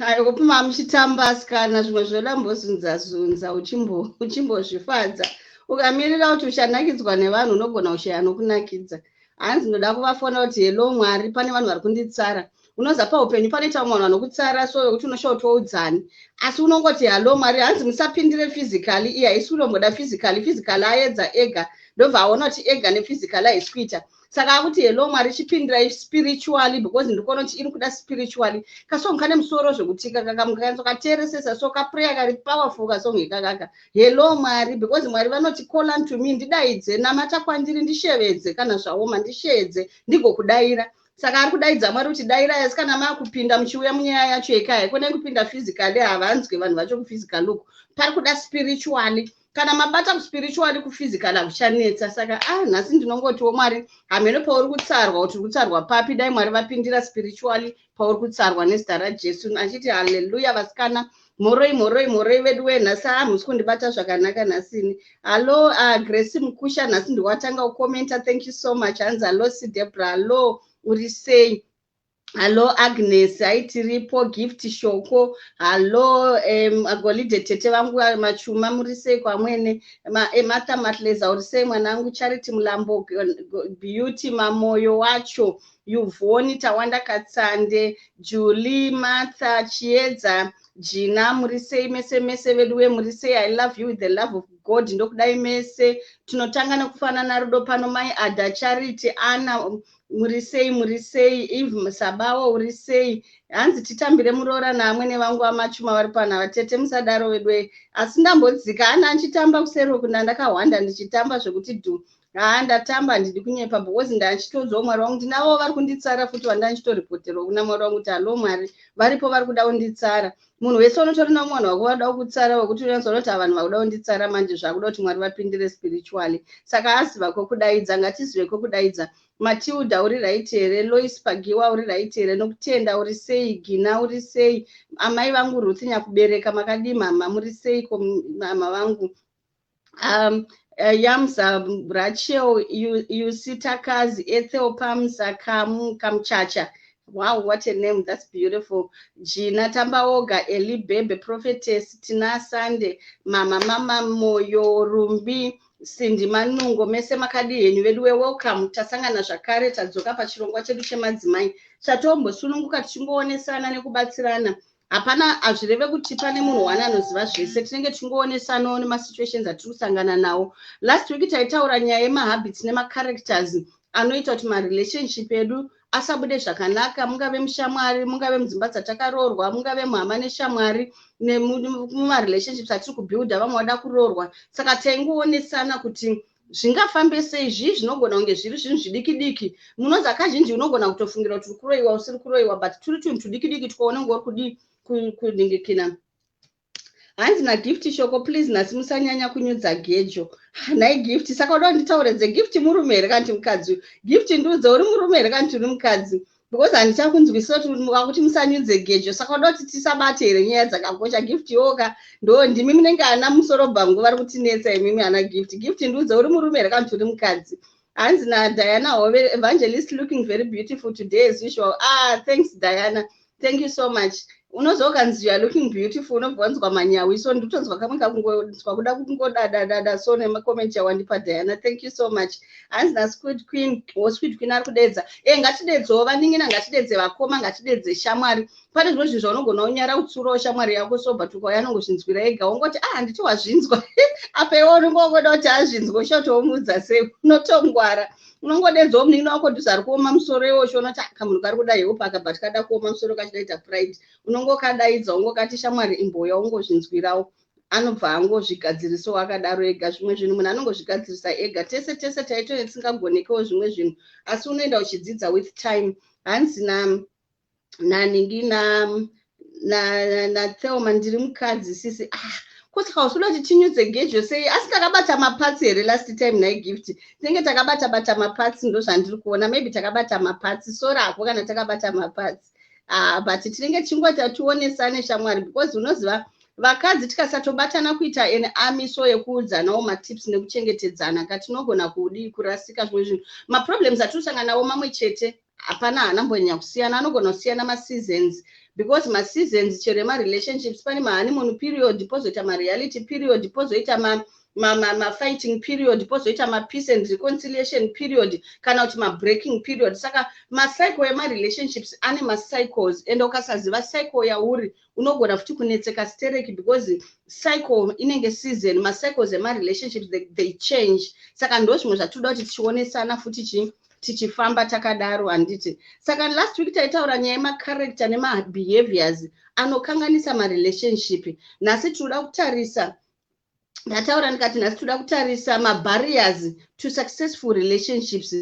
I hope mamuchitamba asikana, zvimwe zvoda mbozunza zunza uchimbozvifadza. Ukamirira kuti uchanakidzwa nevanhu, unogona kushaya nokunakidza. Hanzi ndoda kuvafona kuti, "Hello Mwari, pane vanhu vari kunditsara." Unoza paupenyu panoita vamwe vanhu vanokutsara, so yekuti unoshawa kuti woudzani, asi unongoti, "Hello Mwari." Hanzi musapindire physically. Iye haisi kutomboda physically. Physically aedza ega, ndobva aona kuti ega nephysically haisi kuita. Saka akuti, "Hello Mwari, chipindirai spiritually, because ndikuona kuti iri kuda spiritually." Kasong kane musoro zvekuti kakanzwa so kaprayer kari powerful, kasong ikakaka, "Hello Mwari," because Mwari vanoti, "Call unto me," ndidaidze, namata kwandiri, ndishevedze kana zvaoma, ndisheedze ndigokudayira. Saka ari kudaidza Mwari kuti dairai. Asi kana maakupinda muchiuya munyaya yacho yekaya, kone kupinda physically, havanzwi vanhu vacho kuphysical look. Pari kuda spiritually. Kana mabata kuspiritually, kuphysical hakuchanetsa. Saka ah, nhasi ndinongotiwo Mwari, hameno pauri kutsarwa, kuti uri kutsarwa papi, dai Mwari vapindira spiritually pauri kutsarwa nezita raJesu. Achiti haleluya. Vasikana, mhoroi, mhoroi, mhoroi vedu wenhasi. Hamusi kundibata zvakanaka nhasini. Hallo, Grace Mukusha, nhasi ndiwatanga kukomenta, thank you so much. Hanzi hallo Sidebra, hallo, uri sei? Hallo Agnes, haitiripo. Gift Shoko, hallo. Golide tete vangu Machuma, muri sei kwamwene? Martha Matleza, uri sei mwanangu? Charity Mulambo, Beauty Mamoyo wacho, Yuvhoni Tawanda, Katsande, Julie, Martha Chiedza, Jina, muri sei mese mese vedu we? Muri sei? I love you with the love of God. Ndokudai mese. Tinotanga nekufanana rudo pano. Mai Ada, Charity, Ana, muri sei? Muri sei? Eve Sabawo, uri sei? Hanzi titambire muroora naamwene vangu vaMachuma vari pana. Vatete, musadaro vedwe. Asi ndambodzika ana achitamba kuseri uku, ndandakahwanda ndichitamba zvekuti dhu. Haa, ndatamba, handidi kunyepa, because ndachitoudzawo Mwari wangu, ndinavo vari kunditsara futi, vandandichitoripoterwa kuna Mwari wangu kuti, "Hallo Mwari, varipo vari kuda kunditsara." Munhu wese unotori nomwana wako vakuda kutsara, wekuti unyazoona kuti vanhu vakuda kunditsara manje, zvakuda kuti Mwari vapindire spiritually. Saka aziva kwokudaidza, ngatizive kwokudaidza. Matilda, uri right here? Lois Pagiwa, uri right here? Nokutenda, uri sei? Gina, uri sei? Amai vangu Ruth Nyakubereka, makadii mama? Muri seiko mama vangu? Yamza Rachel, Yusitakazi, Ethel Pamsa, Kamuchacha. Wow, what a name, that's beautiful. Gina Tambaoga, Eli Bebe, Prophetess Tina Sande, mama Moyo, Rumbi, Sindi Manungo, mese makadi henyu vedu? Welcome. Tasangana zvakare, tadzoka pachirongwa chedu chemadzimai, chatombosununguka tichingoonesana nekubatsirana. Hapana, hazvireve kuti pane munhu wani anoziva zvese. Tinenge tichingoonesanawo nemasituations atiri kusangana nawo. Last week taitaura nyaya yemahabits nemacharacters anoita kuti marelationship edu asabude zvakanaka, mungave mushamwari, mungave mudzimba dzatakaroorwa, mungave muhama neshamwari, mumarelationships atiri kubuilda, vamwe vada kuroorwa. Saka taingoonesana kuti zvingafambe sei. Zvii zvinogona kunge zviri zvinhu zvidiki diki? Munoza kazhinji unogona kutofungira kuti uri kuroyiwa usiri kuroyiwa, but turi tunhu tudiki diki twaunenge uri kudi kuningikina. Hanzi naGift Shoko, "Please, nhasi musanyanya kunyudza gejo." Nhai Gift, saka uda kunditaure dzeGift murume here kana kuti mukadzi? Gift, ndiudze, uri murume here kana kuti uri mukadzi? Because handichakunzwisisa kuti wakuti musanyudze gejo, saka uda kuti tisabate here nyaya dzakakosha? Gift yoka, ndo ndimi munenge ana musoro bhangu vari kutinetsa imimi ana Gift. Gift, ndiudze, uri murume here kana kuti uri mukadzi? Hanzi naDiana Hove, "Evangelist looking very beautiful today as usual." Ah, thanks Diana, thank you so much. Unozokanzi "You are looking beautiful," unobva wanzwa manyawi, so ndikutonzwa kamwe kakungonzwa kuda kungodadadada. So nemacomment yawandipa Diana, thank you so much. Hanzi naSquid Queen, o Squid Queen ari kudedza. E, ngatidedzewo vanin'ina, ngatidedze vakoma, ngatidedze shamwari. Pane zvimwe zvinhu zvaunogona kunyara kutsurawo shamwari yako, so but ukauya anongozvinzwira ega, wongoti, "Ah, handiti wazvinzwa?" Apa iwe unonge wangoda kuti azvinzwa, ushotomuudza sei? Unotongwara, unongodedzawo munin'ina wako dhuze ari kuoma musoro iwo, uchiona kuti kamunhu kari kuda help aka, but kada kuoma musoro, kachidaita pride. Unongokadaidza, ungokati, "Shamwari, imboya ungozvinzwirawo." Anobva angozvigadzirisawo akadaro ega. Zvimwe zvinhu munhu anongozvigadzirisa ega. Tese tese taitove tisingagonekewo zvimwe zvinhu, asi unoenda uchidzidza with time. Hanzi naningi naThelma, "Ndiri mukadzi sisi." Ah, kosaka usuda kuti tinyudze gejo sei? Asi takabata maparts here last time? Nhai Gift, tinenge takabata bata maparts, ndo zvandiri kuona. Maybe takabata maparts, sorako kana takabata maparts. Ah, but tinenge tichingoti tionesane shamwari, because unoziva Vakadzi tikasatobatana kuita an army so yekuudzanawo matips nekuchengetedzana katinogona kudii, kurasika. Zvimwe zvinhu, maproblems atinosangana nawo mamwe chete, hapana haanambonyanya kusiyana. Anogona kusiyana maseasons, because maseasons chero emarelationships, pane mahoneymoon period, pozoita mareality period, pozoita mafighting period, pozoita mapeace and reconciliation period, kana kuti mabreaking period. Saka macycle emarelationships ane macycles, and ukasaziva cycle yauri, unogona futi kunetseka stereki, because cycle inenge season. Macycles emarelationships, they change. Saka ndo zvimwe zvatinoda kuti tichionesana futi chii, tichifamba takadaro, handiti? Saka last week taitaura nyaya yemacharacter nemabehaviors anokanganisa marelationship. Nhasi tinoda kutarisa, ndataura ndikati nhasi toda kutarisa mabarriers to successful relationships.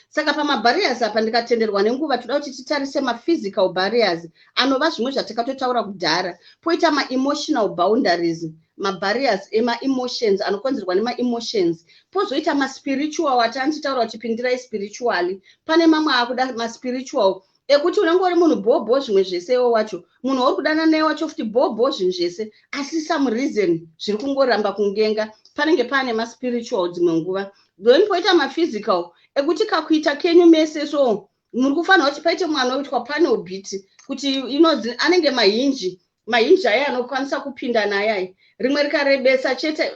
Saka pamabarriers apa, ndikatenderwa nenguva, toda kuti titarise maphysical barriers, anova zvimwe zvatakatotaura kudhara, poita maemotional boundaries, mabarriers emaemotions anokonzerwa nemaemotions, pozoita maspiritual atanditaura kuti pindirai spiritually. Pane mamwe akuda maspiritual ekuti unenge uri munhu bhobho, zvimwe zvesewo wacho munhu wauri kudana naye wacho futi bhobho, zvinhu zvese, asi some reason zviri kungoramba kungenga. Panenge paane maspiritual dzimwe nguva. Then poita maphysical ekuti kakuita kenyu mese so muri kufanira kuti paite mwana oitwa panel beat, kuti inonzi anenge mahinji, mahinji aya anokwanisa kupinda naye ai, rimwe rikarebesa chete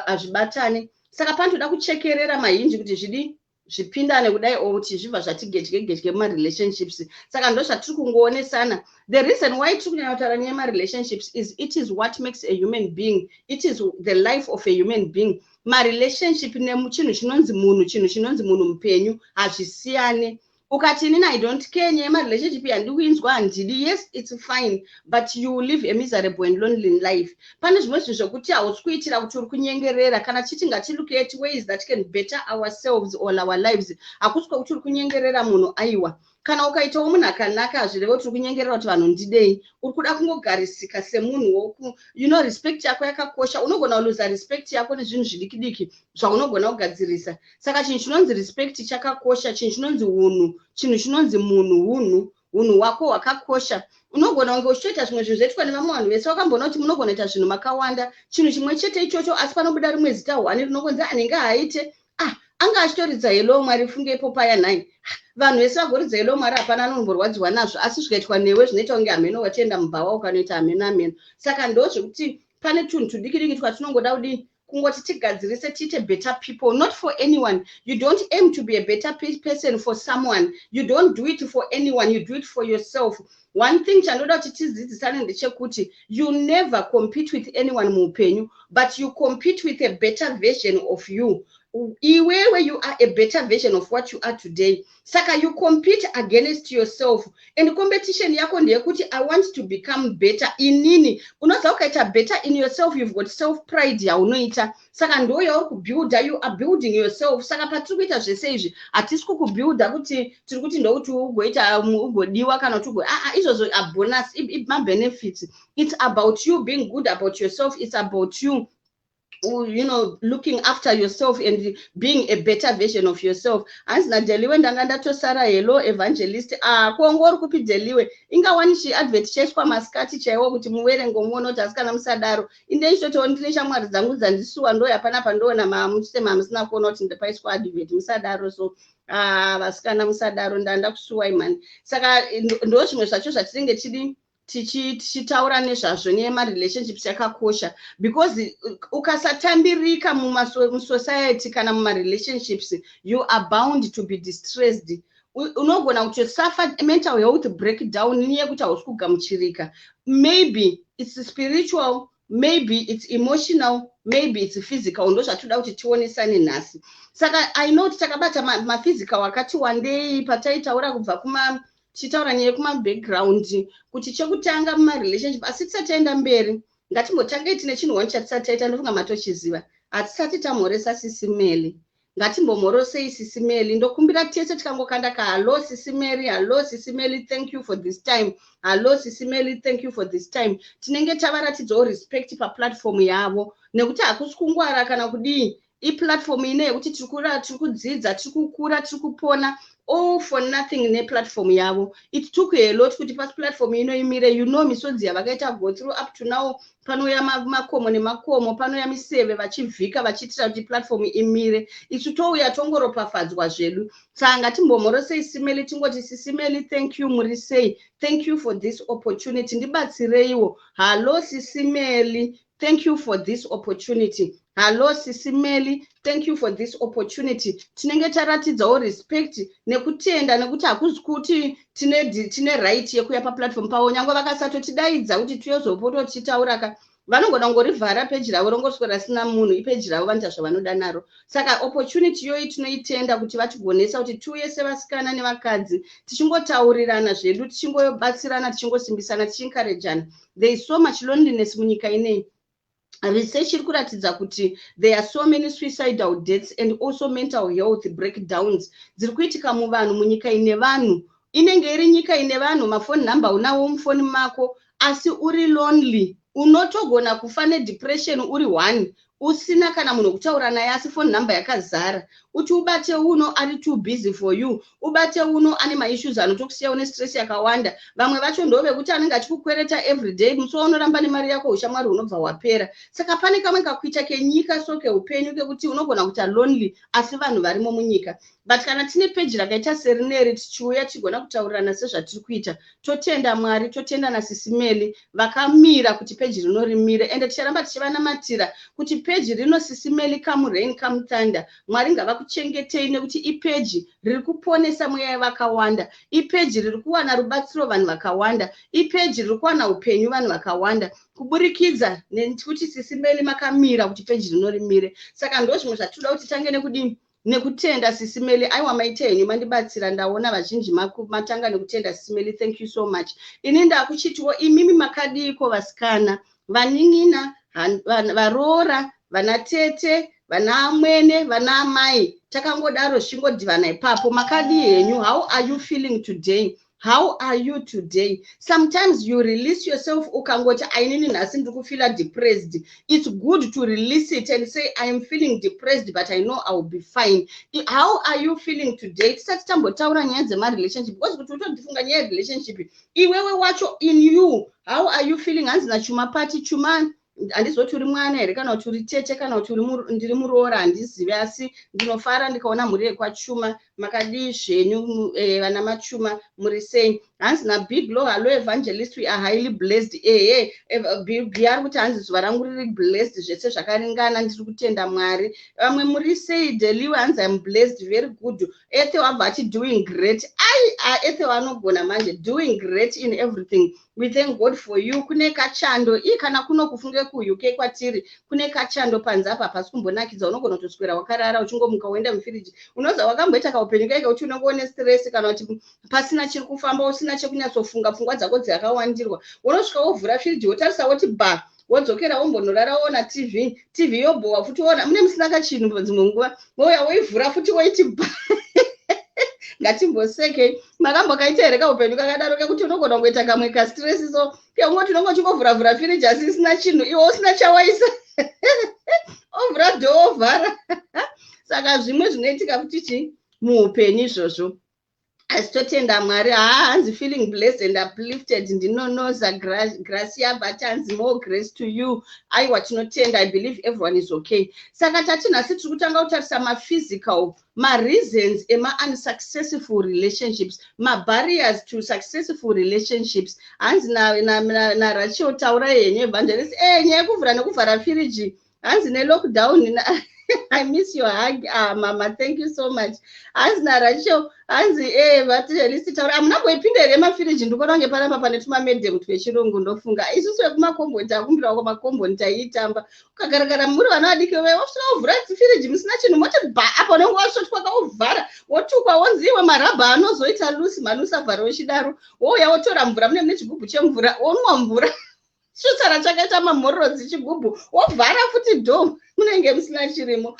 hazvibatani. Saka panotoda kuchekerera mahinji kuti zvidi zvipindane kudai, o kuti zvibva zvati gedye gedye mumarelationships. Saka ndo zvatiri kungoonesana. The reason why tiri kunyanya kutaura nyaya yemarelationships is it is what makes a human being. It is the life of a human being, marelationship. Nechinhu chinonzi munhu, chinhu chinonzi munhu mupenyu hazvisiyane. Ukati, "Inini I don't care, nyaya yemarelationship yandiri kuinzwa handidi," yes, it's fine, but you live a miserable and lonely life. Pane zvimwe zvinhu zvokuti hausi kuitira kuti uri kunyengerera. Kana chiti ngatilook at ways that can better ourselves or our lives, hakusi kwekuti uri kunyengerera munhu, aiwa. Kana ukaitawo munhu akanaka, hazvireve kuti uri kunyengerera kuti vanhu ndidei. Uri kuda kungogarisika semunhu woku respect yako yakakosha. Unogona kuluza respect yako nezvinhu zvidiki diki zvaunogona kugadzirisa. Saka chinhu chinonzi respect chakakosha, chinhu chinonzi unhu, chinhu chinonzi munhu, unhu, unhu hwako hwakakosha. Unogona kunge uchitoita zvimwe zvinhu zvoitwa nevamwe vanhu vese. Wakamboona kuti munogona kuita zvinhu makawanda, chinhu chimwe chete ichocho, asi panobuda rimwe zita hwani rinokonzi anenge haaite, ah, anga achitoridza "Hello Mwari". Fungepo paya nhai, vanhu vese vagoridza "Hello Mwari", hapana anomborwadziwa nazvo, asi zvikaitwa newe zvinoita kunge hameno wachienda mubhawa ukanoita hameno hameno. Saka ndo zvekuti pane tunhu tudiki diki twatinongoda kudii, kungoti tigadzirise, tiite better people, not for anyone. You don't aim to be a better person for someone. You don't do it for anyone, you do it for yourself. One thing chandoda kuti tidzidzisane ndechekuti you never compete with anyone muupenyu, but you compete with a better version of you. Iwewe, you are a better version of what you are today. Saka you compete against yourself, and competition yako ndeyekuti, "I want to become better inini." Unoziva, ukaita better in yourself, you've got self pride yaunoita. Saka ndo yauri kubuilda, you are building yourself. Saka patiri kuita zvese izvi, hatisi kukubuilda kuti tiri kuti ndokuti ugoita ugodiwa kana kuti ugo aa, izvozvo abonus, mabenefits. It's about you being good about yourself. It's about you you know looking after yourself and being a better version of yourself. Hanzi naDeliwe, "Ndanga ndatosara." Hello, Evangelist. Ah, kongo uri kupi, Deliwe? Ingawani chiadvert chaiswa masikati chaiwo kuti muverengo muone kuti asikana musadaro. Inde ichotowo ndine shamwari dzangu dzandisuwa, ndoya panapa ndoona mamusema musina kuona kuti ndapaiswa advert. Musadaro so. Ah, vasikana musadaro, ndanda kusuwai mani. Saka ndo zvimwe zvacho zvatinenge tidi tichitaura nezvazvo. Nyaya yemarelationships yakakosha because ukasatambirika musociety kana mumarelationships, you are bound to be distressed. Unogona kutosuffer mental health breakdown neyekuti hausi kugamuchirika. Maybe it's spiritual, maybe it's emotional, maybe it's physical. Ndo zvatoda kuti tionesane nhasi. Saka I know kuti takabata maphysical akati wandei pataitaura kubva kuma tichitaura nyaya yekumabackground, kuti chekutanga mumarelationship. Asi tisati taenda mberi, ngatimbotangei tine chinhu one chatisati taita. Ndofunga matochiziva, hatisati tamhoresa Sisi Meli. Ngatimbomhorosei Sisi Meli. Ndokumbira tese tikangokanda kahallo, Sisi Mary. Hallo, Sisi Meli, thank you for this time. Hallo, Sisi Meli, thank you for this time. Tinenge tavaratidzawo respect paplatform yavo, nekuti hakusi kungwara kana kudii. Iplatform ine yekuti tiri kudzidza, tiri kukura, tiri kupona, all for nothing neplatform yavo. It took a lot kuti paplatform ino imire. Misodzi yavakaita go through up to now, panouya makomo nemakomo, panouya miseve, vachivhika vachiitira kuti platform imire. Isu touya tongoropafadzwa zvedu. Saka ngatimbomhorosei Sis Melly, tingoti, "Sis Melly, thank you, muri sei? Thank you for this opportunity." Ndibatsireiwo. Hallo Sis Melly, thank you for this opportunity. Hallo Sis Melly, thank you for this opportunity. Tinenge taratidzawo respect nekutenda, nekuti hakuzi kuti tine right yekuuya paplatform pavo. Nyange vakasatotidaidza kuti tiyozopoto tichitaura, vanogona kungorivhara peji ravo, rongoswera risina munhu. Ipeji ravo, vanoita zvavanoda naro. Saka opportunity iyoyi tinoitenda kuti vatigonesa kuti tiuye sevasikana nevakadzi, tichingotaurirana zvedu, tichingobatsirana, tichingosimbisana, tichiencouragana. There is so much loneliness munyika inei. Research iri kuratidza kuti there are so many suicidal deaths and also mental health breakdowns dziri kuitika muvanhu munyika ine vanhu. Inenge iri nyika ine vanhu, mafoni number unawo mufoni mako, asi uri lonely. Unotogona kufa nedepression uri one, usina kana munhu wekutaura naye, asi phone number yakazara. Uti ubate uno, ari too busy for you. Ubate uno, ane maissues anotokusiya une stress yakawanda. Vamwe vacho ndo vekuti anenge achikukwereta everyday. Musi waunoramba nemari yako, ushamwari hunobva hwapera. Saka pane kamwe kakuita kenyika, so keupenyu kekuti unogona kuita lonely, asi vanhu varimo munyika. But kana tine peji rakaita serineri, tichiuya tigona kutaurirana sezvatiri kuita, totenda Mwari, totenda naSis Melly vakamira kuti peji rino rimire. Ende ticharamba tichivanamatira kuti peji rino, Sis Melly, come rain, come thunder, Mwari ngavakuchengetei, nekuti ipeji riri kuponesa mweya yevakawanda, ipeji riri kuwana rubatsiro vanhu vakawanda, ipeji riri kuwana upenyu vanhu vakawanda kuburikidza nekuti Sis Melly makamira kuti peji rino rimire. Saka ndo zvimwe zvatinoda kuti tange nekudini, nekutenda Sis Melly. Aiwa, maite henyu, mandibatsira. Ndaona vazhinji matanga nekutenda Sis Melly. Thank you so much. Ini ndakuchitiwo, imimi makadiko, vasikana, vanin'ina, varoora, vanatete, vana amwene, vana amai? Takangodaro zvichingodhivana ipapo. Makadii henyu? How are you feeling today? How are you today? Sometimes you release yourself. Ukangoti, "Ainini nhasi ndiri kufeela depressed," it's good to release it and say, "I am feeling depressed, but I know I will be fine." How are you feeling today? Tisati tambotaura nyaya dzemarelationship, because kuti utotifunga nyaya yerelationship, iwewe wacho, in you, how are you feeling? Hanzi nachuma pati chuma, handizoti uri mwana here, kana kuti uri tete, kana kuti ndiri muroora, handizivi, asi ndinofara ndikaona mhuri yekwachuma. Makadii zvenyu, vana machuma? Muri sei? Hanzi nabig law, "Hallo Evangelist, we are highly blessed." Ehe, Big ari kuti hanzi zuva rangu riri blessed, zvese zvakaringana, ndiri kutenda Mwari. Vamwe muri sei? Deliwe hanzi, "Im blessed." Very good. Ethe wabva ati, "Doing great." Ai, Ethe vanogona manje. "Doing great in everything, we thank God for you." Kune kachando ii kana kuno kufunge kuUK kwatiri, kune kachando panze apa, hapasi kumbonakidza. Unogona kutoswera wakarara, uchingomuka woenda mufiriji. Unoza wakamboita kaupenyu kaika kuti unenge une stress, kana kuti pasina chiri kufamba, usina chekunyatsofunga, pfungwa dzako dzakawandirwa, unosvika wovhura firiji, wotarisa, woti ba, wodzokera, wombonorara, woona TV. TV yobhowa futi, woona mune musina kachinhu. Dzimwe nguva wouya woivhura futi, woiti ba. Ngatimbosekei. Makambokaita here kaupenyu kakadaro, kekuti unogona kungoita kamwe kastress, so keungoti unonge uchingovhuravhura firiji asi isina chinhu, iwe usina chawaisa, ovhura door, wovhara? Saka zvimwe zvinoitika kuti chi muupenyu izvozvo, asi totenda Mwari. Haa, hanzi, "Feeling blessed and uplifted." Ndinonoza Gracia, but hanzi, "More grace to you." Aiwa, tinotenda. I believe everyone is okay. Saka tati nhasi tiri kutanga kutarisa maphysical mareasons ema-unsuccessful relationships, mabarriers to successful relationships. Hanzi naRachel, "Taurai henyu, Evangelist." E, nyaya yekuvhura nekuvhara firiji, hanzi nelockdown, "I miss your hug." Ah, mama, thank you so much. Hanzi naRachel, hanzi, "Evangelist, taura." Hamuna mboipinda here mafiriji? Ndikuona kunge panapa pane tumamedhemu twechirungu. Ndofunga isusu vekumakomboni takumbirawo kwamakomboni, taiitamba. Ukagarakara muri vana vadiki, wosvika wovhura firiji musina chinhu, moti ba, apa unenge wasvotwa, kauvhara, wotukwa, wonzi, "Iwe, marabha anozoita loose mani, usavhara uchidaro." Wouya wotora mvura, mune chigubhu chemvura, wonwa mvura, chitsara chakaita mamhororodzi chigubhu, wovhara futi door, munenge musina chirimo.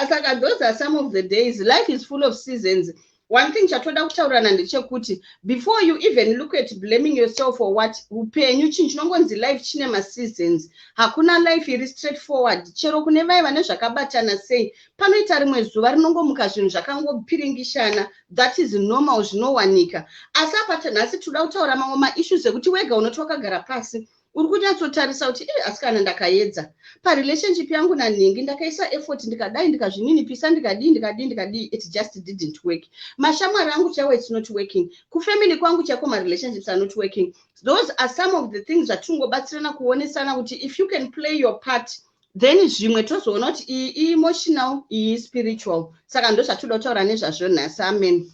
Saka those are some of the days. Life is full of seasons. One thing chatoda kutaurirana ndechekuti before you even look at blaming yourself for what, upenyu chinhu chinongonzi life chine maseasons. Hakuna life iri straight forward. Chero kune vai vane zvakabatana sei, panoita rimwe zuva rinongomuka zvinhu zvakangopiringishana. That is normal, zvinowanika. Asi apa nhasi toda kutaura mamwe maissues ekuti wega unoti wakagara pasi, uri kunyatsotarisa kuti i asi kana ndakaedza parelationship yangu nanhingi, ndakaisa effort, ndikadai, ndikazvininipisa, ndikadii, ndikadii, ndikadii, it just didn't work. Mashamwari angu chaiwo, it's not working. Kufamily kwangu chaiko, marelationships are not working. Those are some of the things zvatingobatsirana kuonesana kuti if you can play your part, then zvimwe tozoona kuti iyi iemotional, iyi spiritual. Saka ndo zvatoda kutaura nezvazvo nhasi. Amen.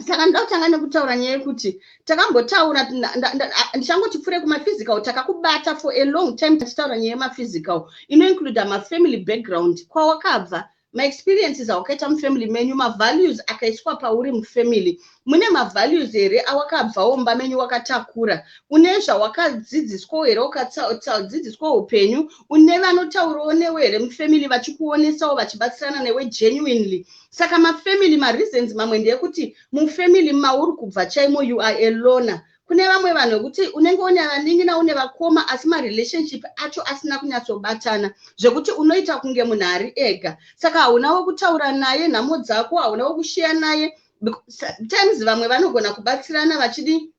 Saka ndoda kutanga nekutaura nyaya yekuti takambotaura, ndichangoti pfuure kumaphysical. Takakubata for a long time tichitaura nyaya yemaphysical, inoincluda mafamily background, kwawakabva, maexperiences awakaita mufamily menyu, mavalues akaiswa pauri mufamily. Mune mavalues here awakabvawo mumba menyu wakatakura? Une zvawakadzidziswawo here, ukadzidziswa upenyu? Une vanotaurawo newe here mufamily, vachikuonesawo, vachibatsirana newe genuinely? Saka mafamily mareasons mamwe ndeyekuti mufamily mauri kubva chaimo, you are a loner. Kune vamwe vanhu vekuti unenge une vanin'ina, une vakoma, asi marelationship acho asina kunyatsobatana, zvekuti unoita kunge munhu ari ega. Saka hauna wekutaura naye nhamo dzako, hauna wekushiya naye. Times vamwe vanogona kubatsirana, vachidi,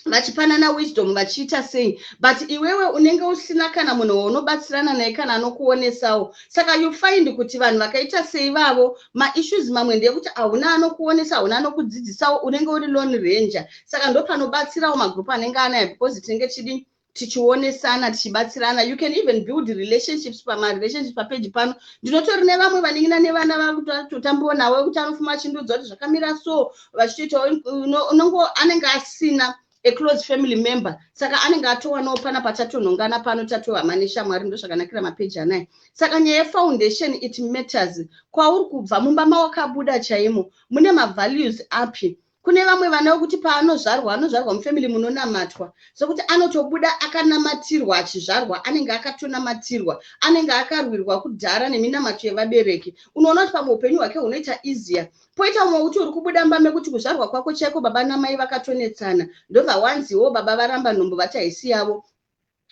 vachipanana wisdom, vachiita sei, but iwewe unenge usina kana munhu waunobatsirana naye, kana anokuonesawo. Saka you find kuti vanhu vakaita seivavo, maissues mamwe ndeyekuti hauna anokuonesa, hauna anokudzidzisawo, unenge uri lone ranger. Saka ndo panobatsirawo magroup anenge anayo, because tinenge chidi tichionesana, tichibatsirana. You can even build relationships pamarelationship papeji pano. Ndinotori nevamwe vanin'ina nevana vakutotambawo navo, vekuti anofuma achindiudza kuti zvakamira so, vachitoitawo. Unongo anenge asina a close family member, saka anenge atowanawo pana patatonhongana pano, tatohama neshamwari. Ndo zvakanakira mapeji anaya. Saka nyaya yefoundation, it matters kwauri kubva, mumba mawakabuda chaimo mune mavalues api. Kune vamwe vana vekuti paanozvarwa, anozvarwa mufamily munonamatwa, sokuti anotobuda akanamatirwa. Achizvarwa anenge akatonamatirwa, anenge akarwirwa kudhara neminamato yevabereki. Unoona kuti pamwe upenyu hwake hunoita easier. Poita umwe wekuti uri kubuda mumba mekuti kuzvarwa kwako chaiko baba namai vakatonetsana, ndobva wanziwo baba varamba nhumbu, vati haisi yavo,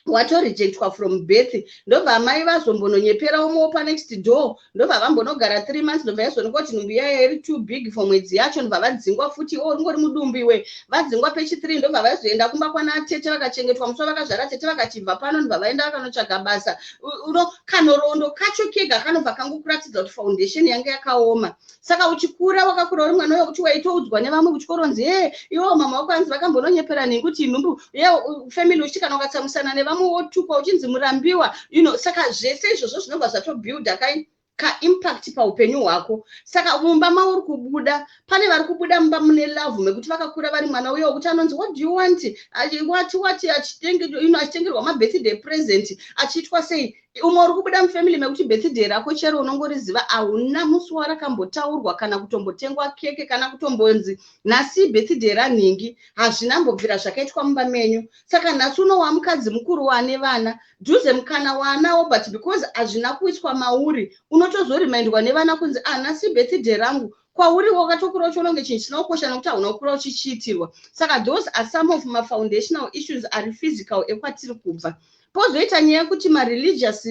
watorejectwa from birth. Ndobva mai vazombononyepera umwewo panext door, ndobva vambonogara 3 months, ndobva yazoonekwa kuti nhumbu yaya iri too big for mwedzi yacho, ndobva vadzingwa futi. O, ringori mudumbu iwe. Vadzingwa pechi3, ndobva vazoenda kumba kwana tete, vakachengetwa. Musi vakazvara, tete vakachibva pano, ndobva vaenda vakanotsvaga basa. Uno kanhoroondo kacho kega kanobva kangokuratidza kuti foundation yanga yakaoma. Saka uchikura, wakakura uri mwana wekuti waitoudzwa nevamwe kuchikoronzi, "E, iwo mama wako anzi vakambononyepera nhingi kuti nhumbu ye family." Uchiti kana ukatsamusana nevamwe, wotukwa uchinzi murambiwa. Saka zvese izvozvo zvinobva zvatobuilda kai kaimpact paupenyu hwako. Saka mumba mauri kubuda, pane vari kubuda mumba mune love, mekuti vakakura vari mwana uyo wekuti anonzi, "What do you want?" Wati wati, achitengerwa mabirthday present, achiitwa sei. Umwe uri kubuda mufamily mekuti birthday rako chero unongoriziva, hauna musi warakambotaurwa, kana kutombotengwa keke, kana kutombonzi nhasi birthday ranhingi, hazvina mbobvira zvakaitwa mumba menyu. Saka nhasi unowa mukadzi mukuru wane vana dhuze, mukana waanawo, but because hazvina kuiswa mauri, unotozorimindwa nevana kunzi, "Ah, nhasi birthday rangu." Kwauri wakatokura uchiona kunge chinhu chisina kukosha, nekuti hauna kukura uchichiitirwa. Saka those are some of mafoundational issues ari physical ekwatiri kubva. Pozoita nyaya yekuti mareligious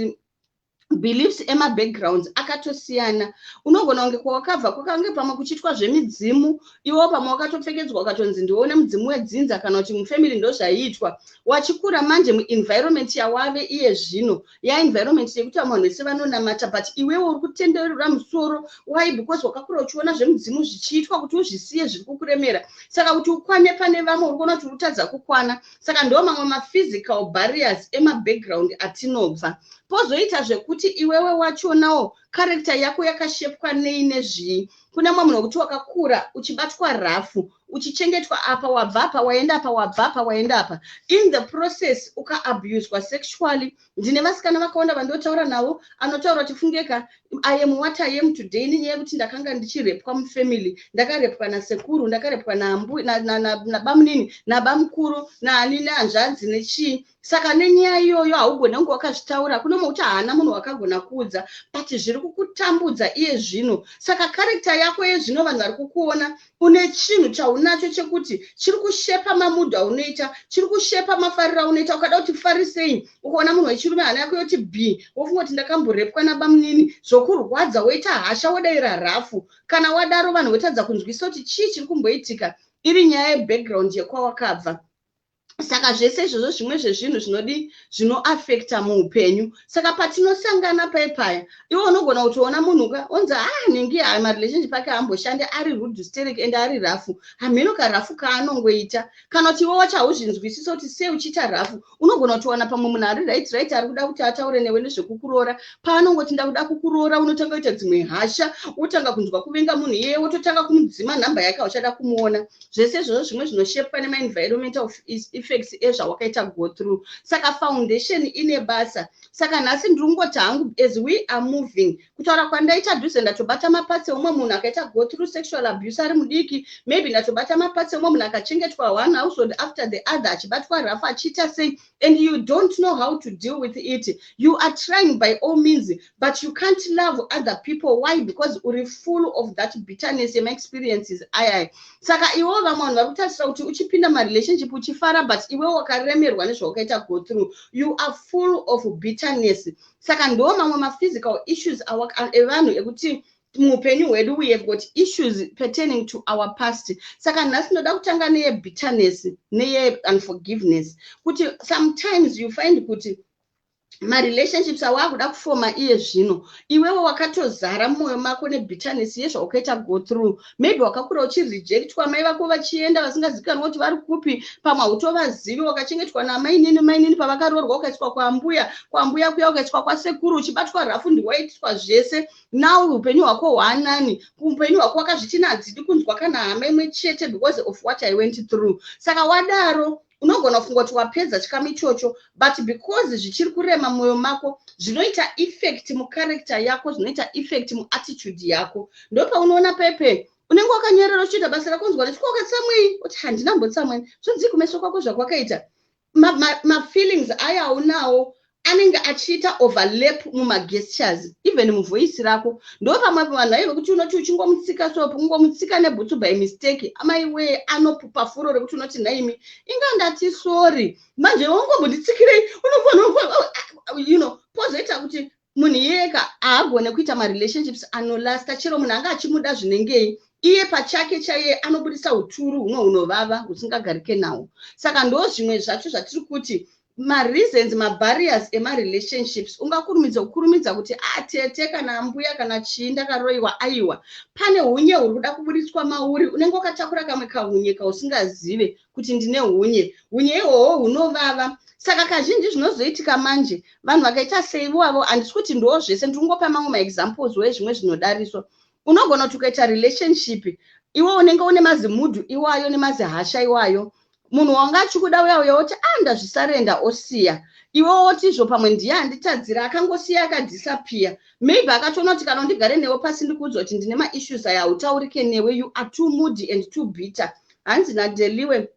beliefs emabackgrounds akatosiyana. Unogona kunge kwawakabva kwakange pamwe kuchiitwa zvemidzimu, iwo pamwe wakatopfekedzwa, ukatonzi ndione mudzimu wedzinza, kana kuti mufamily ndo zvaiitwa. Wachikura manje muenvironment yawave iye zvino, yaenvironment yekuti vamwe vanhu vese vanonamata, but iwewe uri kutenderera musoro. Why? Because wakakura uchiona zvemudzimu zvichiitwa, kuti uzvisiye zviri kukuremera. Saka kuti ukwane pane vamwe, uri kuona kuti uri kutadza kukwana. Saka ndo mamwe maphysical barriers emabackground atinobva. Pozoita zvekuti iwewe wachonawo, character yako yakashepwa nei nezvii. Kune mumwe munhu wekuti wakakura uchibatwa rough, uchichengetwa apa, wabva apa, waenda apa, wabva apa, waenda apa. In the process ukaabuswa sexually. Ndine vasikana vakawanda vandotaura navo, anotaura kuti, "Fungeka, I am what I am today nenyaya yekuti ndakanga ndichirepwa mufamily. Ndakarepwa nasekuru, ndakarepwa nabamunini, nabamukuru, naani, nehanzvadzi, nechii." Saka nenyaya iyoyo haugone kunge wakazvitaura. Kune mwe kuti haana munhu wakagona kuudza, but zviri kukutambudza iye zvino. Saka character yako yezvino, vanhu vari kukuona une chinhu chaunacho chekuti chiri kushepa mamood aunoita, chiri kushepa mafariro aunoita. Ukada kuti farisei, ukaona munhu wechirume, hana yako yoti b, wofunga kuti ndakamborepwa nabamunini, zvokurwadza, woita hasha, wodaira rafu. Kana wadaro, vanhu votadza kunzwisa kuti chii chiri kumboitika, iri nyaya yebackground yekwawakabva. Saka zvese izvozvo zvimwe zvezvinhu zvinodi zvinoafecta muupenyu. Saka patinosangana paipaya, iwe unogona kutoona munhu ka onzi, "Ah, nhingi ha marelationship ake haamboshandi, ari rude sterek and ari rafu, hamheno karafu kaanongoita." Kana kuti iwe wacho hauzvinzwisisa kuti sei uchiita rafu. Unogona kutowana pamwe munhu ari right, ari kuda kuti ataure newe nezvekukuroora. Paanongoti, "Ndakuda kukuroora," unotanga kuita dzimwe hasha, wotanga kunzwa kuvenga munhu iyeye, wototanga kumudzima nhamba yake, hauchada kumuona. Zvese izvozvo zvimwe zvinoshepwa nemaenvironmental effects ezvawakaita go through. Saka foundation ine basa. Saka nhasi ndiri kungoti hangu, as we are moving, kutaura kwandaita dhuze, ndatobata maparts eumwe munhu akaita go through sexual abuse ari mudiki. Maybe ndatobata maparts eumwe munhu akachengetwa one household after the other, achibatwa rafu, achiita sei, and you don't know how to deal with it. You are trying by all means, but you can't love other people. Why? Because uri full of that bitterness yemaexperiences ayaya. Saka iwewo, vamwe vanhu vari kutarisira kuti uchipinda marelationship uchifara, but iwewo wakaremerwa nezvawakaita go through. You are full of bitterness. Saka ndo mamwe maphysical issues evanhu ekuti muupenyu hwedu we have got issues pertaining to our past. Saka nhasi ndoda kutanga neyebitterness neye-unforgiveness, kuti sometimes you find kuti marelationships awaakuda kufoma iye zvino, iwewe wakatozara mumwoyo mako nebitterness yezvaukaita go through. Maybe wakakura uchirejectwa, mai vako vachienda vasingazivikanwa kuti vari kupi, pamwe hautovazivi. Wakachengetwa namainini, mainini pavakaroorwa ukaiswa kwaambuya, kwaambuya kuya ukaiswa kwasekuru, uchibatwa rafu, ndiwaitiswa zvese. Now upenyu hwako hwaanani? Upenyu hwako wakazviti, "Hadzidi kunzwa kana hama imwe chete because of what I went through." Saka wadaro, unogona kufunga kuti wapedza chikamu ichocho, but because zvichiri kurema mwoyo mako, zvinoita effect mucharacter yako, zvinoita effect muattitude yako. Ndopaunoona pepe unenge wakanyerera uchiita basa rako, nzwa nechiko, "Wakatsamwei?" Uti, "Handina mbotsamweni." Zvonzi, "Kumeso kwako zvakwakaita." Mafeelings aya aunawo anenge achiita overlap mumagestures, even muvoice rako. Ndo pamwe vanhu vaive kuti unoti uchingomutsika so, kungomutsika nebhutsu by mistake, amaiwee, anopupa furo rekuti unoti, "Naimi, inga ndati sorry, manje wangombonditsikirei?" Pozoita kuti munhu iyeka haagone kuita marelationships anolasta. Chero munhu anga achimuda zvinengei, iye pachake chaiye anobudisa uturu humwe hunovava husingagarike nawo. Saka ndo zvimwe zvacho zvatiri kuti mareasons, mabarriers emarelationships. Ungakurumidza kukurumidza kuti atete, ah, kana mbuya, kana chii, ndakaroyiwa. Aiwa, pane hunye huri kuda kubudiswa mauri. Unenge wakatakura kamwe kahunye kausingazive kuti ndine hunye. Hunye ihwohwo hunovava. Saka kazhinji zvinozoitika manje, vanhu vakaita seivavo, handisi kuti ndo zvese, ndiri kungopa mamwe maexamples wezvimwe zvinodariswa. Unogona kuti ukaita relationship, iwe unenge une mazimood iwayo nemazihasha iwayo. Munhu wanga achikuda uya uya woti, "A, ndazvisarenda," osiya. Iwe wotizvo, "Pamwe ndiye anditadzira." Akangosiya, akadisappear. Maybe akatoona kuti kana undigare newe pasi ndikuudzwa kuti ndine maissues aya, hautaurike newe. You are too moody and too bitter. Hanzi naDeliwe,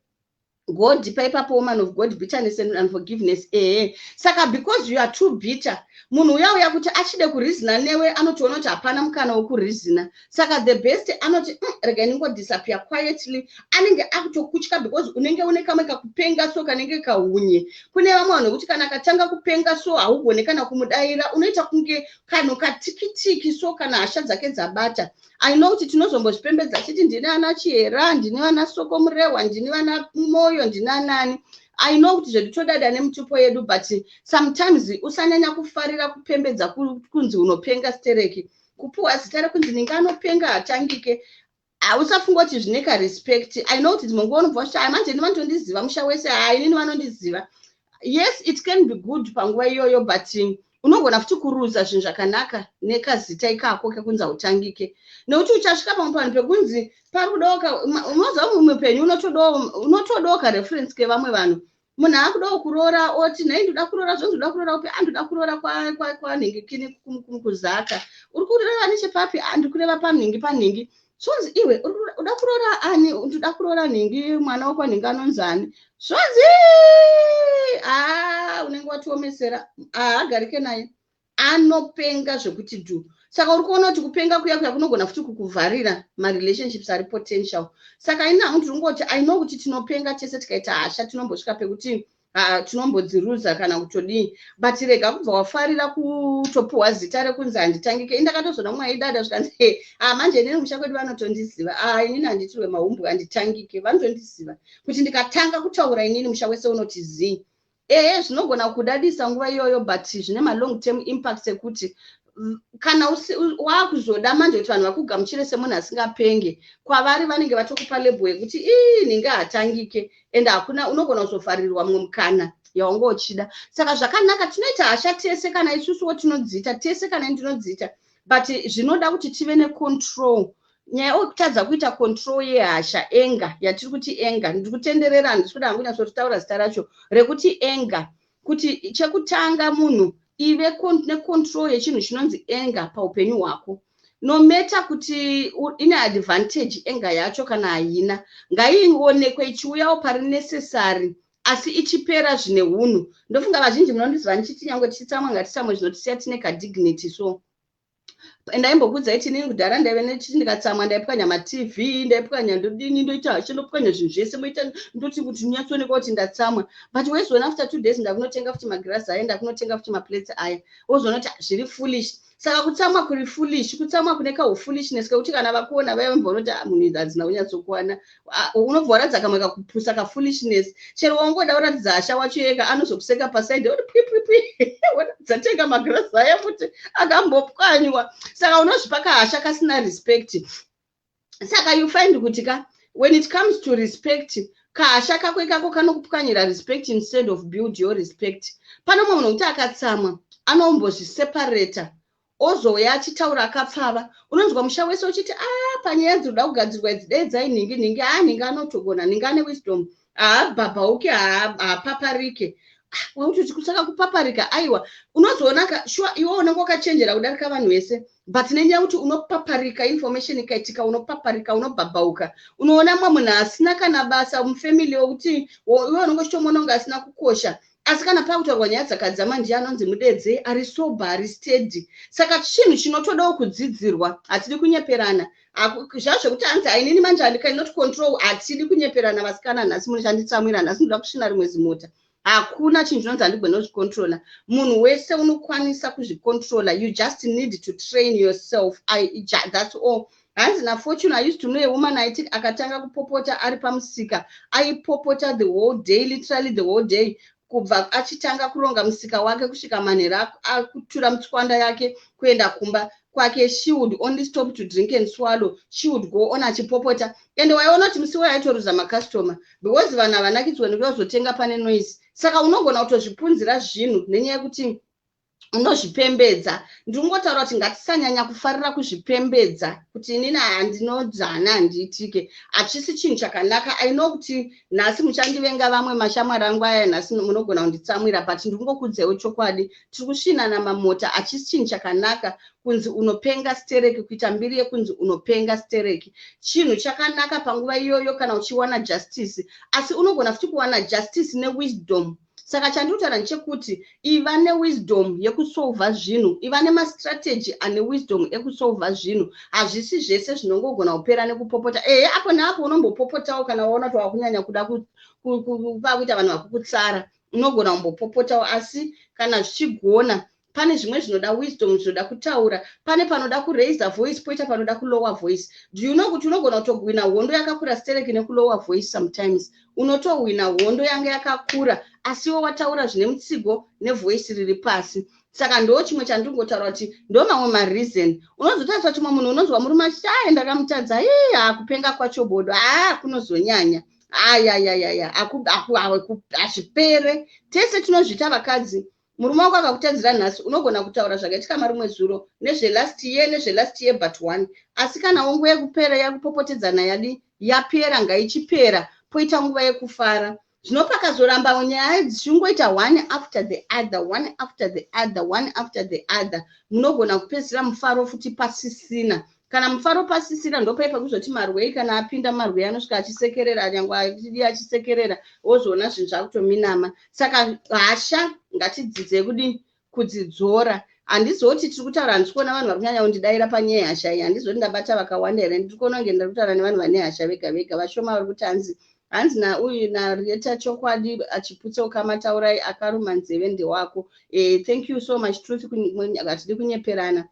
"God paipapo, woman of God, bitterness and unforgiveness." Ehe, saka because you are too bitter, munhu uya uya kuti achide kureasona newe, anotoona kuti hapana mukana wekureasona. Saka the best anoti, regai ningodisappear quietly." Anenge akutokutya because unenge une kamwe kakupenga so, kanenge kahunye. Kune vamwe vanhu vekuti kana akatanga kupenga so, haugone kana kumudaira, unoita kunge kanhu katikitiki so kana hasha dzake dzabata. I know kuti tinozombozvipembedza chiti, "Ndine ana Chihera, ndine vana Soko Murehwa, ndine vana Moyo, ndine anani." I know kuti zvedu todada nemutupo yedu, but sometimes usanyanya kufarira kupembedza kunzi unopenga stereki. Kupuwa zita rekunzi ninge anopenga, hatangike, hausafunga kuti zvine karespect. I know kuti dzimwe nguva unobva uchiti, "Ai, manje ndivanotondiziva musha wese, hai, inini vanondiziva." Yes, it can be good panguva iyoyo, but unogona futi kuruza zvinhu zvakanaka nekazita ikako kekunzi hautangike, nekuti uchasvika pamwe panhu pekunzi pari kudoka. Unoziva, muupenyu unotodawo kareference kevamwe vanhu. Munhu akudawo kuroora, oti, "Nhai, ndoda kuroora." Zvonzi, "Ndoda kuroora upi?" "Andoda kuroora kwanhingikini kuzaka." "Uri kureva nechepapi?" "Andiri kureva panhingi panhingi." Zvonzi, "Iwe uda kuroora ani?" "Ndoda kuroora nhingi, mwana wekwanhingi anonzi ani?" Zvonzi, "A, unenge watiomesera, haagarike naye." Anopenga zvekuti dhu. Saka uri kuona kuti kupenga kuya kuya kunogona futi kukuvharira marelationships ari potential. Saka ini hangu ndiri kungoti, I know kuti tinopenga tese. Tikaita hasha, tinombosvika pekuti tinombodziruza kana kutodii, but rega kubva wafarira kutopuhwa zita rekunzi handitangike. Indakatozoona mumwe aidada, zvikanzi, "Ah, manje inini musha kwedu vanotondiziva. Ah, inini handitirwe mahumbwe, handitangike. Vanotondiziva kuti ndikatanga kutaura inini, musha wese unoti zii." Ehe, zvinogona kudadisa nguva iyoyo, but zvine malong term impacts ekuti kana wakuzoda manje kuti vanhu vakugamuchire semunhu asingapenge, kwavari vanenge vatokupa label yekuti ii, ninge hatangike, and hakuna unogona kuzovharirwa mumwe mukana yaunge uchida. Saka zvakanaka, tinoita hasha tese, kana isusuwo tinodziita tese, kana ndinodziita, but zvinoda kuti tive necontrol. Nyaya yekutadza kuita control yehasha, anger yatiri kuti anger, ndiri kutenderera, handisi kuda hangu kunyatsotaura zita racho rekuti anger, kuti chekutanga munhu ive necontrol yechinhu chinonzi anger paupenyu hwako. No matter kuti ine advantage anger yacho kana haina, ngaionekwe ichiuyawo pari necessary, asi ichipera zvine unhu. Ndofunga vazhinji munondiziva ndichiti nyange tichitsamwa, ngatitsamwe zvinotisiya tine kadignity. So ndaimbokuudzai kuti inini kudhara ndaive nechiti ndikatsamwa ndaipwanya maTV, ndaipwanya, ndodini, ndoita hasha, ndopwanya zvinhu zvese, moita ndoti kuti nyatsooneka kuti ndatsamwa. But waizoona after 2 days ndakunotenga futi magirazi aya, ndakunotenga futi maplates aya, wozoona kuti zviri foolish. Saka kutsamwa kuri foolish, kutsamwa kune kaufoolishness kekuti kana vakuona vaimboona kuti, "Ah, munhu idzi hadzina kunyatsokwana." Ah, unobva waratidza kamwe kakupusa, kafoolishness. Chero wangoda kuratidza hasha wacho ega anozokuseka paside, oti pwi pwi pwi, dzatenga magirazi aya futi akambopwanywa. Saka unozvipa kahasha kasina respect. Saka you find kuti ka, when it comes to respect, kahasha kako ikako kanokupwanyira respect instead of build your respect. Pane mumwe munhu wekuti akatsamwa anombozviseparata, ozouya achitaura akapfava. Unonzwa musha wese uchiti, "A, panyaya dzinoda kugadzirwa idzi, dei dzai nhingi nhingi. A, nhingi anotogona, nhingi ane wisdom, haabhabhauki, haapaparike." Wakuti saka kupaparika, aiwa, unozoona sure iwe unenge wakachenjera kudarika vanhu vese, but nenyaya yekuti unopaparika, information ikaitika unopaparika, unobhabhauka. Unoona mumwe munhu asina kana basa mufamily, wekuti iwe unenge uchitomuona kunge asina kukosha, asi kana pakutaurwa nyaya dzakadzama ndiye anonzi mudedze, ari sober, ari steady. Saka chinhu chinotodawo kudzidzirwa. Hatidi kunyeperana zvazvekuti hanzi, "Ainini manje handicannot control." Hatidi kunyeperana, vasikana. Nhasi muchanditsamwira, nhasi ndoda kusvina rimwe zimota. Hakuna chinhu chinonzi handigone kuzvicontrola. Munhu wese unokwanisa kuzvicontrola. You just need to train yourself. That's all. Hanzi naFortune, "I used to know a woman aiti akatanga kupopota ari pamusika, aipopota the whole day, literally the whole day, kubva achitanga kuronga musika wake kusvika manheru akutura mutswanda yake kuenda kumba kwake. She would only stop to drink and swallow. She would go on achipopota." Ende waiona kuti musi waitoruza makastoma, because vanhu havanakidzwa nekuzotenga pane noise. Saka unogona kutozvipunzira zvinhu nenyaya yekuti unozvipembedza. Ndingotaura kuti ngatisanyanya kufarira kuzvipembedza kuti inini handinodzana, handiitike. Hachisi chinhu chakanaka. I know kuti nhasi muchandivenga, vamwe mashamwari angu aya, nhasi munogona kunditsamwira, but ndingokudzaiwo chokwadi. Tiri kusvinana mamota. Hachisi chinhu chakanaka kunzi unopenga stereki, kuita mbiri yekunzi unopenga stereki. Chinhu chakanaka panguva iyoyo kana uchiwana justice, asi unogona futi kuwana justice newisdom. Saka chandikutaura ndechekuti iva newisdom yekusolva zvinhu, iva nemastrategy ane wisdom ekusolva zvinhu. Hazvisi zvese zvinongogona kupera nekupopota. Ehe, apo neapo unombopopotawo kana waona kuti wakunyanya kuda kuita vanhu vakukutsara, unogona kumbopopotawo. Asi kana zvichigona, pane zvimwe zvinoda wisdom, zvinoda kutaura. Pane panoda kuraisa voice, poita panoda kulower voice. Do you know kuti unogona kutohwina hondo yakakura stereki nekulower voice? Sometimes unotohwina hondo yanga yakakura, asiwo wataura zvine mutsigo nevoice riri pasi. Saka ndo chimwe chandingotaura kuti ndo mamwe mareason unozotarisa kuti mumwe munhu, unonzwa murume achiti, "Ai, ndakamutadza." Ii, hakupenga kwacho bodo, haa, kunozonyanya. Ayayayaya, hazvipere. Tese tinozviita vakadzi. Murume wako akakutadzira nhasi, unogona kutaura zvakaitika marimwe zuro, nezvelast year, nezvelast year but one. Asi kana nguva yekupera yakupopotedzana yadi yapera, ngaichipera, poita nguva yekufara. Zvino pakazoramba nyaya dzichingoita one after the other, one after the other, one after the other, munogona kupedzisira mufaro futi pasisina. Kana mufaro pasisina, ndopai pakuzoti marwei kana apinda, marwei anosvika achisekerera, nyange achidi achisekerera, wozoona zvinhu zvakutominama. Saka hasha ngatidzidzei kudi kudzidzora. Handizoti tiri kutaura, handisi kuona vanhu vari kunyanya kundidaira panyaya yehasha iyi. Handizoti ndabata vakawanda here. Ndiri kuona kunge ndiri kutaura nevanhu vane hasha vega vega. Vashoma vari kuti hanzi hanzi nauyu nareta chokwadi achiputsa ukama. Taurai akaruma nzeve ndewako. Thank you so much, Truth. Hatidi kunyeperana.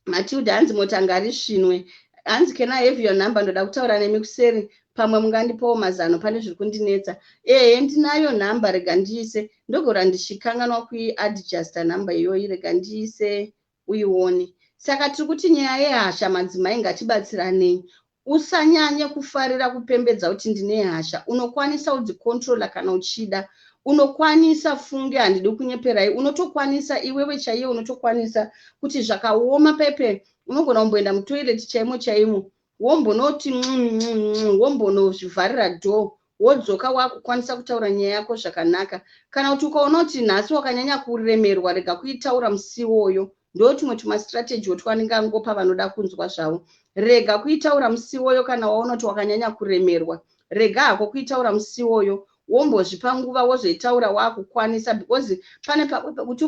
Matilda hanzi mota ngarisvinwe. Hanzi, "Can I have your number? Ndoda kutaura nemi kuseri, pamwe mungandipawo mazano, pane zviri kundinetsa." Ehe, ndinayo nhamba, rega ndiise. Ndogora ndichikanganwa kuiadjusta nhamba iyoyi. Rega ndiise uione. Saka tiri kuti nyaya yehasha, madzimai, ngatibatsiranei. Usanyanye kufarira kupembedza kuti ndine hasha. Unokwanisa kudzicontrola kana uchida. Unokwanisa funge, handidi kunyeperai. Unotokwanisa iwewe chaiye, unotokwanisa kuti zvakaoma pepe, unogona kumboenda mutoilet chaimo chaimo, wombonoti nxu, wombonozvivharira door, wodzoka wakukwanisa kutaura nyaya yako zvakanaka. Kana kuti ukaona kuti nhasi wakanyanya kuremerwa, rega kuitaura musi iwoyo. Ndo tumwe tumastrategy twandingangopa vanoda kunzwa zvavo. Rega kuitaura musi iwoyo. Kana waona kuti wakanyanya kuremerwa, rega hako kuitaura musi iwoyo, wombozvipa nguva, wozoitaura waakukwanisa, because pane pamwe pekuti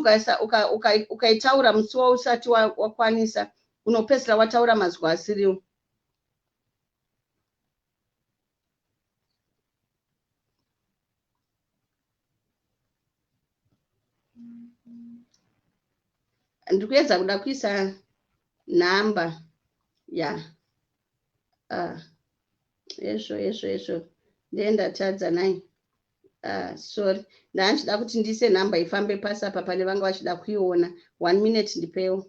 ukaitaura musi wausati wakwanisa, unopedzisira wataura mazwi asiriwo. Ndiri kuedza kuda kuisa nhamba ya ezvo ezvo ezvo, ndee ndatadza nai. Sorry, ndaa kuti ndiise nhamba ifambe pasi apa, pane vanga vachida kuiona. One minute, ndipewo.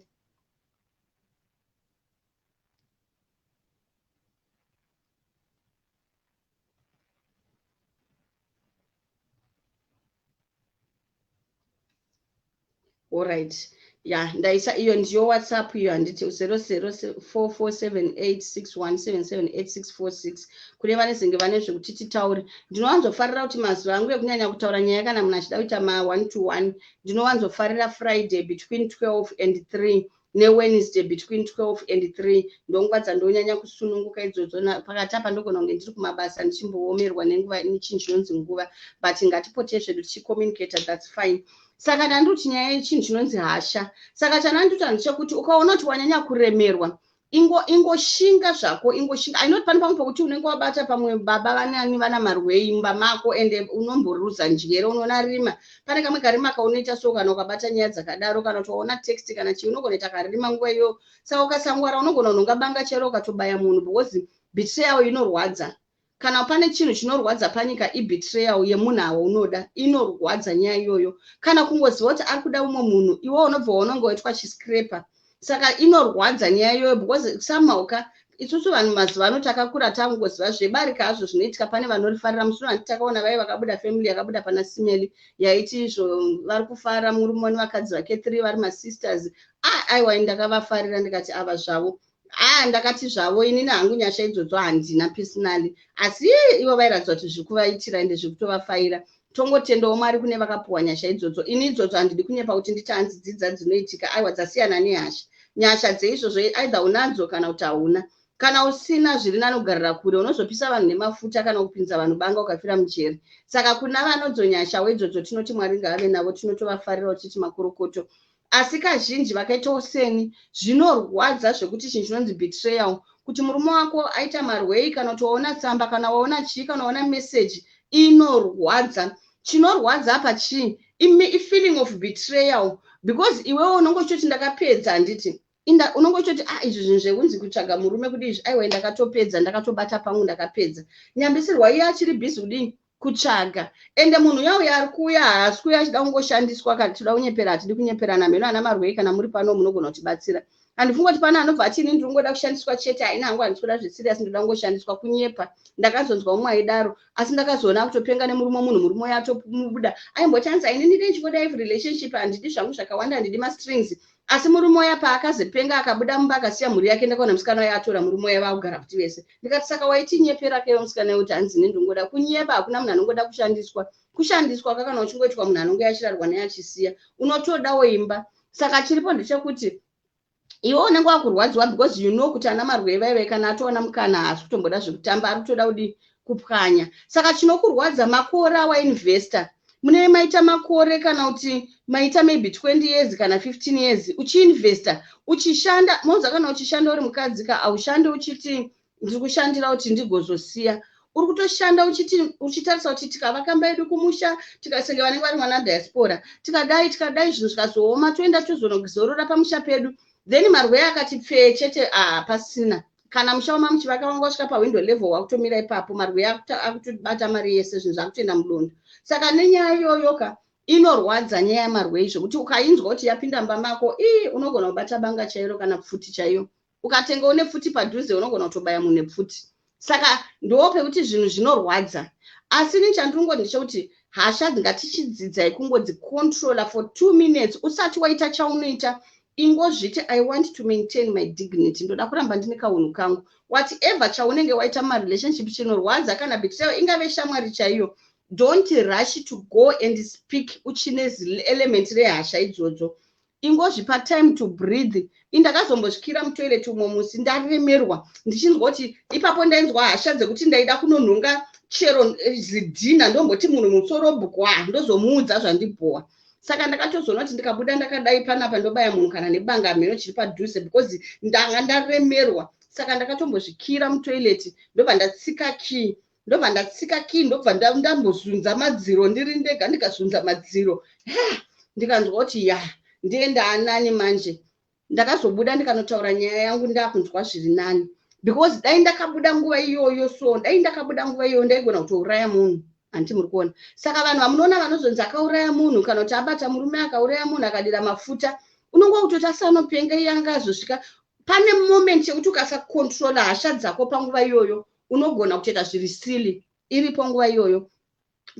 Alright, ya, ndaisa. Iyo ndiyo WhatsApp iyo, handiti? 00447861778646 kune vanezenge vane zvekuti titaure. Ndinowanzofarira kuti mazuva angu ekunyanya kutaura nyaya, kana munhu achida kuita ma1 to 1, ndinowanzofarira Friday between 12 and 3 neWednesday between 12 and 3. Ndonguva dzandonyanya kusununguka idzodzo. Pakati apa ndogona kunge ndiri kumabasa, ndichimboomerwa nenguva, nechinhu chinonzi nguva, but ngatipotei zvedu tichicommunicata, that's fine. Saka ndandiri kuti nyaya yechinhu chinonzi hasha. Saka chanandikuta ndechekuti ukaona kuti wanyanya kuremerwa, ingoshinga zvako, ingoshinga. Ainoti pane pamwe pokuti unenge wabata pamwe baba vanani vana marwei mumba mako, ende unomboruza njere, unoona rima. Pane kamwe karima kaunoita so kana ukabata nyaya dzakadaro, kana kuti waona text kana chii, unogona kuita karima nguva iyoyo. Saka ukasangwara, unogona kunonga banga chero ukatobaya munhu, because betrayal inorwadza. Kana pane chinhu chinorwadza panyika, ibetrayal yemunhu awo unoda. Inorwadza nyaya iyoyo. Kana kungoziva kuti ari kuda umwe munhu, iwe unobva waunonge waitwa chiscraper. Saka inorwadza nyaya iyoyo, because somehow ka isusu vanhu mazuva ano takakura tangoziva zvebarika hazvo zvinoitika. Pane vanorifarira. Musi uno takaona vai vakabuda, family yakabuda pana Simeli yaiti izvo vari kufara, murume nevakadzi vake three vari masisters. Aiwa, ndakavafarira, ndikati ava zvavo. A, ndakati zvavo, inini hangu nyasha idzodzo handina personally, asi ivo vairatidza kuti zviri kuvaitira ende zviri kutovafaira. Tongotendawo Mwari kune vakapuwa nyasha idzodzo. Ini idzodzo handidi kunyepa kuti nditi hanzi dzidza dzinoitika. Aiwa, dzasiyana nehasha. Nyasha dzeizvozvo either unadzo kana kuti hauna. Kana usina, zviri nani kugarira kure. Unozopisa vanhu nemafuta kana kupinza vanhu banga, ukafira mujeri. Saka kuna vanodzonyashawo idzodzo, tinoti Mwari ngaave navo. Tinotovafarira uchiti makorokoto. Asi kazhinji vakaitawo seni, zvinorwadza zvekuti chinhu chinonzi betrayal, kuti murume wako aita marwei, kana kuti waona tsamba, kana waona chii, kana waona meseji, inorwadza. Chinorwadza apa chii? Ifeeling of betrayal, because iwewe unonge uchitoti ndakapedza, handiti? Unonge uchitoti, ah, izvi zvinhu zvekunzi kutsvaga murume kudii izvi, aiwa, ndakatopedza, ndakatobata pangu, ndakapedza. Nyambisirwa iye achiri busy kudii? Kutsvaga. Ende munhu uya uya ari kuuya, haasi kuuya achida kungoshandiswa. Kana tinoda kunyepera, hatidi kunyeperana. Mheno ana marwei, kana muri pano munogona kutibatsira. Handifunga kuti pane anobva ati, "Ini ndiri kungoda kushandiswa chete, haina hangu, handisi kuda zveserious, ndoda kungoshandiswa." Kunyepa. Ndakazonzwa umwe aidaro, asi ndakazoona akutopenga nemurume munhu. Murume uyo atomubuda. Aimboti anzi, "Ainini ndine chingoda if relationship, handidi zvangu zvakawanda, handidi mastrings." Asi murume uya paakazopenga akabuda mumba akasiya mhuri yake, ndakaona musikana uya atora murume uya, vakugara futi vese. Ndikati, "Saka waitinyepera keyo musikana wekuti hanzi ini ndingoda kunyepa?" Hakuna munhu anongoda kushandiswa. Kushandiswa kakana uchingoitwa, munhu anonge achirarwa naye achisiya, unotodawo imba. Saka chiripo ndechekuti iwe unenge wakurwadziwa because you know kuti ana marwei vaive, kana atowana mukana, haasi kutomboda zvekutamba, ari kutoda kudi kupwanya. Saka chinokurwadza makore awainvesta. Munenge maita makore, kana kuti maita maybe 20 years kana 15 years uchiinvesta, uchishanda. Moza kana uchishanda uri mukadzi ka, haushandi uchiti ndiri kushandira kuti ndigozosiya. Uri kutoshanda uchiti, uchitarisa kuti tikavaka mba yedu kumusha, tikasenge vanenge vari mwana diaspora, tikadai, tikadai, zvinhu zvikazooma, toenda tozonozorora pamusha pedu. Then marwei akati pfee chete, pasina kana musha wama muchivaka, wanga wasvika pawindow level, wakutomira ipapo, marwei akutobata mari yese, zvinhu zvakutoenda mudondo. Saka nenyaya iyoyoka inorwadza, nyaya yamarwei, zvokuti ukainzwa kuti yapinda mumba mako, ii, unogona kubata banga chairo kana pfuti chaiyo. Ukatenga une pfuti padhuze, unogona kutobaya munhu nepfuti. Saka ndo pekuti zvinhu zvinorwadza. Asi ini chandinongoti ndechekuti hasha ngatichidzidzai kungodzicontrola for 2 minutes usati waita chaunoita. Ingozviti, "I want to maintain my dignity, ndoda kuramba ndine kaunhu kangu." Whatever chaunenge waita mumarelationship chinorwadza, kana betrayal, ingave shamwari chaiyo, don't rush to go and speak uchine element rehasha idzodzo. Ingozvipa time to breathe. Indakazombosvikira mutoilet umwe musi ndaremerwa, ndichinzwa kuti ipapo ndainzwa hasha dzekuti ndaida kunonhonga chero zidhina, ndomboti munhu musoro bwa, ndozomuudza zvandibhowa. Saka ndakatozoona kuti ndikabuda ndakadai panapa, ndobaya munhu kana nebanga, mheno chiri padhuze, because ndanga ndaremerwa. Saka ndakatombozvikira mutoilet, ndobva ndatsika key, ndobva ndatsika key, ndobva ndambozunza madziro ndiri ndega. Ndikazunza madziro, ndikanzwa kuti ya, ndiye ndaanani manje. Ndakazobuda, ndikanotaura nyaya yangu, ndakunzwa zviri nani, because dai ndakabuda nguva iyoyo, so dai ndakabuda nguva iyoyo, ndaigona kutouraya munhu. Handiti muri kuona? Saka vanhu vamunoona vanozonzi akauraya munhu, kana kuti abata murume akauraya munhu, akadira mafuta, unonga kutoti asanopenga. Iye anga azosvika pane moment yekuti ukasakontrola hasha dzako panguva iyoyo, unogona kutoita zviri silly iripo nguva iyoyo.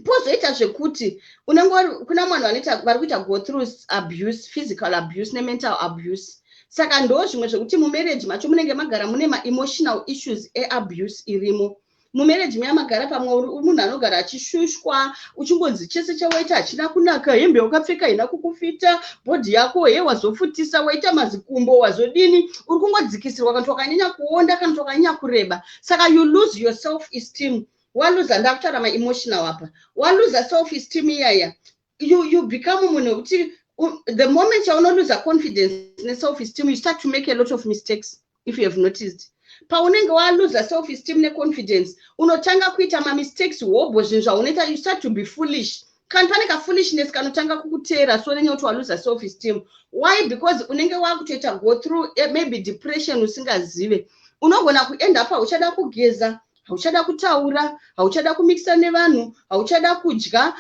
Pozoita zvekuti unenge kuna vanhu vanoita, vari kuita go through abuse, physical abuse nemental abuse. Saka ndo zvimwe zvekuti mumarriage macho munenge magara mune maemotional issues eabuse irimo mumarriage muya. Magara pamwe munhu anogara achishushwa, uchingonzi chese chawaita hachina kunaka, hembe wakapfeka haina kukufita, body yako he, wazofutisa, waita mazikumbo, wazodini, uri kungodzikisirwa, kana kuti wakanyanya kuonda, kana kuti wakanyanya kureba. Saka you lose your self esteem. Waluza, ndakutaura maemotional apa, waluza self esteem iyaya, you become munhu wekuti the moment yaunoluza confidence neself esteem, you start to make a lot of mistakes. If you have noticed, paunenge waluza self esteem neconfidence, unotanga kuita mamistakes hobho. Zvinhu zvaunoita, you start to be foolish. Kana pane kafoolishness kanotanga kukuteera, so nenyaya kuti waluza self esteem. Why? Because unenge wakutoita go through maybe depression usingazive. Unogona kuenda pa hauchada kugeza, hauchada kutaura, hauchada kumikisa nevanhu, hauchada kudya.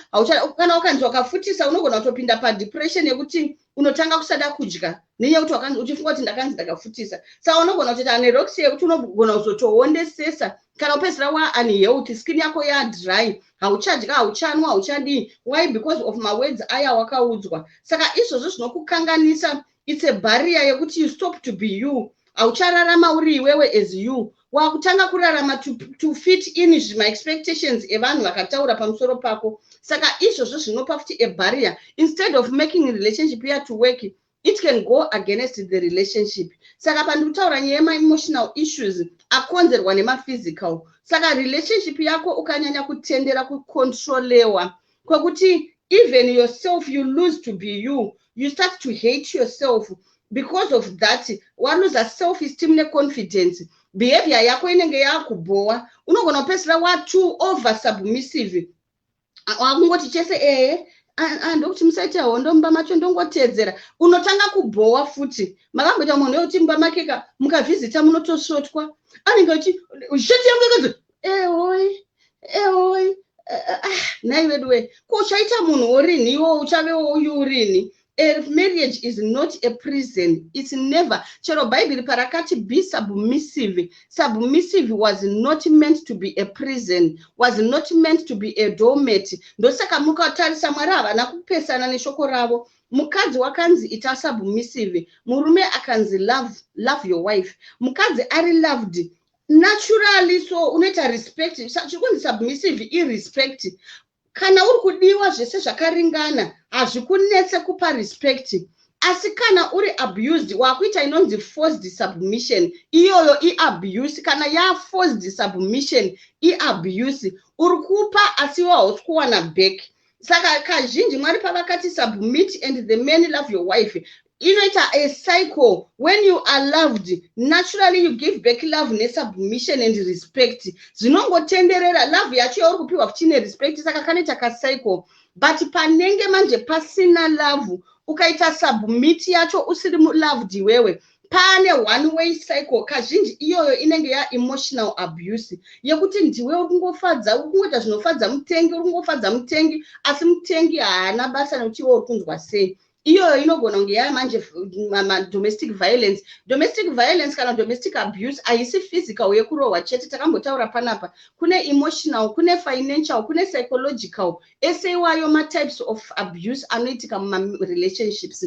Kana ukanzi wakafutisa, unogona kutopinda padepression yekuti unotanga kusada kudya nenyaya yekuti uchifunga kuti ndakanzi ndakafutisa. Saka unogona kutoita anorexia yekuti unogona kuzotoondesesa, kana kupedzisira waunhealthy, skin yako yadry, hauchadya, hauchanwa, hauchadii. Why? Because of mawords aya wakaudzwa. Saka izvozvo zvinokukanganisa. It's a barrier yekuti you stop to be you. Hauchararama uri iwewe as you. Wakutanga kurarama to fit in zvimaexpectations evanhu vakataura pamusoro pako. Saka izvozvo zvinopa futi a barrier. Instead of making relationship ya to work, it can go against the relationship. Saka pandiri kutaura nyaya yemaemotional issues akonzerwa nemaphysical. Saka relationship yako ukanyanya kutendera kucontrolewa kwekuti even yourself you lose to be you, you start to hate yourself because of that. Waluza self esteem neconfidence, behavior yako inenge yakubhowa. Unogona kupedzisira watoo over submissive, wakungoti chese ehe, ndokuti musaite hondo mumba macho, ndongotedzera. Unotanga kubhowa futi. Makamboita munhu wekuti mumba makeka mukavhizita munotosvotwa, anenge achi sheti yangu yakanzi ehoi ehoi. Ah, nhai vedu we, ko uchaita munhu worini iwo? Uchavewo uyu urini? A marriage is not a prison. It's never. Chero Bhaibheri parakati be submissive, submissive was not meant to be a prison, was not meant to be a doormat. Ndosaka mukatarisa, Mwari havana kupesana neshoko ravo. Mukadzi wakanzi ita submissive, murume akanzi love, love your wife. Mukadzi ari loved naturally, so unoita respect. Chiri kunzi submissive irespect. Kana uri kudiwa zvese zvakaringana, hazvikunetse kupa respect. Asi kana uri abused, wakuita inonzi forced submission. Iyoyo iabuse. Kana yaforced submission, iabuse. Uri kupa asi iwe hausi kuwana back. Saka kazhinji Mwari pavakati submit and the man love your wife, inoita a cycle. When you are loved, naturally you give back love nesubmission and respect. Zvinongotenderera, love yacho yauri kupiwa futi nerespect, saka kanoita kacycle. But panenge manje pasina love, ukaita submit yacho usiri muloved iwewe, pane one way cycle. Kazhinji iyoyo inenge yaemotional abuse, yekuti ndiwe uri kungofadza, uri kungoita zvinofadza mutengi, uri kungofadza mutengi, asi mutengi haana basa nekuti iwe uri kunzwa sei. Iyoyo inogona kunge yaya manje domestic violence. Domestic violence kana domestic abuse haisi physical yekurohwa chete. Takambotaura panapa, kune emotional, kune financial, kune psychological. Ese iwayo matypes of abuse anoitika mumarelationships.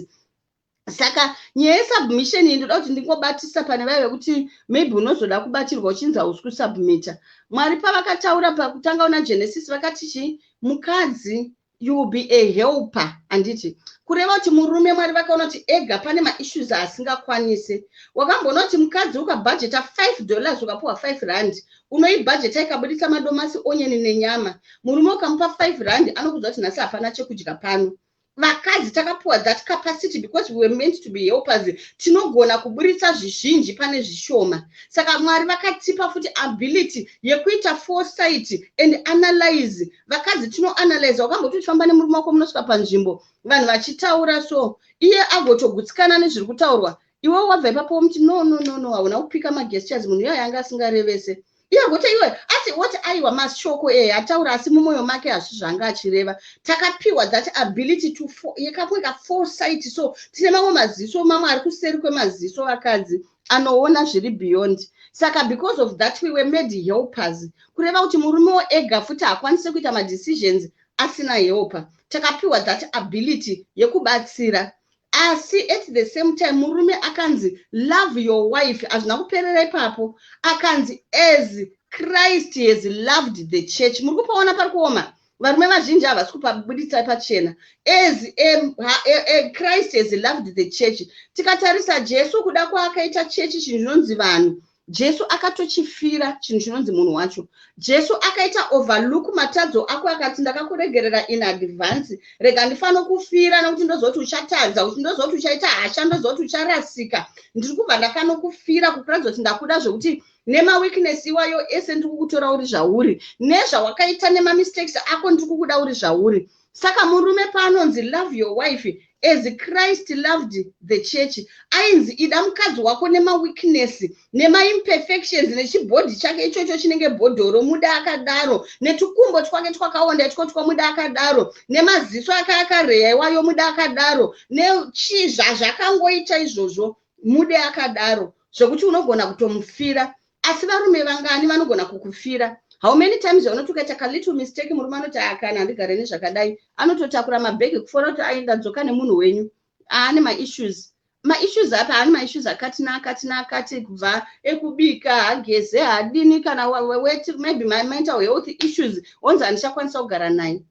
Saka nyaya yesubmission iyi, ndoda kuti ndingobatisa pane vaya vekuti maybe unozoda kubatirwa uchinzi hausi kusubmita. Mwari pavakataura pakutanga una Genesis, vakati chii? Mukadzi, you will be a helper, handiti? Kureva kuti murume, Mwari vakaona kuti ega pane maissues asingakwanisi. Wakamboona kuti mukadzi ukabhajeta $5, ukapiwa R5, unoibhajeta ikabudisa madomasi, onion nenyama. Murume ukamupa R5, anokudza kuti nhasi hapana chekudya pano. Vakadzi takapiwa that capacity because we were meant to be helpers. Tinogona kuburitsa zvizhinji pane zvishoma. Saka Mwari vakatipa futi ability yekuita foresight and analyze. Vakadzi tinoanalyze. Wakamboti uchifamba nemurume wako, munosvika panzvimbo, vanhu vachitaura so, iye agotogutsikana nezviri kutaurwa, iwe wabva ipapo womuti, "No, no, no, no, hauna kupika magestures, munhu iyoyo anga asingarevese." Iye agoti, "Iwe," asi woti, "Aiwa, mashoko e ataura, asi mumwoyo make hazvi zvanga achireva." Takapiwa that ability to yekamwe kaforesight. So tine mamwe maziso, mamwe ari kuseri kwemaziso, vakadzi anoona zviri beyond. Saka because of that we were made helpers. Kureva kuti murumewo ega futi haakwanisi kuita madecisions asina helper. Takapiwa that ability yekubatsira, asi at the same time murume akanzi love your wife. Hazvina kuperera ipapo. Akanzi as Christ has loved the church. Muri kupaona pari kuoma? Varume vazhinji havasi kupabudisa pachena. As a Christ has loved the church. Tikatarisa Jesu, kuda kwaakaita chechi, chinhu chinonzi vanhu, Jesu akatochifira chinhu chinonzi munhu wacho. Jesu akaita overlook matadzo ako, akati, "Ndakakuregerera in advance, rega ndifanira kufira nekuti ndozoti uchatadza, kuti ndozoti uchaita hasha, ndozoti ucharasika. Ndiri kubva ndakanokufira kukuratidza kuti ndakuda zvekuti nemaweakness iwayo ese ndiri kukutora uri zvauri, nezvawakaita nemamistakes ako, ndiri kukuda uri zvauri." Saka murume paanonzi love your wife as Christ loved the church, ainzi ida mukadzi wako nemaweakness, nemaimperfections, nechibhodhi chake ichocho chinenge bhodhoro, muda akadaro, netukumbo twake twakaonda itwotwo, muda akadaro, nemaziso ake akareya iwayo, muda akadaro, nechii zvazvakangoita izvozvo, mude akadaro, zvokuti unogona kutomufira. Asi varume vangani vanogona kukufira? How many times yaunoti ukaita kalittle mistake, murume anoti, "Akana, handigare nezvakadai." Anototakura mabhegi kufora kuti aenda dzoka nemunhu wenyu aane maissues. Maissues apa haani maissues akati naakati naakati, kubva ekubika, hageze, hadini, kana weti, maybe mental health issues, onzi handichakwanisa kugara naye.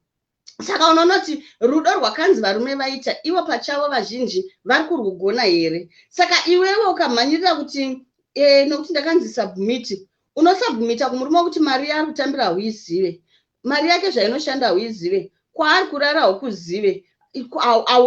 Saka unoona kuti rudo rwakanzi varume vaita, ivo pachavo vazhinji vari kurwugona here? Saka iwewe ukamhanyirira kuti nokuti ndakanzi submit, unosubmita kumurume wekuti mari yaari kutambira hauizive, mari yake zvainoshanda hauizive, kwaari kurara haukuzive,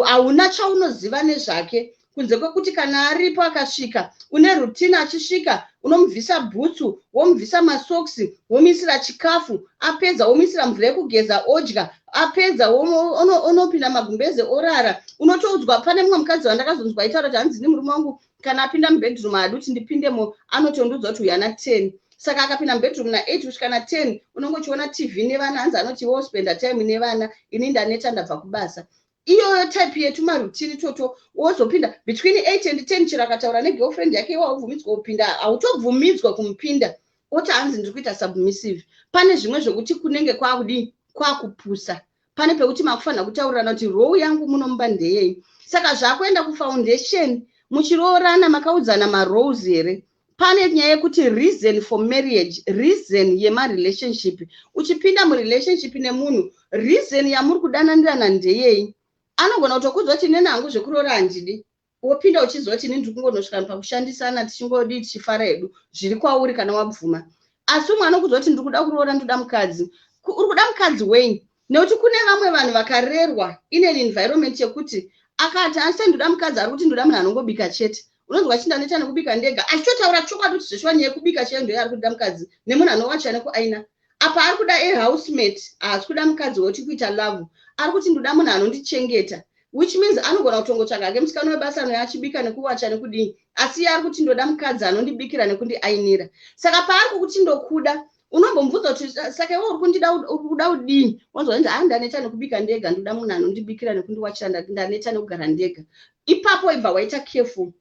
hauna chaunoziva nezvake kunze kwekuti kana aripo akasvika, une routine. Achisvika unomubvisa bhutsu, womubvisa masoksi, womuisira chikafu, apedza womuisira mvura yekugeza, odya, apedza onopinda magumbeze orara. Unotoudzwa, pane mumwe mukadzi wandakazonzwa aitaura kuti, "Hanzi murume wangu kana apinda mubedroom haadi kuti ndipindemo, anotondiudza kuti uya na10." Saka akapinda mubedroom na8 kusvika na10 unongochiona TV nevana. Hanzi anoti, "Wospenda time nevana, ini ndaneta, ndabva kubasa." Iyoyo type yetumaroutine toto. Wozopinda between 8 and 10, chero akataura negirlfriend yake, iwe haubvumidzwa kupinda, hautobvumidzwa kumupinda. Oti, "Hanzi ndiri kuita submissive." Pane zvimwe zvokuti kunenge kwakudii, kwakupusa. Pane pekuti makufanira kutaurirana kuti role yangu munomuba ndeyei. Saka zvakuenda kufoundation. Muchiroorana makaudzana maroles here? Pane nyaya yekuti reason for marriage, reason yemarelationship. Uchipinda murelationship nemunhu, reason yamuri kudananirana ndeyei? Anogona kutokudza kuti, "Nene hangu zvekuroora handidi." Wopinda uchiziva kuti ini ndiri kungonosvika pakushandisana, tichingodii, tichifara hedu, zviri kwauri kana wabvuma. Asi umwe anokudza kuti, "Ndiri kuda kuroora, ndoda mukadzi." Uri kuda mukadzi wei? Nekuti kune vamwe vanhu vakarerwa in an environment yekuti akati asi ndoda mukadzi ari kuti ndoda munhu anongobika chete. Unonzwa achinda neta nekubika ndega, achitotaura chokwadi kuti zveshuwa nyaya yekubika chaiyo ndoyo ari kuda mukadzi, nemunhu anowacha nekuaina. Apa ari kuda a housemate, haasi kuda mukadzi woti kuita love. Ari kuti ndoda munhu anondichengeta, which means anogona kutongotsvaga hake musikana webasa anouya achibika nekuwacha nekudii, asi iye ari kuti ndoda mukadzi anondibikira nekundiainira. Saka paari kukuti ndokuda, unombomubvunza kuti saka iwe uri kundida, uri kuda kudii? Wanzwa kunzi ah, ndaneta nekubika ndega, ndoda munhu anondibikira nekundiwachira, ndaneta nekugara ndega. Ipapo ibva waita careful.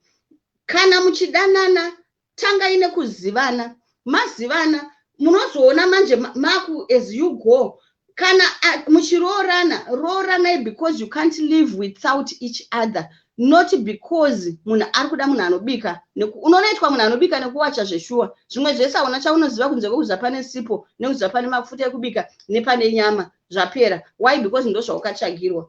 Kana muchidanana, tangai nekuzivana. Mazivana, munozoona manje maku as you go. Kana muchiroorana, rooranai because you can't live without each other, not because munhu ari kuda munhu anobika. Unonoitwa munhu anobika nekuwacha zveshuwa, zvimwe zvese hauna chaunoziva kunze kwekuziva pane sipo nekuziva pane mafuta ekubika nepane nyama, zvapera. Why? Because ndozvaukatsvagirwa.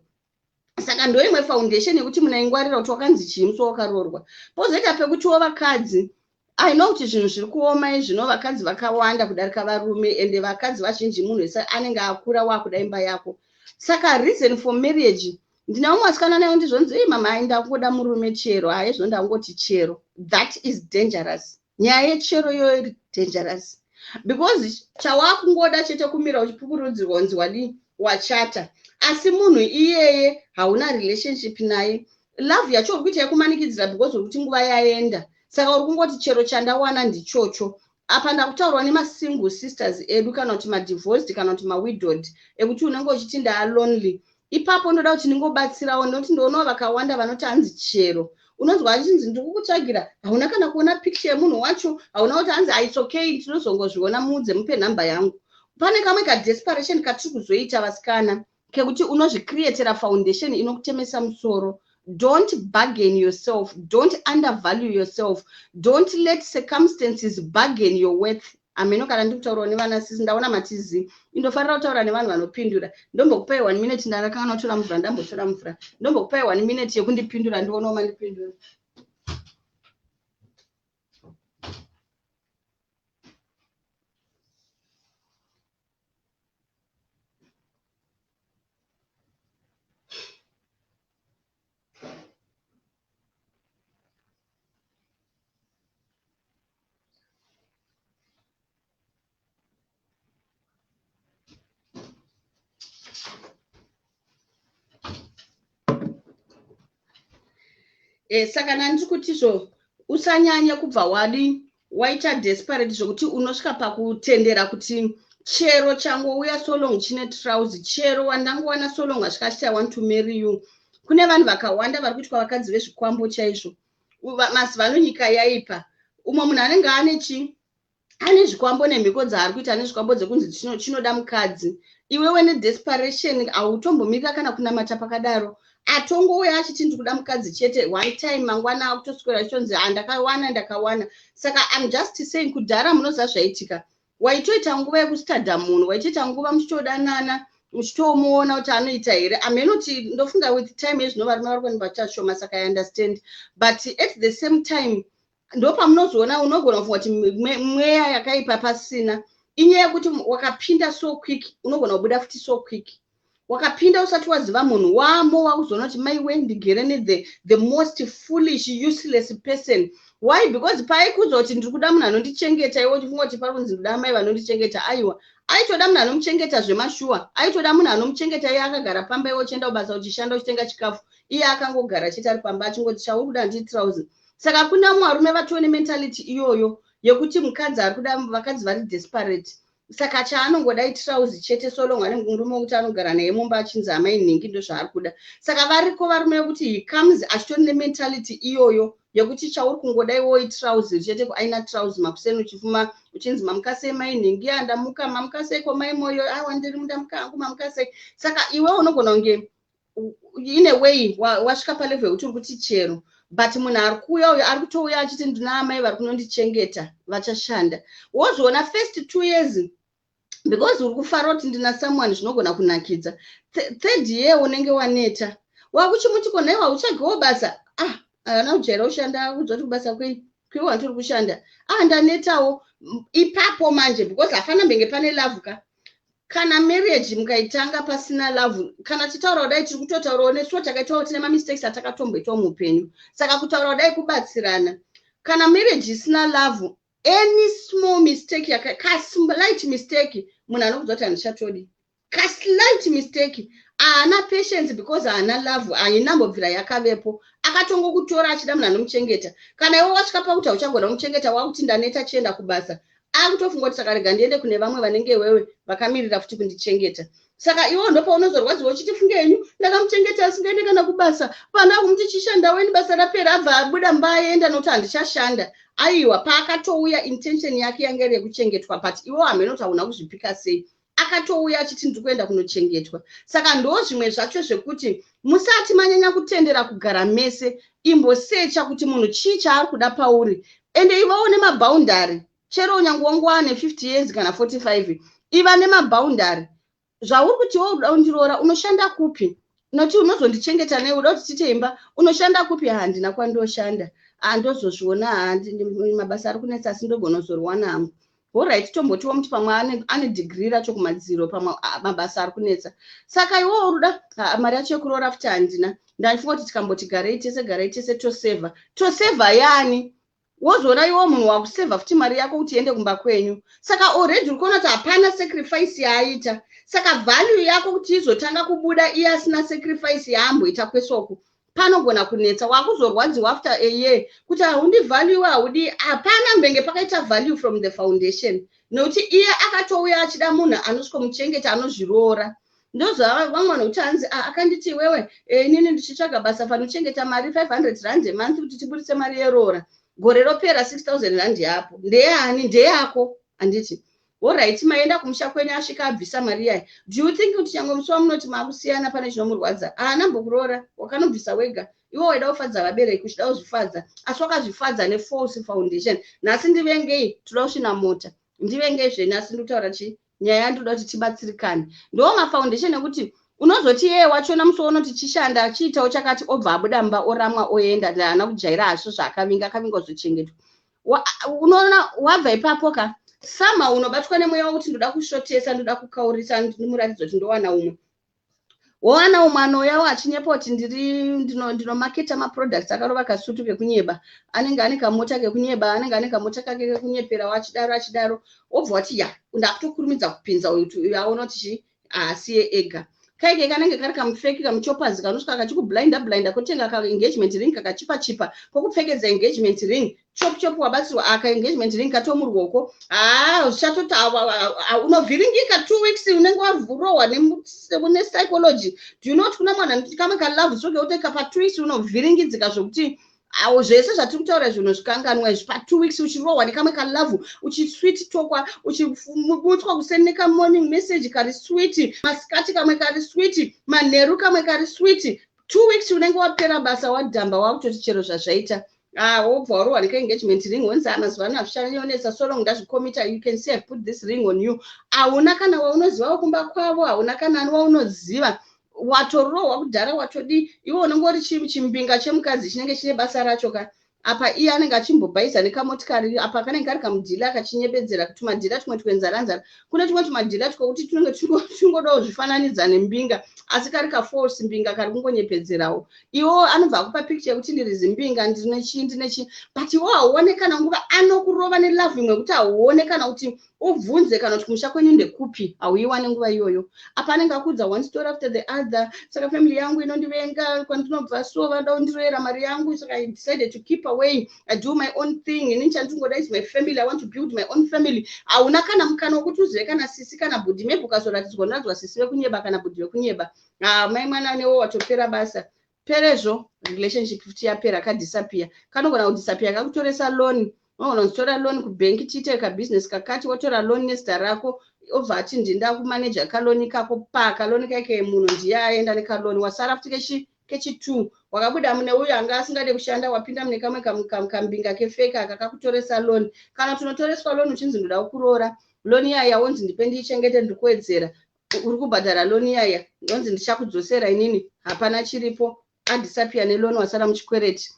Saka ndoimwe foundation yekuti munaingwarira kuti wakanzi chii musi wakaroorwa. Pozoita pekutiwo vakadzi, I know kuti zvinhu zviri kuoma izvino, vakadzi vakawanda kudarika varume, ende vakadzi vazhinji munhu wese anenge akura wakuda imba yako. Saka reason for marriage, ndine vamwe vasikana nayo ndizvonzi, ei mama, ai ndakungoda murume chero, hai zvino ndangoti chero. That is dangerous. Nyaya yechero iyoyo iri dangerous, because chawakungoda chete kumira uchipukurudzirwa kunzi wadii, wachata, asi munhu iyeye hauna relationship naye. Love yacho uri kuita yekumanikidzira because uri kuti nguva yaenda, saka uri kungoti chero chandawana ndichocho. Apa ndakutaurwa nemasingle sisters edu, kana kuti madivorced, kana kuti mawidowed, ekuti unenge uchiti ndaalonely. Ipapo ndoda kuti ndingobatsirawo, nekuti ndoonawo vakawanda vanoti hanzi chero. Unonzwa achinzi ndiri kukutsvagira, hauna kana kuona picture yemunhu wacho, hauna kuti hanzi its okay, tinozongozviona, muudze, mupe nhamba yangu. Pane kamwe kadesperation katiri kuzoita vasikana, kekuti unozvicreatera foundation inokutemesa musoro. Don't bargain yourself, don't undervalue yourself, don't let circumstances bargain your worth. Ameno kana ndiri kutaurawo nevana sisi, ndaona matizi, indofanira kutaura nevanhu vanopindura. Ndombokupai one minute, ndakakana kutora mvura, ndambotora mvura. Ndombokupai one minute yekundipindura, ndionawo mandipindura. Saka nandiri kuti zvo usanyanye kubva wadi waita desperate zvokuti unosvika pakutendera kuti chero changouya so long chine trouser, chero wandangowana so long asvika achiti I want to marry you. Kune vanhu vakawanda vari kuitwa vakadzi vezvikwambo chaizvo. Mazuva ano nyika yaipa. Umwe munhu anenge ane chi ane zvikwambo nemhiko dzaari kuita, ane zvikwambo dzekunzi chinoda mukadzi. Iwewe nedesperation hautombomirira kana kunamata pakadaro. Atongouya achiti ndikuda mukadzi chete, one time mangwana akutoswera achitonzi ndakawana, ndakawana. Saka I'm just saying, kudhara munoziva zvaitika, waitoita nguva yekustadha munhu, waitoita nguva muchitodanana, muchitomuona kuti anoita here. Amenoti ndofunga with time yezvino varume vari kuenda vachashoma, saka I understand, but at the same time ndopamunozoona unogona kufunga kuti mweya yakaipa pasina. Inyaya yekuti wakapinda so quick, unogona kubuda futi so quick. Wakapinda usati waziva munhu wamo, wakuzoona kuti maiwe, ndigere nethe the most foolish, useless person. Why? Because paaikuudza kuti ndiri kuda munhu anondichengeta, iwe uchifunga kuti pari kunzi ndoda mai vanondichengeta. Aiwa, aitoda munhu anomuchengeta zvemashuwa, aitoda munhu anomuchengeta iye akagara pamba, iwe uchienda kubasa, uchishanda, uchitenga chikafu, iye akangogara chete ari pamba achingoti chauri kuda nditrauzi. Saka kuna mwarume vatone mentality iyoyo yekuti mukadzi ari kuda, vakadzi vari desperate, saka chaanongoda itrauzi chete, so long ane murume wekuti anogara naye mumba achinzi amai nhingi, ndozvaari kuda. Saka variko varume vekuti he comes achitori nementality iyoyo yekuti chauri kungoda iwo itrauzi chete, aina trauzi makuseni, uchifuma uchinzi mamuka sei mai nhingi, andamuka, mamuka seiko mai Moyo, aiwa ndiri mundamuka hangu, mamuka sei. Saka iwe unogona kunge in a way wasvika palevel yekuti uri kuti chero, but munhu ari kuuya uyo ari kutouya achiti ndina amai vari kunondichengeta vachashanda. Wozoona first 2 years, because uri kufara kuti ndina someone, zvinogona kunakidza. Third year unenge waneta, wakuchimuti ko nhaiwa utsvagewo basa. Ah, haana kujaira kushanda, kudzwa kuti kubasa kwei kwiwa ndiri kushanda, ah, ndanetawo. Ipapo manje, because hafana mbenge pane love ka. Kana marriage mukaitanga pasina love, kana tichitaura kudai, tiri kutotaurawo nesuwo, takaitawo, tine mamistakes atakatomboitawo muupenyu. Saka kutaura kudai kubatsirana. Kana marriage isina love, any small mistake, kaslight mistake, munhu anokudza kuti handichatodi. Kaslight mistake, haana patience because haana love, hainambobvira yakavepo. Akatongokutora achida munhu anomuchengeta. Kana iwe wasvika pakuti hauchagona kumuchengeta, wakuti ndaneta, chienda kubasa, akutofunga kuti saka rega ndiende kune vamwe vanenge wewe vakamirira futi kundichengeta. Saka iwo ndopaunozorwadziwa uchiti, funge henyu, ndakamuchengeta asingaende kana kubasa, vana kumuti chishanda weni, basa rapera abva abuda mbaenda nokuti handichashanda. Aiwa, paakatouya intention yake yanga iri yekuchengetwa, but iwo hameno kuti hauna kuzvipika sei. Akatouya achiti ndiri kuenda kunochengetwa. Saka ndo zvimwe zvacho zvekuti musati manyanya kutendera kugara mese, imbosecha kuti munhu chii chaari kuda pauri. Ende ivawo nemaboundary. Chero nyange wangu wane 50 years kana 45, iva nemaboundary. Zvauri kuti iwe uda kundiroora, unoshanda kupi? Nokuti unozondichengeta nei? Uda kuti tiite imba, unoshanda kupi? Handina kwandoshanda, handozozviona, mabasa ari kunetsa, asi ndogona kuzoriwana hangu. Alright, tombotiwo muti pamwe ane dhigiri racho kumadziro, pamwe mabasa ari kunetsa. Saka iwewo uruda mari yacho yekuroora futi handina. Ndaifunga kuti tikamboti garei tese, garei tese, tosevha, tosevha yani. Wozoona iwo munhu wakusevha futi mari yako kuti iende kumba kwenyu. Saka already uri kuona kuti hapana sacrifice yaaita. Saka value yako kuti izotanga kubuda iye asina sacrifice yaamboita kwesoku, panogona kunetsa. Wakuzorwadziwa after a year kuti haundivaluewe, haudi. Hapana mbenge pakaita value from the foundation, nekuti iye akatouya achida munhu anosvikomuchengeta, anozviroora. Ndozva vamwe vanhu kuti hanzi akanditi iwewe, inini ndichitsvaga basa, fanochengeta mari 500 rand emonth kuti tiburitse mari yeroora. Gore ropera, 6000 rand yapo ndeyani? Ndeyako, handiti? Alright, maenda kumusha kwenyu, asvika abvisa mari yayi. Do you think kuti nyange musi wamunoti makusiyana pane chinomurwadza? Haana mbokuroora, wakanobvisa wega. Iwe waida kufadza vabereki, uchida kuzvifadza, asi wakazvifadza nefalse foundation. Nhasi ndivengei, toda kusvina mota, ndivengei zvenyu, asi ndikutaura chi nyaya yandinoda kuti tibatsirikane. Ndo mafoundation ekuti unozoti iye wachona musi waunoti chishanda, chiitawo chakati, obva abuda mumba, oramwa, oenda. Haana kujaira hazvo zvaakavinga, akavinga kuzochengetwa. Unoona wabva ipapo ka, sama unobatwa nemweya wekuti ndoda kusvotesa, ndoda kukaurisa, ndimuratidza kuti ndowana umwe. Wowana umwe anouyawo achinyepa kuti ndiri ndinomaketa maproducts, akarova kasutu kekunyeba, anenge ane kamota kekunyeba, anenge ane kamota kake kekunyeperawo, achidaro achidaro. Wobva wati ya, ndakutokurumidza kupinza uyu kuti uyu aona kuti chi haasiye ega. Kaike kanenge kari kamufeki, kamuchopazi, kanosvika kachikublinda blinda, kotenga kaengagement ring kakachipa chipa, kokupfekedza engagement ring, chop chop, wabatsirwa. Aka engagement ring katomuruoko, haa, zvichatoti unovhiringika. 2 weeks unenge warohwa nepsychology. Do you know kuti kuna mwana kamwe kalove so kekuti pa 2 weeks unovhiringidzika zvokuti awo zvese zvatiri kutaura zvinhu zvikanganwa izvi. Pa 2 weeks uchirohwa nekamwe kalove, uchisweet tokwa, uchimutswa kuseni nekamorning message kari sweet, masikati kamwe kari sweet, manheru kamwe kari sweet, 2 weeks unenge wapera basa, wadhamba, wakutoti chero zvazvaita. Ah, wobva warohwa nekaengagement ring, wonzi mazuva ano hazvichanyonetsa, so long ndazvikomita, you can say I put this ring on you. Hauna kana waunoziva kumba kwavo, hauna kana ani waunoziva, watorohwa kudhara, watodii. Iwe unenge uri chimbinga chemukadzi chinenge chine basa racho ka. Apa iye anenge achimbobhaisa nekamotikari, apa kanenge kari kamudhila kachinyebedzera tumadhila tumwe twenzara-nzara. Kune tumwe tumadhila twokuti tunenge tungodawo zvifananidza nembinga, asi kari kafalse mbinga, kari kungonyepedzerawo. Iwo anobva akupa picture yekuti ndiri zimbinga, ndine chii, ndine chii, but iwo hauone kana nguva anokurova nelove imwe yekuti hauone kana kuti ubvunze kana kuti kumusha kwenyu ndekupi, hauiwane nguva iyoyo. Apa anenge akuudza one story after the other. Saka family yangu inondivenga, kwandinobva, so vanoda kundiroyera mari yangu, saka I decided to keep away, I do my own thing. Inini chandingoda is my family, I want to build my own family. Hauna kana mukana wekuti uzive kana sisi kana bhudhi. Maybe ukazoratidzwa, unoratidzwa sisi vekunyeba kana bhudhi vekunyeba. Ah, mai mwana newo watopera basa perezvo, relationship futi yapera, kadisappear. Kanogona kudisappear kakutoresa loan. Unogona kuzitora loan kubhenki, tiite kabusiness kakati, wotora loan nezita rako, obva ati ndinda kumaneja kaloni kako. Pa kaloni kaike munhu ndiye aenda nekaloni, wasara futi kechi2. Wakabuda mune uyo anga asingade kushanda, wapinda mune kamwe kambinga kefake aka kakutoresa loan. Kana tunotoreswa loan uchinzi ndoda kuroora, loan iyaya wonzi ndipe ndiichengete, ndiri kuwedzera, uri kubhadhara loan iyaya, ndonzi ndichakudzosera inini, hapana chiripo, adisappear neloan, wasara muchikwereti.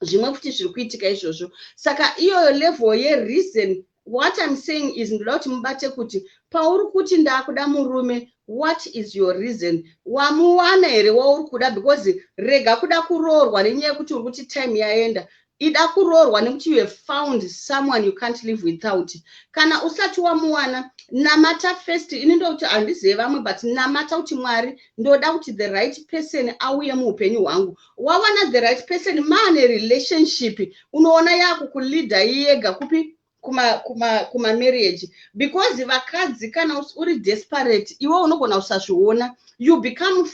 Zvimwe futi zviri kuitika izvozvo. Saka iyoyo level yereason. What I'm saying is, ndoda kuti mubate kuti pauri kuti ndakuda murume, what is your reason? Wamuwana here wauri kuda? Because rega kuda kuroorwa nenyaya yekuti uri kuti time yaenda. Ida kuroorwa nekuti you have found someone you can't live without. Kana usati wamuwana, namata first. Ini ndokuti handizive vamwe, but namata kuti, "Mwari, ndoda kuti the right person auye muupenyu hwangu." Wawana the right person, maane relationship, unoona yakukuleada iyega kupi? Kumamarriage. Because vakadzi, kana uri desperate, iwe unogona kusazviona, you become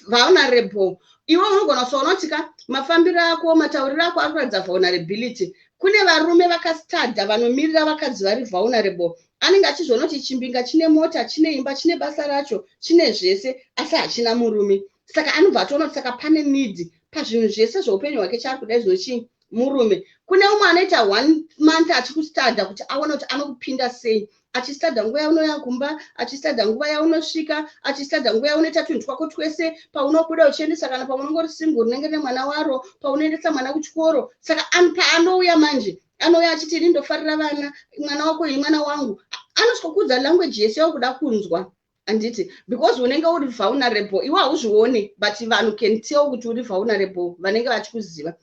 vulnerable. Iwe unogona kusaona kuti ka mafambiro ako, matauriro ako ari kuratidza vulnerability. Kune varume vakastadha vanomirira vakadzi vari vulnerable. Anenge achizviona kuti chimbinga chine mota, chine imba, chine basa racho, chine zvese, asi hachina murume. Saka anobva atoona kuti saka pane need pazvinhu zvese zveupenyu hwake. Chaari kudai zvino chii? Murume. Kune umwe anoita one month achikustadha kuti aone kuti anokupinda sei, achistadha nguva yaunouya kumba, achistadha nguva yaunosvika, achistadha nguva yaunoita tunhu twako twese, paunobuda uchiendesa, kana paunongori single rinenge nemwana waro, paunoendesa mwana kuchikoro. Saka paanouya manje, anouya achiti, "Ini ndofarira vana, mwana wako ii mwana wangu." Anosvika language yese yauri kunzwa, handiti? Because unenge uri vulnerable. Iwe hauzvioni, but vanhu can tell kuti uri vulnerable, vanenge vachikuziva.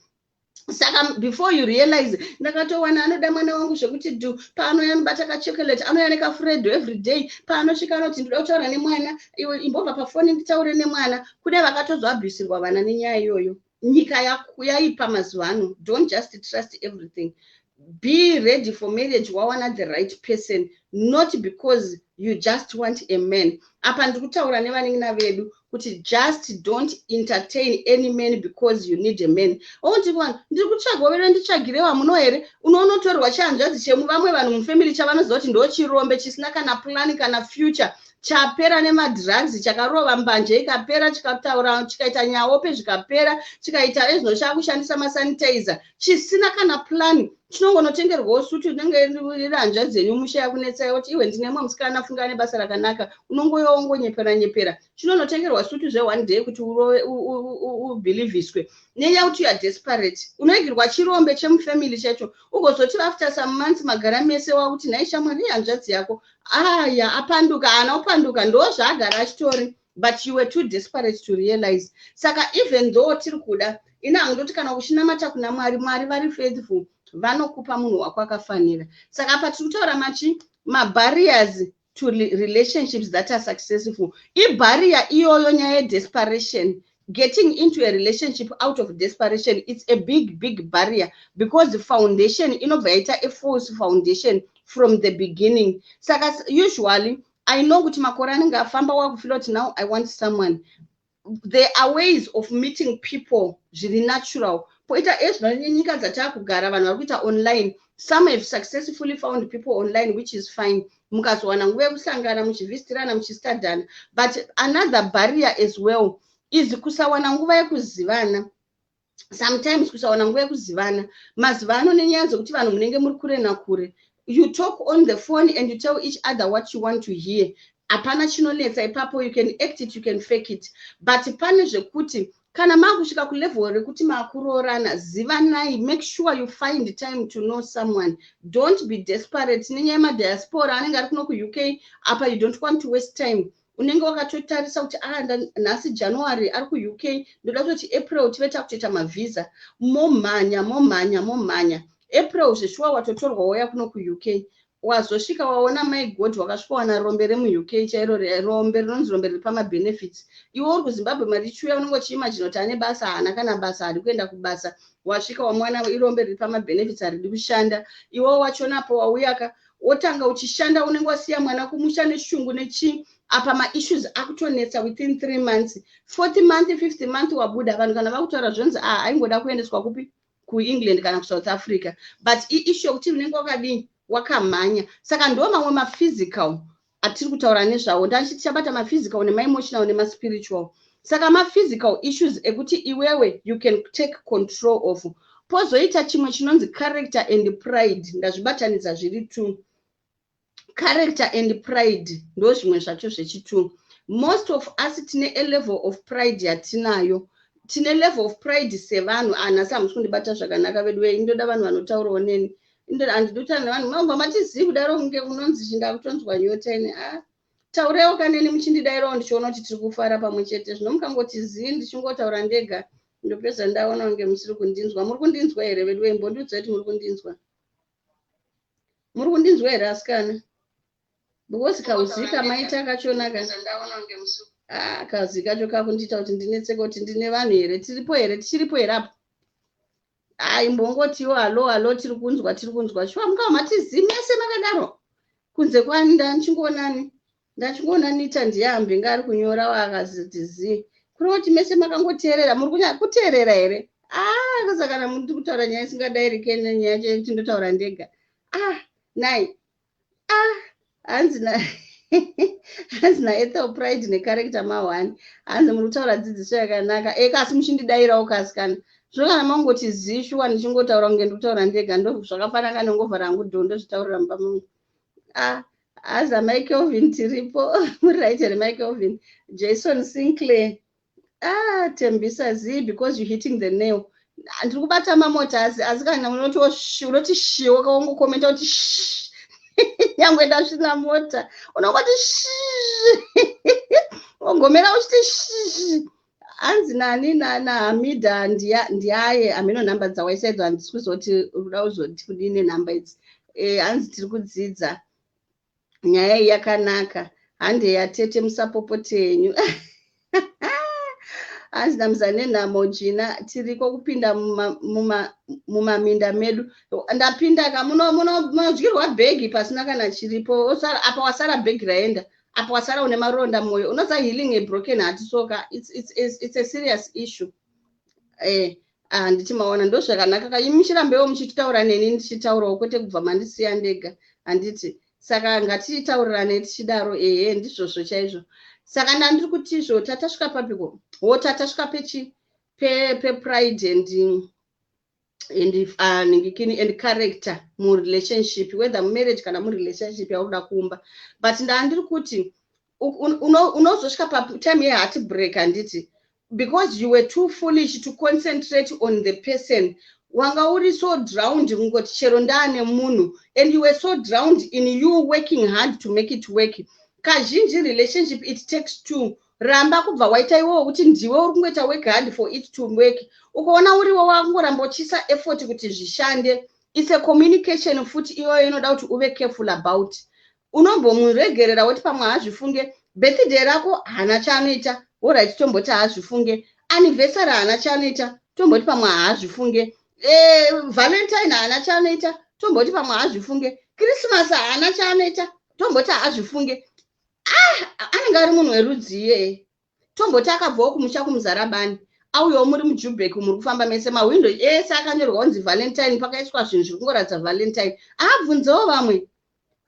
Saka before you realize, ndakatowana anoda mwana wangu zvekuti dhu. Paanouya anobata kachocolate, anouya nekafredo every day. Paanosvika anoti, "Ndoda kutaura nemwana." "Iwe imbobva pafoni nditaure nemwana." Kune vakatozoabhusirwa vana nenyaya iyoyo. Nyika yaipa mazuva ano. Don't just trust everything. Be ready for marriage wawana the right person, not because you just want a man. Apa ndiri kutaura nevanin'ina vedu kuti just don't entertain any man because you need a man. Oundikuwana ndiri kutsvaga vere, nditsvagire vamuno here? Unoonotorerwa chihanzvadzi chemuvamwe vanhu mufamily chavanoziva kuti ndo chirombe chisina kana plan kana future, chapera nemadrugs, chakarova mbanje ikapera, chikataura, chikaita nyaope zvikapera, chikaita ezvino chakushandisa masanitizer, chisina kana plan, chinongonotengerwawo sutu. Inenge iri hanzvadzi yenyu musha yakunetsai kuti, "Iwe, ndine mwe musikana, funga nebasa rakanaka." Unongoyo wongonyepera nyepera, chinonotengerwa sutu zveone day kuti ubhilivhiswe nenyaya kuti you are desperate. Unoigirwa chirombe chemufamily chacho, ugozoti after some months magara mese, wakuti, "Nhai shamwari, ihanzvadzi yako aya apanduka." Haana kupanduka, ndo zvaagara achitori, but you were too desperate to realize. Saka even though tiri kuda, ina handoti kana uchinamata kuna Mwari, Mwari vari faithful, vanokupa munhu wako akafanira. Saka apa tiri kutaura machi mabarriers to relationships that are successful. Ibarrier iyoyo, nyaya yedesperation, getting into a relationship out of desperation, it's a big, big barrier, because the foundation inobva yaita a false foundation from the beginning. Saka usually I know kuti makore anenge afamba, wakufeela kuti now I want someone. There are ways of meeting people zviri natural. Poita ezvino nenyika dzataakugara, vanhu vari kuita online. Some have successfully found people online, which is fine. Mukazowana nguva yekusangana, muchivhisitirana, muchistadhana. But another barrier as well is kusawana nguva yekuzivana. Sometimes kusawana nguva yekuzivana mazuva ano, nenyaya dzekuti vanhu munenge muri kure nakure, you talk on the phone and you tell each other what you want to hear. Hapana chinonetsa ipapo. You can act it, you can fake it. But pane zvekuti kana maakusvika kulevel rekuti maakuroorana, zivanai. Make sure you find time to know someone. Don't be desperate nenyaya yemadiaspora anenge ari kuno kuUK. Apa you don't want to waste time. Unenge wakatotarisa kuti, "Ah, nhasi January, ari kuUK, ndoda kutoti April tive takutoita mavhisa." Momhanya, momhanya, momhanya. April zveshuwa watotorwa, wauya kuno kuUK. Wazosvika waona, my God, wakasvika wana rombe remuUK chairo, rombe rinonzi rombe riri pamabenefits. Iwe uri kuZimbabwe, mari ichiuya, unenge uchiimagina kuti ane basa. Haana kana basa, hari kuenda kubasa. Wasvika wamuwana irombe riri pamabenefits, haridi kushanda. Iwewo wachonapo wauyaka, wotanga uchishanda, unenge wasiya mwana kumusha neshungu nechii. Apa maissues akutonetsa within 3 months, fourth month, fifth month wabuda. Vanhu kana vakutaura zvonzi, "A ah, aingoda kuendeswa kupi? KuEngland kana kuSouth Africa." But iissue yokuti unenge wakadii, wakamhanya. Saka ndo mamwe maphysical atiri kutaura nezvawo. Ndachiti tichabata maphysical nemaemotional nemaspiritual. Saka maphysical issues ekuti iwewe you can take control of. Pozoita chimwe chinonzi character and pride. Ndazvibatanidza zviri two. Character and pride ndo zvimwe zvacho zvechitu. Most of us tine a level of pride yatinayo. Tine level of pride sevanhu. Anhasi ah, hamusi kundibata zvakanaka vedu wei. Ndoda vanhu vanotaurawo neni. Handidi kutaura nevanhu. Mabva matizivi kudaro kunge kunonzi chinda kutonzwa nyota ini. A, taurewo kaneni muchindidairawo, ndichiona kuti tiri kufara pamwe chete. Zvino mukangoti zii, ndichingotaura ndega, ndopedza ndaona kunge musiri kundinzwa. Muri kundinzwa here, vedu? Imbondiudza kuti muri kundinzwa. Muri kundinzwa here, asikana? Because kauzika maita kachona ka, ah, kazi kacho kakundiita kuti ndinetseke kuti ndine vanhu here, tiripo here, tichiripo here apo? Ai, mbongotiwo hello, hello, tiri kunzwa, tiri kunzwa. Shuwa mukava matizi mese makadaro kunze kwani? Ndachingoonani, ndachingoona Nita ndiyambi nga ari kunyora akaziti zi kuri kuti mese makangoteerera. Muri kunya kuteerera here? Ah, saka kana muri kutaura nyaya isingadairike nenyaya yacho yekuti ndotaura ndega. Ah, nai, ah, hanzi naEthel, pride necharacter ma1. Hanzi muri kutaura dzidziso yakanaka. Eka, asi muchindidairawo kasi kana zvino kana mangoti zii, shuwa ndichingotaura kunge ndikutaura ndega, ndo zvakafanana nengovha rangu dho ndozvitaurira mumba mangu. Ah, haza Mai Kelvin, tiripo. Muri right here, Mai Kelvin? Jason Sinclair, ah, Tembisa z because you hitting the nail. Ndiri kubata mamota, asi kana unoti unoti shi, wakaongokomenta kuti sh, nyangwe ndasvina mota, unongoti sh, wogomera uchiti sh. Hanzi nani naHamida ndiaye hamino nhamba dzawaisaidzo, handisi kuzoti uda kuzoti kudini nenhamba idzi. Hanzi tiri kudzidza, nyaya iyi yakanaka. Hande yatete, musapopote henyu. Hanzi namuzane nhamo jina, tiriko kupinda mumaminda medu. Ndapinda ka, munodyirwa bhegi pasina kana chiripo. Apa wasara bhegi raenda, apa wasara une maronda mwoyo. Unoza healing a broken heart soka it's a serious issue. Handiti maona ndo zvakanaka ka? Imi muchirambewo muchitaura neni, ndichitaurawo, kwete kubva mandisiya ndega, handiti? Saka ngatitaurirane tichidaro. Ehe, ndizvozvo chaizvo. Saka ndandiri kutizvo, tatasvika papiko? Ho, tatasvika pechi pepride and ngikini and character murelationship, whether mumarriage kana murelationship yaunoda kuumba. But ndandiri kuti unozosvika patime yeheartbreak, handiti? Because you were too foolish to concentrate on the person. Wanga uri so drowned kungoti chero ndaane munhu, and you were so drowned in you working hard to make it work. Kazhinji relationship, it takes two. Ramba kubva waita iwowo kuti ndiwe uri kungoita work hard for it to work. Ukaona uriwo wangoramba uchiisa effort kuti zvishande, it's a communication futi iyoyo inoda kuti uve careful about. Unombomuregerera woti pamwe haazvifunge. Birthday rako haana chaanoita, alright, tomboti haazvifunge. Anniversary haana chaanoita, tomboti pamwe haazvifunge. Valentine haana chaanoita, tomboti pamwe haazvifunge. Christmas haana chaanoita, tomboti haazvifunge. Ah, anenge ari munhu werudzi iyeye. Tomboti akabvawo kumusha kuMuzarabani, auyawo muri muJubek, muri kufamba mese, mahwindo ese akanyorwa kunzi Valentine, pakaiswa zvinhu zviri kungoratidza Valentine. Aabvunzewo vamwe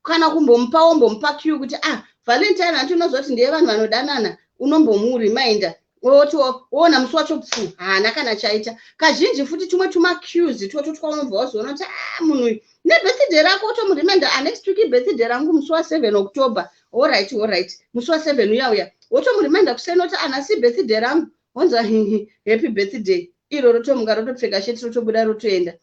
kana kumbomupawo, mbomupa cue kuti, ah, Valentine hanti unozoti ndeye vanhu vanodanana. Unombomureminda, woti woona musi wacho pfu, haana kana chaita. Kazhinji futi tumwe tumacues twotwo twaunobva wazoona kuti, ah, munhu uyu nebirthday rako, utomureminda, ah, next week ibirthday rangu, musi wa7 October. Alright, alright, musi wa7 uya uya wotomureminda kuseni kuti, ah, birthday rangu. Wonzwa "Happy birthday." Iro rotomuka, rotopfeka sheti, rotobuda, rotoenda.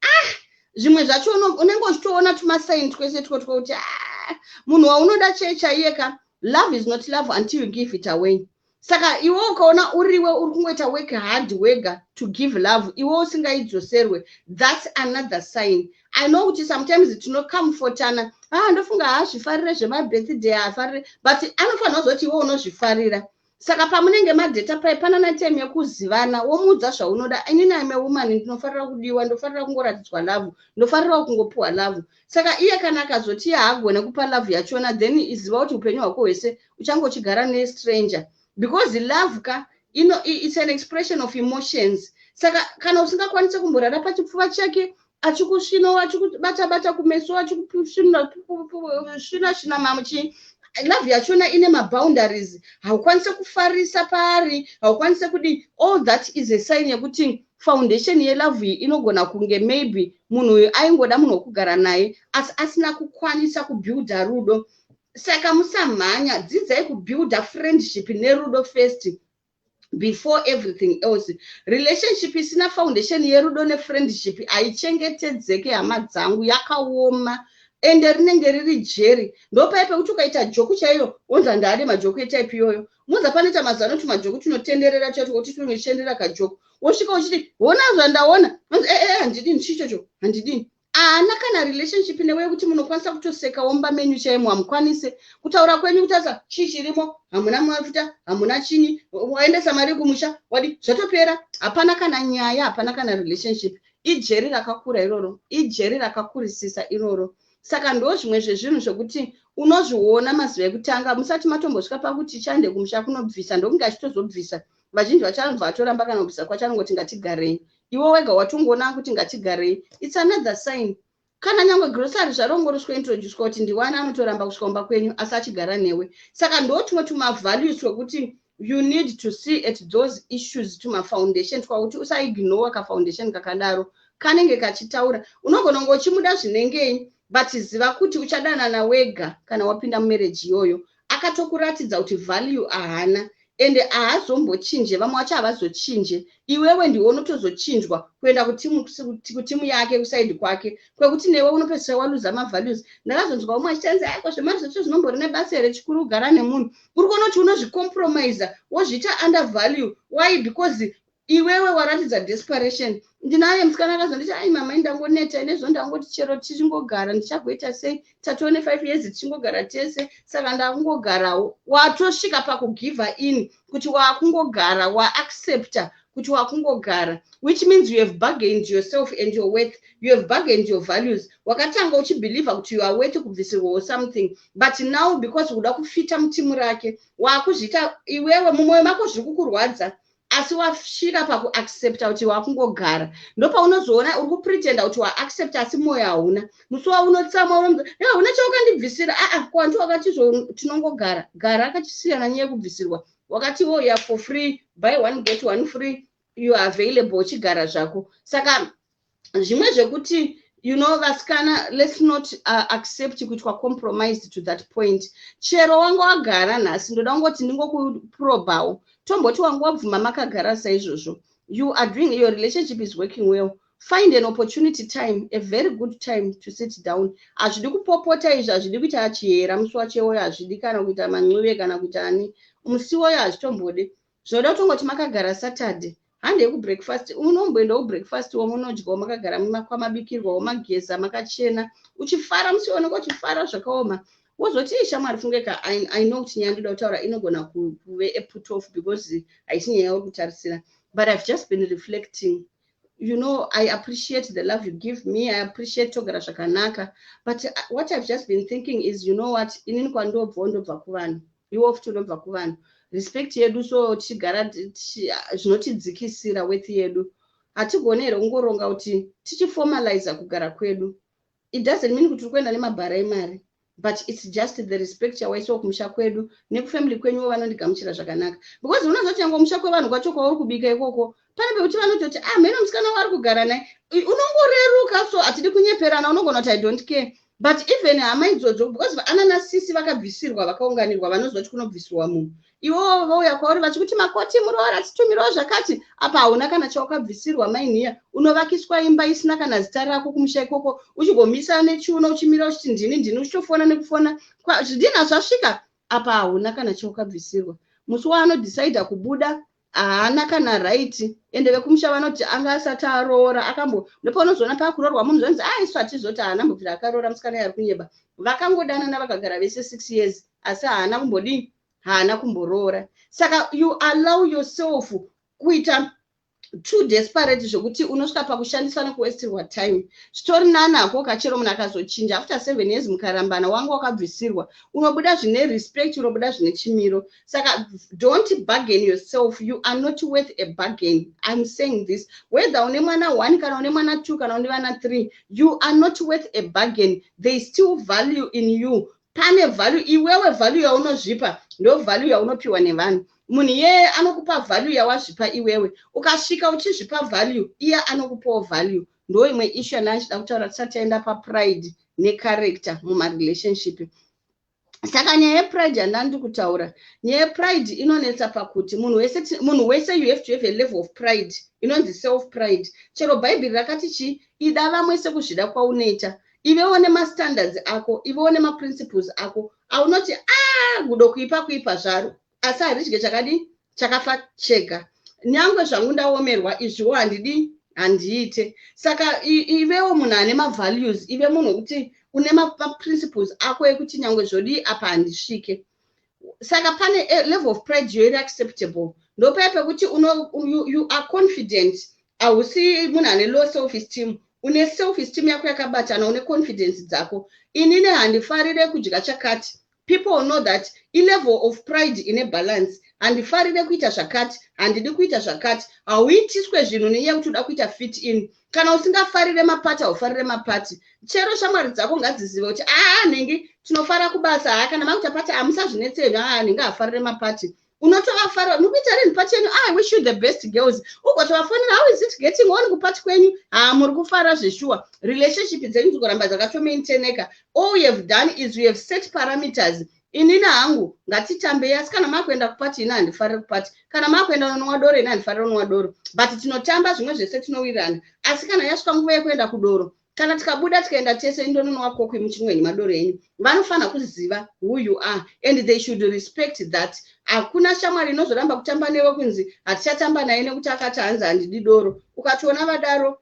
Ah, zvimwe zvacho unenge uchitoona tumasign twese twotwo kuti, ah, munhu waunoda chee chaiye ka. Love is not love until you give it away. Saka iwe ukaona uriwe uri kungoita work hard wega to give love, iwe usingaidzoserwe, that's another sign. I know kuti sometimes tinocomfortana, ah, ndofunga haazvifarire zvemabirthday, haafarire, but anofanira kuzoti iwe unozvifarira. Saka pamunenge madheta pai, panana time yekuzivana, womuudza zvaunoda. Inini I'm a woman, ndinofarira kudiwa, ndofarira kungoratidzwa love, ndofarirawo kungopiwa love. Saka iye kana akazoti iye haagone kupa love yachona, then iziva kuti upenyu hwako hwese uchange uchigara nestranger, because love ka it's an expression of emotions. Saka kana usingakwanisi kumborara pachipfuva chake achikusvinawo, achikubata bata kumeso, achikusvina svina mamuchi, love yachona ine maboundaries. Haukwanisi kufarisa paari, haukwanisi kudi. All that is a sign yekuti foundation yelove iyi inogona kunge maybe munhu uyu aingoda munhu wekugara naye, asi asina kukwanisa kubuilda rudo. Saka musamhanya, dzidzai kubuilda friendship nerudo first. Before everything else, relationship isina foundation yerudo nefriendship haichengetedzeke, hama dzangu, yakaoma, ende rinenge riri jeri. Ndopai pekuti ukaita joke chaiyo, wonzi handaade majoke etype iyoyo. Munza panoita mazuva anoti majoke tinotenderera chacho kuti tinochenderera kajoke, wosvika uchiti, "Hona zvandaona." Ee, eh, handidini chichocho, handidini. Haana kana relationship newe yekuti munokwanisa kutosekawo mumba menyu chaimo. Hamukwanise kutaura kwenyu kutarisa chii chirimo. Hamuna mafuta, hamuna chini, waendesa mari kumusha, wadi zvatopera. Hapana kana nyaya, hapana kana relationship. Ijeri rakakura iroro, ijeri rakakurisisa iroro. Saka ndo zvimwe zvezvinhu zvokuti unozviona mazuva ekutanga musati matombosvika pakuti chande kumusha kunobvisa. Ndokunge achitozobvisa, vazhinji vachanobva vatoramba kana kubvisa kwacho, anongoti ngatigarei. Iwe wega watongoona kuti ngatigarei, it's another sign. Kana nyange grocery zvarongoroswa, introducwa kuti ndiwana, anotoramba kusvika kumba kwenyu asi achigara newe. Saka ndo tumwe tumavalues twekuti you need to see at those issues, tumafoundation twakuti usaignore. Kafoundation kakadaro kanenge kachitaura. Unogona kunge uchimuda zvinengei, but ziva kuti uchadanana wega kana wapinda mumarriage iyoyo. Akatokuratidza kuti value ahana, ende haazombochinje. Vamwe vacho havazochinje, iwewe ndiwe unotozochinjwa kuenda kutimu yake, kuside kwake, kwekuti newe unopedzisira waluza mavalues. Ndakazonzwa umwe achitenzi, "Aiko, zvemari zvacho zvinombori nebasa here? Chikuru kugara nemunhu." Uri kuona kuti unozvicompromisa, wozviita under value. Why? Because iwewe waratidza desperation. Ndinaye musikana akazonditi, "Ai mama, ndangoneta nezvo, ndangoti chero tichingogara, ndichagoita sei? Tatone 5 years tichingogara tese, saka ndakungogarawo." Watosvika pakugive in kuti wakungogara, waaccepta kuti wakungogara, which means you have bargained yourself and your worth, you have bargained your values. Wakatanga uchibelieva kuti you are worth kubvisirwawo something, but now because kuda kufita mutimu rake, wakuzviita iwewe mumwoyo mako zviri kukurwadza, asi wasvika pakuaccepta kuti wakungogara. Ndopaunozoona uri kupretenda kuti waaccepta, asi mwoyo hauna. Musi waunotsamwa, hauna chaukandibvisira. Aa, kwanti wakatizvo tinongogara gara, akachisiyana nyaya yekubvisirwa. Wakati wo ya for free, buy one get one free, you are available, uchigara zvako. Saka zvimwe zvekuti vasikana, let's not accept kuitwa compromised to that point. Chero wanga wagara nhasi, ndoda kungoti ndingokuprobawo, tomboti wanga wabvuma, makagara saizvozvo, you are doing, your relationship is working well, find an opportunity time, a very good time to sit down. Hazvidi kupopota izvi, hazvidi kuita chihera musi wachewoyo, hazvidi kana kuita mancuve kana kuita ani musi woyo, hazvitombodi. Zvinoda kutongoti makagara Saturday, handei kubreakfast. Unomboendawo kubreakfast, womunodyawo makagara kwamabikirwawo, mageza, makachena, uchifara musi unenge uchifara zvakaoma. Wozoti, "Shamwari, fungeka, I know kuti nyaya ndoda kutaura inogona kuve a put off because haisi nyaya yauri kutarisira, but I've just been reflecting. I appreciate the love you give me, I appreciate togara zvakanaka, but what I've just been thinking is, you know what, inini kwandobvawo ndobva kuvanhu, iwo futi unobva kuvanhu. Respect yedu, so tichigara zvinotidzikisira worth yedu. Hatigoni here kungoronga kuti tichiformaliza kugara kwedu? It doesn't mean kuti tiri kuenda nemabhara emari, but it's just the respect yawaiswa kumusha kwedu nekufamily kwenyuwo vanondigamuchira zvakanaka." Because unozoti nyange musha kwevanhu kwacho kwauri kubika ikoko, pane pekuti vanototi, "Ah, mheno musikana waari kugara naye." Unongoreruka. So hatidi kunyeperana. Unogona kuti, "I don't care," but even hama idzodzo, because ananasisi vakabvisirwa, vakaunganirwa, vanozoti kunobvisirwa munhu, iwowo vouya kwauri vachikuti, "Makoti, muroora, titumirawo zvakati." Apa hauna kana chawakabvisirwa. Mainiya, unovakiswa imba isina kana zita rako kumusha ikoko, uchigomisa nechiuno, uchimira uchiti, "Ndini, ndini," uchitofona nekufona, zvidhina zvasvika. Apa hauna kana chawakabvisirwa. Musi waanodhisaidha kubuda, haana kana right. Ende vekumusha vanoti anga asati aroora akambo. Ndopaunozoona paakuroorwa munhu, zvonzi, "A, isu hatizoti haana mbobvira akaroora musikana, yari kunyeba. Vakangodanana, vakagara vese 6 years, asi haana kumbodii, haana kumboroora." Saka you allow yourself kuita too desperate zvokuti unosvika pakushandiswa nekuwestirwa time. Zvitori nanako kachero munhu akazochinja after 7 years mukarambana, wanga wakabvisirwa, unobuda zvine respect, unobuda zvine chimiro. Saka don't bargain yourself. You are not worth a bargain. I'm saying this whether une mwana one, kana une mwana two, kana une vana three, you are not worth a bargain. There is still value in you. Pane value. Iwewe value yaunozvipa ndo value yaunopiwa nevanhu. Munhu iyeye anokupa value yawazvipa iwewe. Ukasvika uchizvipa value, iye anokupawo value. Ndo imwe issue yandanga ndichida kutaura tisati taenda papride necharacter mumarelationship. Saka nyaya yepride yandandi kutaura, nyaya yepride inonetsa pakuti munhu wese you have to have a level of pride inonzi self pride. Chero Bhaibheri rakati chii? Ida vamwe sekuzvida kwaunoita. Ivewo nemastandards ako, ivewo nemaprinciples ako aunoti, a ah, gudo kuipa kuipa zvaro, asi haridye chakadii? Chakafa chega. Nyangwe zvangu ndaomerwa, izviwo handidi, handiite. Saka ivewo munhu ane mavalues, ive munhu wekuti une maprinciples ako ekuti nyangwe zvodii, apa handisvike. Saka pane level of pride yo iri acceptable. Ndopaya pekuti you are confident, hausi munhu ane low self esteem, une self esteem yako yakabatana, une confidence dzako. Inini handifarire kudya chakati. People know that ilevel of pride ine balance. Handifarire kuita zvakati, handidi kuita zvakati. Hauitiswe zvinhu nenyaya yekuti uda kuita fit in. Kana usingafarire mapati, haufarire mapati. Chero shamwari dzako ngadzizive kuti, aa, nhingi tinofara kubasa, haa, kana makuita pati hamusazvinetseni, aa, nhingi hafarire mapati. Unotovafara mukuita rini pati yenyu? I wish you the best, girls. Ugotovafonera, "How is it getting on kupati kwenyu?" Ha, muri kufara zveshuwa. Relationship dzenyu dzigoramba dzakatomaintaineka. All you have done is you have set parameters. Inini hangu ngatitambei, asi kana makuenda kupati, ini handifariri kupati. Kana makuenda unonwa doro, ini handifariri unwa doro, but tinotamba zvimwe zvese, tinowirirana. Asi kana yasvika nguva yekuenda kudoro, kana tikabuda tikaenda tese, indononwa Coke, muchimwenyu madoro enyu. Vanofanira kuziva who you are and they should respect that. Hakuna shamwari inozoramba kutamba newe kunzi hatichatamba naye nekuti akati hanzi handidi doro. Ukatoona vadaro,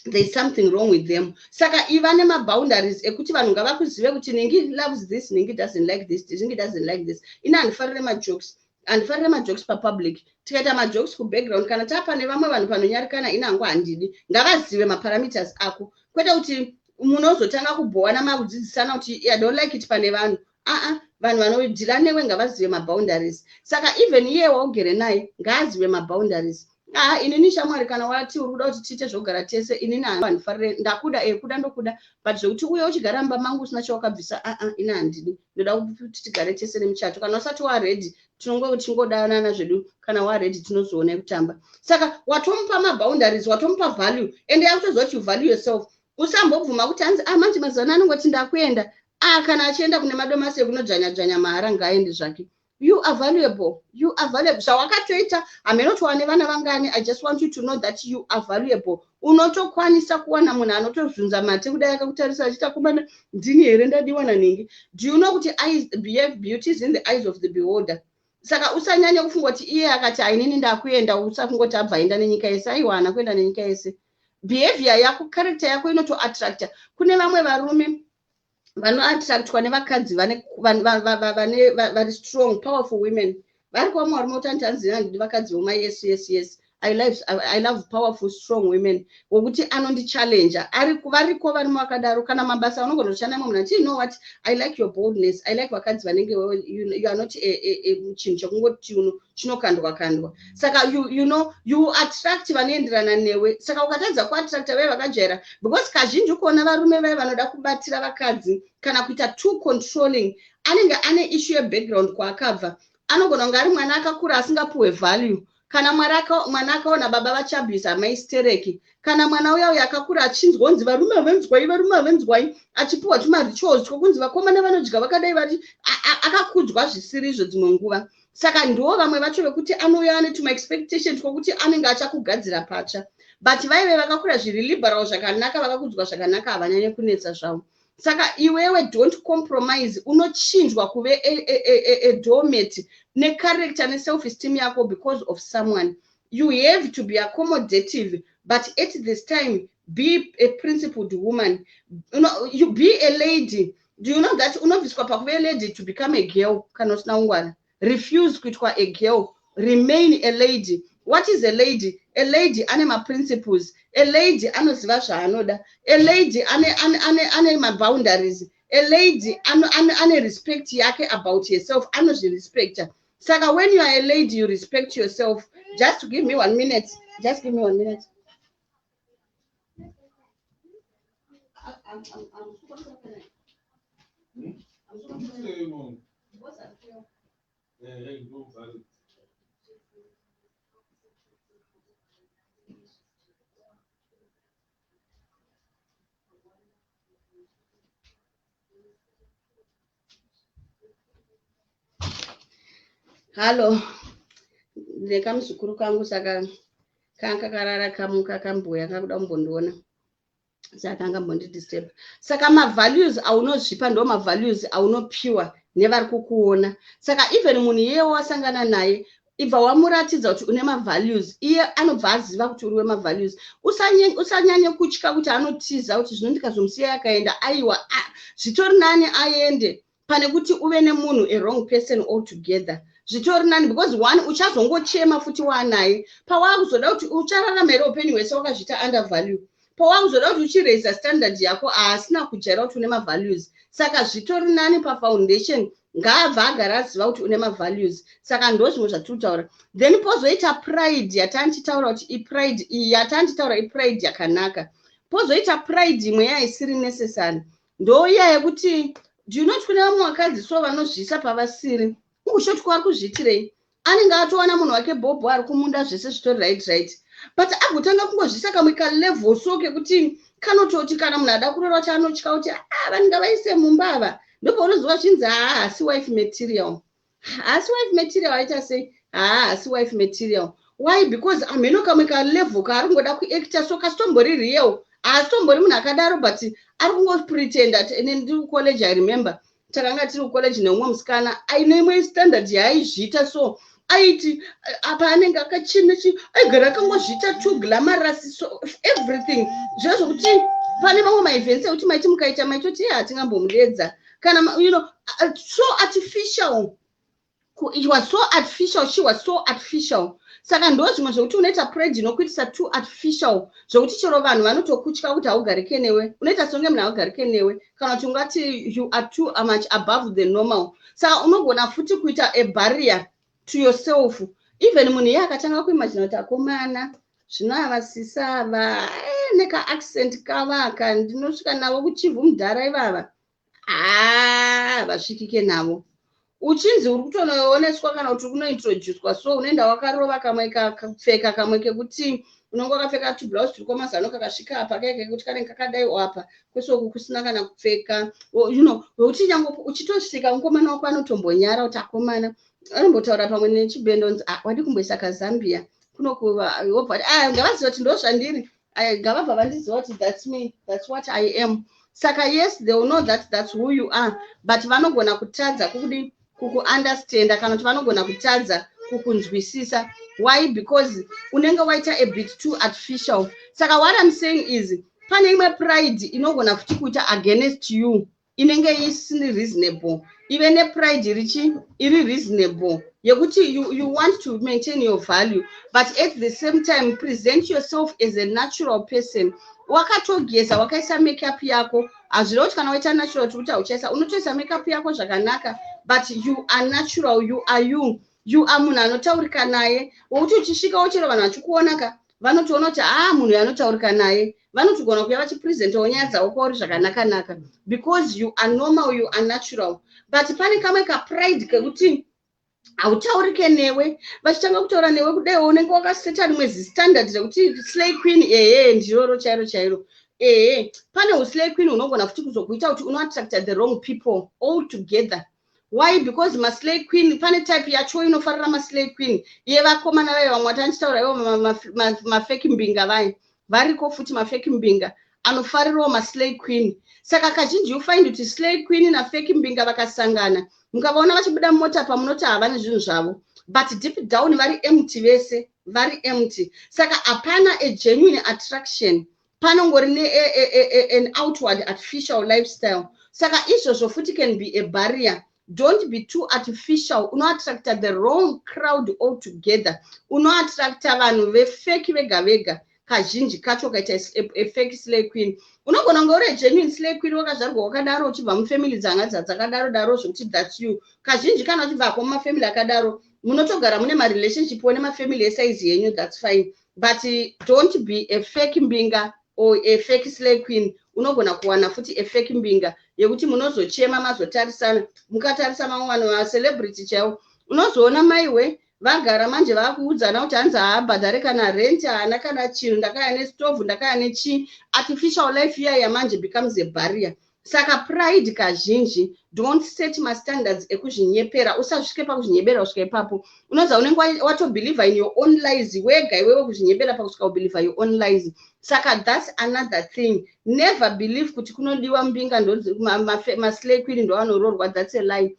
there is something wrong with them. Saka iva nemaboundaries ekuti vanhu ngavakuzive kuti ningi loves this, ningi doesn't like this, ningi doesn't like this. Ini handifarire majokes, handifarire majokes papublic. Tikaita majokes kubackground, kana tapa nevamwe vanhu panonyarikana, ini hangu handidi. Ngavazive maparameters ako, kwete kuti munozotanga kubhowana makudzidzisana kuti I don't like it pane vanhu. Aa, vanhu vanodeala newe ngavazive maboundaries. Saka even iye waugere naye ngaazive maboundaries. Aa, inini shamwari, kana wati uri kuda kuti tiite zvokugara tese, inini handifarire. Ndakuda, e, kuda ndokuda, but zvekuti uye uchigara mumba mangu usina chawakabvisa, aa, ini handidi. Ndoda kuti tigare tese nemuchato. Kana usati waready, tinonge tichingodanana zvedu. Kana waready, tinozoona kutamba. Saka watomupa maboundaries, watomupa value, ende yakutoziva kuti you value yourself. Usambobvuma kuti hanzi, ah, manje mazana anongoti ndakuenda. Ah, kana achienda kune madomasi ekunodzvanya dzvanya mahara, ngaaende zvake. You are valuable, you are valuable. Zvawakatoita hameno wane vana vangani. I just want you to know that you are valuable. Unotokwanisa kuwana munhu anotozvunza mate kudai akakutarisa achiita kumana, ndini here ndadiwa naningi? Do you know kuti behave, beauty is in the eyes of the beholder? Saka usanyanya kufunga kuti iye akati ainini ndakuenda, usafungoti abva aenda nenyika yese. Aiwa, haana kuenda nenyika yese. Behavior yako, character yako inotoattracta. Kune vamwe varume vanoattractwa nevakadzi vari strong, powerful women. Vari kuva varume kuti anzi handidi vakadzi voma. Yes, I love powerful, strong women wokuti anondichallenja. Variko varume vakadaro. Kana mabasa unogona kushanda mwe munhu ati, "You know what? I like your boldness. I like vakadzi vanenge you are not chinhu chekungoti chinokandwa kandwa." Saka you attract vanoenderana newe. Saka ukatadza kuattracta vai vakajaira, because kazhinji kuona varume vai vanoda kubatira vakadzi kana kuita too controlling, anenge ane issue yebackground kwaakabva. Anogona kunge ari mwana akakura asingapuhwe value. Kana mwana akaona baba vachiabhusa mai stereki, kana mwana uya uyo akakura achinzwa varume havenzwai, varume havenzwai, achipiwa tumarituals twokunzi vakomana vanodya vakadai, vari akakudzwa zvisirizvo dzimwe nguva. Saka ndo vamwe vacho vekuti anouya ane tumaexpectation twokuti anenge achakugadzira patsva. But vaive vakakura zviri liberal zvakanaka, vakakudzwa zvakanaka, havanyanye kunetsa zvavo. Saka iwewe don't compromise. Unochinjwa kuve a doormat necharacter neself esteem yako because of someone. You have to be accommodative, but at this time be a principled woman. You be a lady. Do you know that unobviswa pakuve a lady to become a girl kana usina kungwara? Refuse kuitwa a girl, remain a lady. What is a lady? A lady ane maprinciples, a lady anoziva zvaanoda, a lady ane maboundaries, a lady ane respect yake about herself, anozvirespecta. Saka when you are a lady, you respect yourself. Just give me one minute, just give me one minute. I'm Yeah, go valid. Hallo, nekamuzukuru kangu. Saka kanga kakarara, kamuka, kambuya kakuda kumbondiona, saka angambondidisturb. Saka mavalues aunozvipa ndo mavalues aunopiwa nevari kukuona. Saka even munhu iyewo wasangana naye, ibva wamuratidza kuti une mavalues, iye anobva aziva kuti uri wemavalues. Usanyanye kutya kuti anotiza, kuti zvino ndikazomusiya akaenda. Aiwa, zvitori nani aende pane kuti uve nemunhu, a wrong person altogether. Zvitori nani because one, uchazongochema futi waanaye pawaakuzoda kuti uchararama here upenyu hwese wakazviita under value. Pawakuzoda kuti uchiraisa standard yako, haasina kujaira kuti une mavalues. Saka zvitori nani pafoundation ngaabva agara aziva kuti une mavalues. Saka ndo zvimwe zvatiri kutaura. Then pozoita pride yatanichitaura kuti ipride iyi yatanichitaura, ipride yakanaka. Pozoita pride imwe yaisiri necessary, ndo iya yekuti, do you not, kune vamwe vakadzi so vanozviisa pavasiri. Ungushoti kwaari kuzviitirei? Anenge atowana munhu wake bhobho ari kumunda, zvese zvitori right, but agotanga kungozviisa kamwe kalevel so kekuti kanototi kana munhu ada kurora kuti anotya kuti a ah, vanenge vaise mumba ava. Ndopaunoziva chinzi, haa, haasi wife material, haasi wife material. Aita sei? Haa, haasi wife material. Why? Because amheno kamwe kalevel kaari kungoda kuacta so kasitombori real, haasitombori munhu akadaro, but ari kungopretenda. Ine ndiri kucollege, I remember takanga tiri kucollege neumwe musikana aine imwe standard yaaizviita. So aiti apa anenge akachena chi, aigara akangozviita too glamorous, so everything zviya zvokuti pane mamwe maevents ekuti maiti mukaita maitoti ye hatingambomudedza kana so artificial. It was so artificial, she was so artificial. Saka ndo zvimwe zvokuti unoita pride inokuitisa too artificial, zvokuti chero vanhu vanotokutya kuti haugarike newe, unoita songe munhu haugarike newe, kana kuti ungati you are too much above the normal. Saka unogona futi kuita a barrier to yourself. Even munhu iye akatanga kuimagina kuti akomana zvino avasisa ava nekaaccent kavaka, ndinosvika navo kuchivhu mudhara ivava, haa, vasvikike navo. Uchinzi uri kutonooneswa kana kuti uri kunointroducwa, so unoenda wakarova kamwe kapfeka kamwe kekuti unonge wakapfeka tublouse turi kwamazano kakasvika apa keke kekuti kanenge kakadai apa kwese uku kusina kana kupfeka, wekuti nyange uchitosvika mukomana wako anotombonyara kuti akomana anombotaura pamwe nechibhendonzi, ah, wadi kumboisa kazambia kunokuva, wobva kuti, ah, ngavaziva kuti ndo zvandiri, ngavabva vandiziva kuti that's me, that's what I am. Saka yes, they will know that that's who you are, but vanogona kutadza kukudi kukuunderstanda kana kuti vanogona kutadza kukunzwisisa. Why? Because unenge waita a bit too artificial. Saka what I'm saying is pane imwe pride inogona futi kuita against you, inenge isiri reasonable. Ive nepride richi iri reasonable yekuti you want to maintain your value, but at the same time present yourself as a natural person. Wakatogeza, wakaisa makeup yako. Hazvireva kuti kana waita natural tikuti hauchaisa, unotoisa makeup yako zvakanaka, but you are natural, you are you, you are munhu anotaurika naye, wokuti uchisvikawo chero vanhu vachikuonaka vanotoona kuti haa, munhu anotaurika naye. Vanotogona kuuya vachipresentawo nyaya dzavo kwauri zvakanaka-naka because you are normal, you are natural. But pane kamwe kapride kekuti hautaurike newe, vachitanga kutaura newe kudaiwo unenge wakaseta rimwe zistandard rekuti slay queen, ehe, ndiroro chairo chairo. Ehe, pane uslay queen unogona futi kuzokuita kuti unoattracta the wrong people all together. Why? Because maslay queen, pane type yacho inofarira maslay queen iye vakomana vaye vamwe vatandichitaura ivo mafake mbinga vaye variko futi, mafake mbinga anofarirawo maslay queen. Saka kazhinji you find kuti slay queen nafake mbinga vakasangana, mukavaona vachibuda mumota pamunoti havane zvinhu zvavo, but deep down vari empty, vese vari empty. Saka hapana a genuine attraction, panongori nean outward artificial lifestyle. Saka izvozvo futi can be a barrier. Don't be too artificial, unoattracta the wrong crowd altogether. Unoattracta vanhu vefake vega vega. Kazhinji kacho ukaita afake slay queen, unogona kunge uri genuine slay queen, wakazvarwa wakadaro, uchibva mufamily dzanga dzakadaro daro, zvokuti that's you. Kazhinji kana uchibvako mumafamily akadaro, munotogara mune marelationship nemafamily esaizi yenyu, that's fine. But don't be a fake mbinga or a fake slay queen. Unogona kuwana futi a fake mbinga yekuti munozochema mazotarisana. Mukatarisa mamwe vanhu macelebrity chaivo, unozoona maiwe vagara manje vakuudzana kuti hanzi haabhadhare kana rent, haana kana chinhu, ndakaya nestovhu, ndakaya nechii. Artificial life iya yamanje becomes a barrier. Saka Saka pride kazhinji, don't set mastandards ekuzvinyepera. Usasvike pakuzvinyebera kusvika ipapo. Unoziva, unenge watobelieve in your own lies wega iwewe, kuzvinyebera pakusvika ubelieve your own lies. Saka that's another thing. Never believe kuti kunodiwa mbinga, maslay queen ndo vanoroorwa. That's a lie.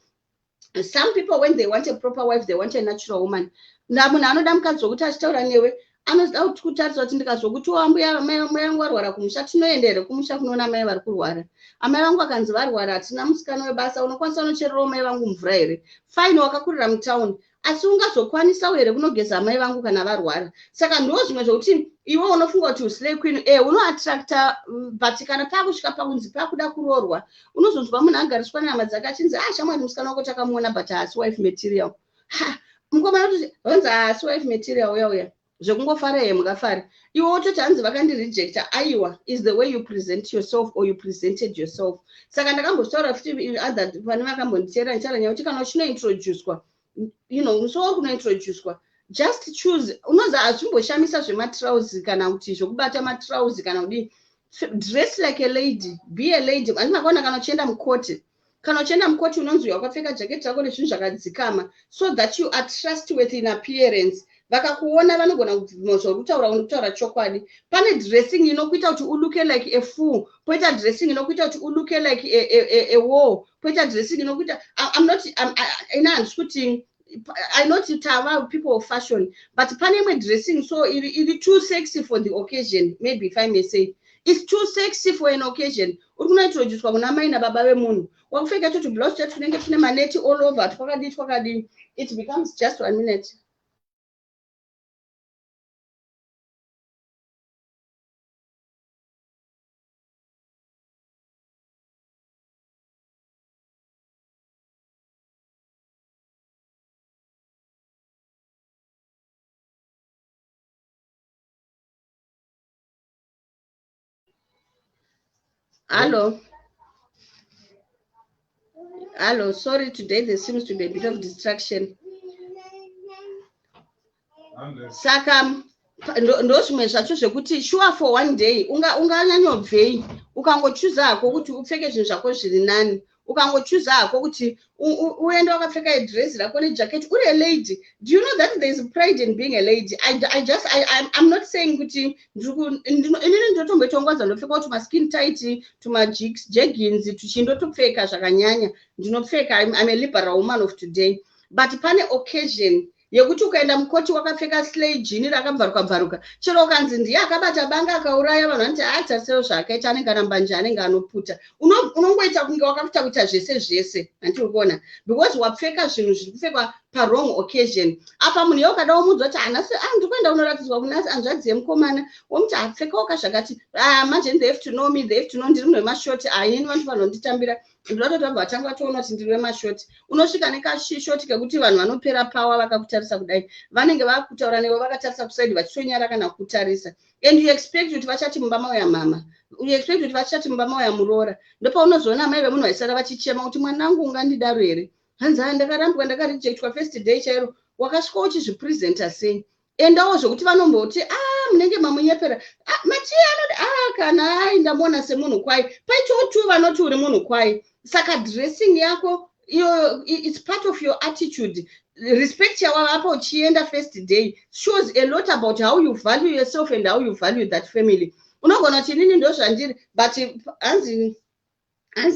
Some people, when they want a proper wife, they want a natural woman. Munhu anoda mukadzi wokuti achitaura newe anoda kutarisa kuti ndikazvokuti wambuya mai vangu varwara kumusha, tinoenda here kumusha kunoona mai vari kurwara? Amai vangu vakanzi varwara, hatina musikana webasa, unokwanisa unochererawo mai vangu mvura here? Fine, wakakurira mutauni, asi ungazokwanisawo here kunogeza amai vangu kana varwara? Saka ndo zvimwe zvokuti iwe unofunga kuti uslay queen unoattracta, but kana pakusvika pakunzi pakuda kuroorwa, unozonzwa munhu agariswa nehama dzake achinzi, "Ah, shamwari, musikana wako takamuona, but haasi wife material." Ha, mukomana kuti vanzi haasi wife material, uya uya zvekungofara here, mungafari iwe wototi hanzi vakandirejecta. Aiwa, is the way you present yourself or you presented yourself. Saka ndakambozvitaura futi other pane vakambonditeera ndichitaura nyaya kuti kana uchinointroducwa, musi wauri kunointroducwa, just choose. Unozi hazvimboshamisa zvematrausi kana kuti zvokubata matrausi kana kudii. Dress like a lady, be a lady. Handi makaona kana uchienda mukoti, kana uchienda mukoti unonzi wakapfeka jaketi rako nezvinhu zvakadzikama, so that you are trustworthy in appearance. Vakakuona vanogona kubvuma zvauri kutaura, kutaura chokwadi. Pane dressing inokuita kuti ulooke like a fool, poita dressing inokuita kuti ulooke like a war, poita dressing inokuita, I'm not, ina handisi kuti I not tava people of fashion, but pane imwe dressing so iri too sexy for the occasion. Maybe if I may say, it's too sexy for an occasion. Uri kunointroducwa kuna mai nababa vemunhu, wakupfeka toto blouse chacho tunenge tune maneti all over, twakadii twakadii. It becomes, just one minute. Hello. Hello, sorry, today there seems to be a bit of distraction. Saka ndo zvimwe zvacho zvekuti sure, for one day unganyanyobvei ukangochuza hako kuti upfeke zvinhu zvako zviri nani, ukangochuza hako kuti uende wakapfeka idresi rako nejaketi, uri a lady. Do you know that there is pride in being a lady? I just I, I'm, I'm not saying kuti inini ndinotomboita nguva dzandopfekawo tumaskin tight, tumajeggings, tuchindotopfeka zvakanyanya. Ndinopfeka. I'm a liberal woman of today, but pane occasion yekuti ukaenda mukoti wakapfeka slay jean rakabvaruka bvaruka, chero ukanzi ndiye akabata banga akauraya vanhu, vanoti aatasewo zvaakaita, anenge ana mbanje, anenge anoputa. Unongoita kunge wakakuta kuita zvese zvese, handiri kuona, because wapfeka zvinhu zviri kupfekwa pawrong occasion. Apa munhu iye ukada womuudza kuti hanasi, ah, ndiri kuenda kunoratidzwa kuna hanzvadzi yemukomana, womuti apfekawo kazvakati. Ah, manje they have to know me, they have to know ndiri munhu wemashoti. Ainini vanhu vanonditambira, ndoda kuti vabva vatanga vatoona kuti ndiri wemashoti. Unosvika nekashoti kekuti vanhu vanopera pawa vakakutarisa kudai, vanenge vakutaura newe vakatarisa kuside, vachitonyara kana kukutarisa, and you expect kuti vachati mumba mauya mama, you expect kuti vachati mumba mauya muroora. Ndopaunozoona amai vemunhu vaisara vachichema kuti, "Mwanangu, ungandidaro here?" Hanzi, "Ha, ndakarambwa, ndakarejectwa first day chairo." Wakasvika uchizvipresenta sei? Endawo zvokuti vanomboti, "A, ah, munenge mamunyepera." Ah, mati anoti, "A, ah, kana ai ndamuona semunhu kwai." Paitawo tu vanoti uri munhu kwai. Saka dressing yako iyo, it's part of your attitude. Respect yawavapa uchienda first day shows a lot about how you value yourself and how you value that family. Unogona kuti inini ndo zvandiri, but hanzi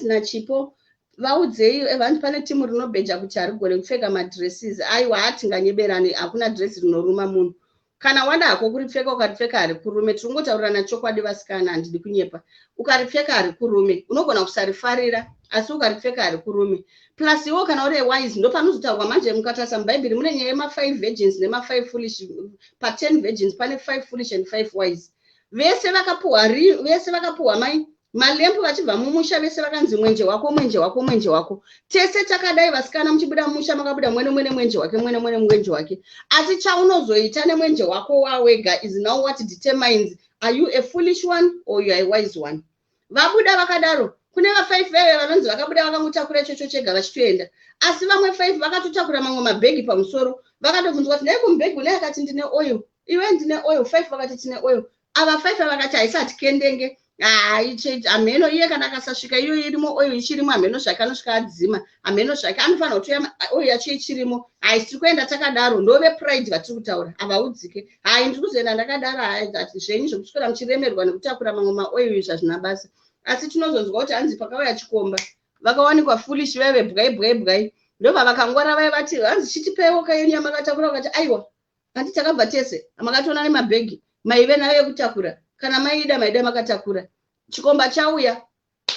naChipo, vaudzei vanhu pane timu rinobheja kuti harigone kupfeka madresses. Aiwa, hatinganyeberani, hakuna dress rinoruma munhu. Kana wada hako kuripfeka, ukaripfeka harikurume. Tiri kungotaurirana chokwadi, vasikana, handidi kunyepa. Ukaripfeka harikurume. Unogona kusarifarira, asi ukaripfeka harikurume. Plus iwo kana uri wise, ndo panozotaurwa manje. Mukatarisa mubhaibheri mune nyaya yema5 virgins nema5 foolish. Pa10 virgins pane 5 foolish and 5 wise. Vese vakapuhwa, vese vakapuhwa mai malempu vachibva mumusha. Vese vakanzi, "Mwenje wako, mwenje wako, mwenje wako." Tese takadai, vasikana, muchibuda mumusha makabuda mwene mwene mwenje wake, mwene mwene mwenje wake. Asi chaunozoita nemwenje wako wawega is now what determines, are you a foolish one or you are a wise one? Vabuda vakadaro, kune va5 veve vanonzi vakabuda vakangotakura ichocho chega vachitoenda, asi vamwe 5 vakatotakura mamwe mabhegi pamusoro. Vakatobvunzwa kuti, "Ndai kumubhegi une?" Akati, "Ndine oil." "Iwe?" "Ndine oil." 5 vakati, "Tine oil." Ava 5 vakati, "Haisati kendenge." Hai, hameno iye kana akasasvika iyo irimo, oil ichirimo, hameno zvake anosvika adzima, hameno zvake anofanira kutoya oil yacho ichirimo. Hai, tiri kuenda takadaro. Ndove pride vatiri kutaura, havaudzike. Hai, ndiri kuzoenda ndakadaro. Hai, zvenyu zvokuswera muchiremerwa nekutakura mamwe maoil izvi hazvina basa. Asi tinozonzwa kuti hanzi pakauya chikomba, vakawanikwa foolish, vaive bwai bwai bwai. Ndobva vakangwara vai vati, hanzi, "Chitipeiwo kayenyu yamakatakura." Vakati, "Aiwa, handi takabva tese, makatoona nemabhegi maive nayo yekutakura. Kana maida, maida makatakura." Chikomba chauya,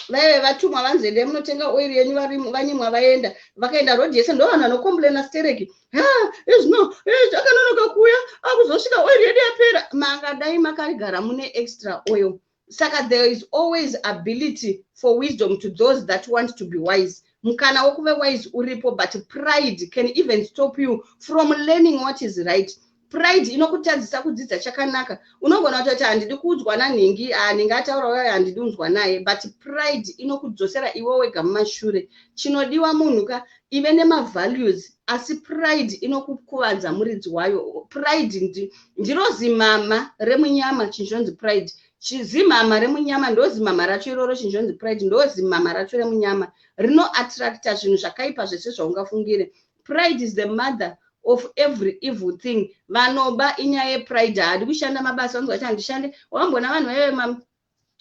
vaive vatumwa, vanzi, "Endai munotenga oiri yenyu." Vanyimwa, vaenda, vakaenda road yese. Ndo vanhu vanocomplaina stereki, "Ha, ezvino akanonoka kuuya, akuzosvika oiri yedu yapera." Mangadai makagara mune extra oil. Saka there is always ability for wisdom to those that want to be wise. Mukana wekuve wise uripo, but pride can even stop you from learning what is right. Pride inokutadzisa kudzidza chakanaka. Unogona kutoti, "Handidi kuudzwa nanhingi, nhingi ataura uyo, handidi kunzwa naye." But pride inokudzosera iwe wega mumashure. Chinodiwa munhu ka ive nemavalues, asi pride inokukuvadza muridzi wayo. Pride ndiro zimama remunyama. Chinhu chinonzi pride chizimama remunyama, ndo zimama racho iroro. Chinhu chinonzi pride ndo zimama racho remunyama, rinoattracta zvinhu zvakaipa zvese zvaungafungire. Pride is the mother of every evil thing. Vanoba inyaya yepride. Haadi kushanda mabasa, vanonzwa kuti handishande. Wambona vanhu vaive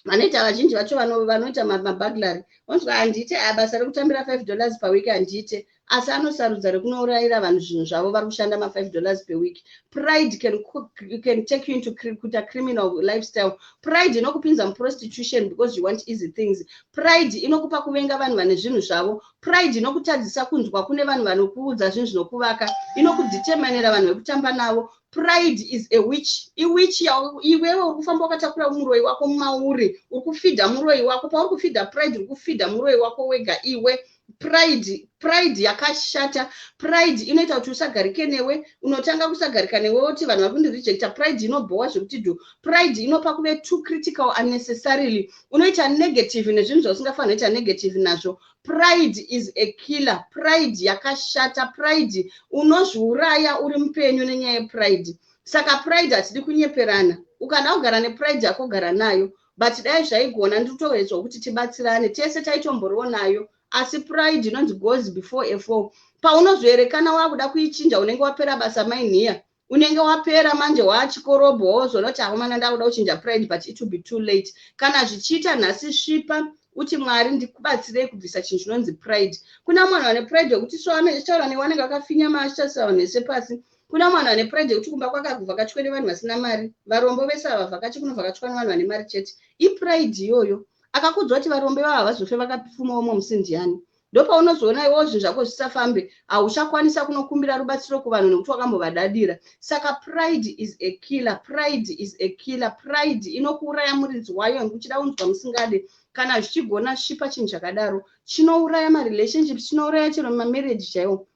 vanoita, vazhinji vacho vanoita maburglary, vanonzwa, "Handiite basa rekutambira $5 paweek, handiite." Asi anosarudza rekunourayira vanhu zvinhu zvavo, vari kushanda ma$5 per week. Pride can take you into kuita criminal lifestyle. Pride inokupinza muprostitution because you want easy things. Pride inokupa kuvenga vanhu vane zvinhu zvavo. Pride inokutadzisa kunzwa kune vanhu vanokuudza zvinhu zvinokuvaka. Inokudeterminera vanhu vekutamba navo. Pride is a witch, iwitch. Iwewe uri kufamba wakatakura muroi wako mumauri, uri kufeeda muroi wako. Pauri kufeeda pride, uri kufeeda muroi wako wega iwe. Pride yakashata. Pride inoita kuti usagarike newe, unotanga kusagarika newe, woti vanhu vari kundirejecta. Pride inobhowa zvekuti dhu. Pride inopa kuve too critical unnecessarily. Unoita negative nezvinhu zvausingafanira kuita negative nazvo. Pride is a killer. Pride yakashata. Pride, unozviuraya uri mupenyu nenyaya yepride. Saka pride, hatidi kunyeperana. Ukada kugara nepride yako, gara nayo, but dai zvaigona, nditoedzwa kuti tibatsirane tese, taitomboriwo nayo. Asi pride inonzi goes before a fall. Paunozoerekana wakuda kuichinja, unenge wapera basa mainhiya, unenge wapera manje, waachikorobho. Wozoona kuti, "Akomana, ndakuda kuchinja pride," but it will be too late. Kana zvichiita nhasi, svipa uti, "Mwari, ndikubatsirei kubvisa chinhu chinonzi pride." Kuna mwana ane pride yekuti so anotaura newe anenge akafinyama, achitarisa vanhu vese pasi. Kuna mwana ane pride yekuti kumba kwake akuvhakachwe nevanhu vasina mari. Varombo vese havavhakachi, kunovhakachwa nevanhu vane mari chete. Ipride iyoyo. Akakudza kuti varombo ivavo havazofe vakapfumawo mumwe musi ndiani? Ndopaunozoona iwewo zvinhu zvako zvisafambe, hauchakwanisa kunokumbira rubatsiro kuvanhu nekuti wakambovadadira. Saka pride is a killer. Pride is a killer. Pride inokuuraya muridzi wayo, nekuchida kunzwa musingade. Kana zvichigona, svipa chinhu chakadaro. Chinouraya marelationships, chinouraya chero mamarriage chaiwo,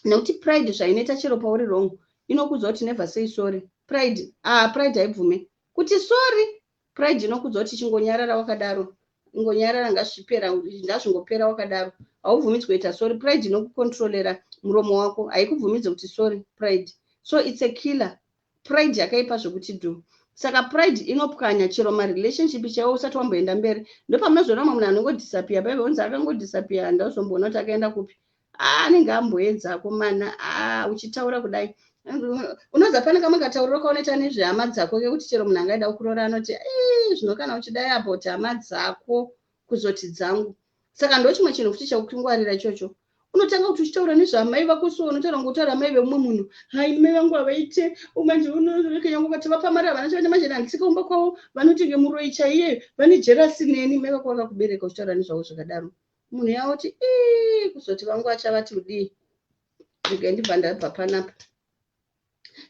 nekuti pride zvainoita, chero pauri wrong, inokudza kuti never say sorry. Pride, ah, pride haibvume kuti sorry. Pride inokudza kuti chingonyarara wakadaro, ingonyarara, ngazvipera, ngazvingopera wakadaro. Haubvumidzwi kuita sorry. Pride inokucontrolera muromo wako, haikubvumidzi kuti sorry, pride. So it's a killer. Pride yakaipa zvokuti dhu. Saka pride inopwanya chero marelationship chaiwo usati wamboenda mberi. Ndopamunozoona mumwe munhu anongodisappear paive, unzi akangodisappear, handauzomboona kuti akaenda kupi. Anenge amboedzako mana uchitaura kudai. Unoza pane kamwe katauriro kaunoita nezvehama dzako kekuti chero munhu angaida kuroora anoti, "Zvino kana uchidai about hama dzako, kuzoti dzangu." Saka ndo chimwe chinhu futi chekungwarira ichocho. Unotanga kuti uchitaura nezvamai vako, so unotaura ngotaura mai vemumwe munhu. "Hai, mai vangu havaite manje, unokenyange ukati vapa mari, havana chavane manje, handitsika kumba kwavo, vanotenge muroi chaiye, vane jealous neni." Mai vako vakakubereka, uchitaura nezvavo zvakadaro, munhu yaoti, "Ii, kuzoti vangu achavati kudii? Regai ndibva ndabva panapa."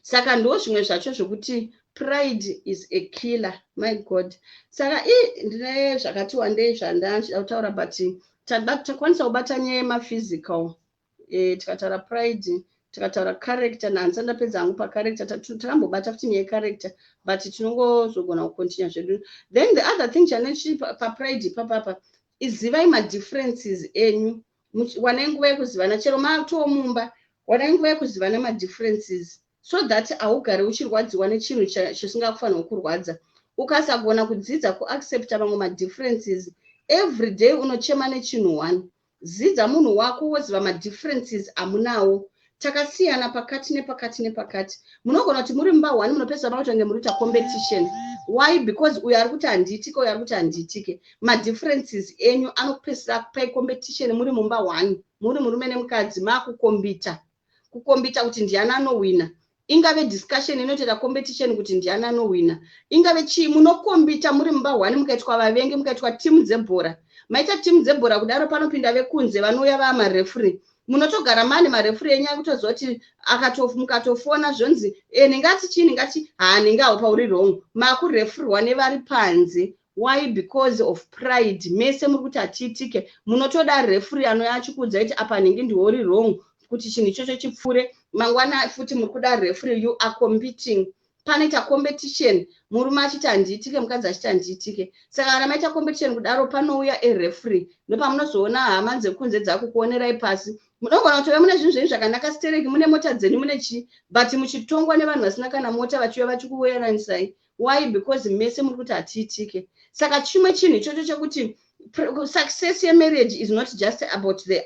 Saka ndo zvimwe zvacho zvokuti pride is a killer, my God. Saka i ndine zvakati wandei zvandachida kutaura, but takwanisa kubata nyaya yemaphysical, tikataura pride, tikataura character. Nahandisati ndapedza hangu pacharacter. Takambobata futi nyaya yecharacter, but tinongozogona kucontinue zvedu. Then the other thing chanechi papride ipapapa, izivai madifferences enyu. Wanai nguva yekuzivana, chero matoo mumba, wanai nguva yekuzivana madifferences, so that haugari uchirwadziwa nechinhu chisingakufanirwa kurwadza. Ukasagona kudzidza kuaccepta mamwe madifferences, every day unochema nechinhu one. Zidza munhu wako, woziva madifferences amunawo. Takasiyana pakati nepakati nepakati. Munogona kuti muri mumba one, munopedzisa makutonge muri kuita competition. Why? Because uyo ari kuti handiitike, uyo ari kuti handiitike. Madifferences enyu anopedzisira kupai competition muri mumba one, muri murume nemukadzi. Makucompeta, kucompeta kuti ndiani anowina. Ingave discussion inotoita competition kuti ndiani anowina, ingave chii, munocompeta muri mumba one, mukaitwa vavengi, mukaitwa timu dzebhora. Maita timu dzebhora kudaro, panopinda vekunze, vanouya vaamarefuri. Munotogara mane marefuri enyu akutoziva kuti mukatofona zvonzi, "E, ndingati chii, ndingati haa, ndingawo pauri wrong." Makurefurwa nevari panze. Why? Because of pride. Mese muri kuti hatiitike, munotoda refuri anouya achikuudza kuti apa nhingi ndiwori wrong, kuti chinhu ichocho chipfuure. Mangwana futi muri kuda refuri. You are competing. Panoita competition, murume achiti handiitike, mukadzi achiti handiitike. Saka kana maita competition kudaro, panouya erefuri, ndopamunozoona hama dzekunze dzakukuonerai pasi. Munogona kutove mune zvinhu zvenyu zvakanaka stereki, mune mota dzenyu, mune chii, but muchitongwa nevanhu vasina kana mota, vachiuya vachikuweranisai. Why? Because mese muri kuti hatiitike. Saka chimwe chinhu ichocho chekuti success yemarriage is not just about the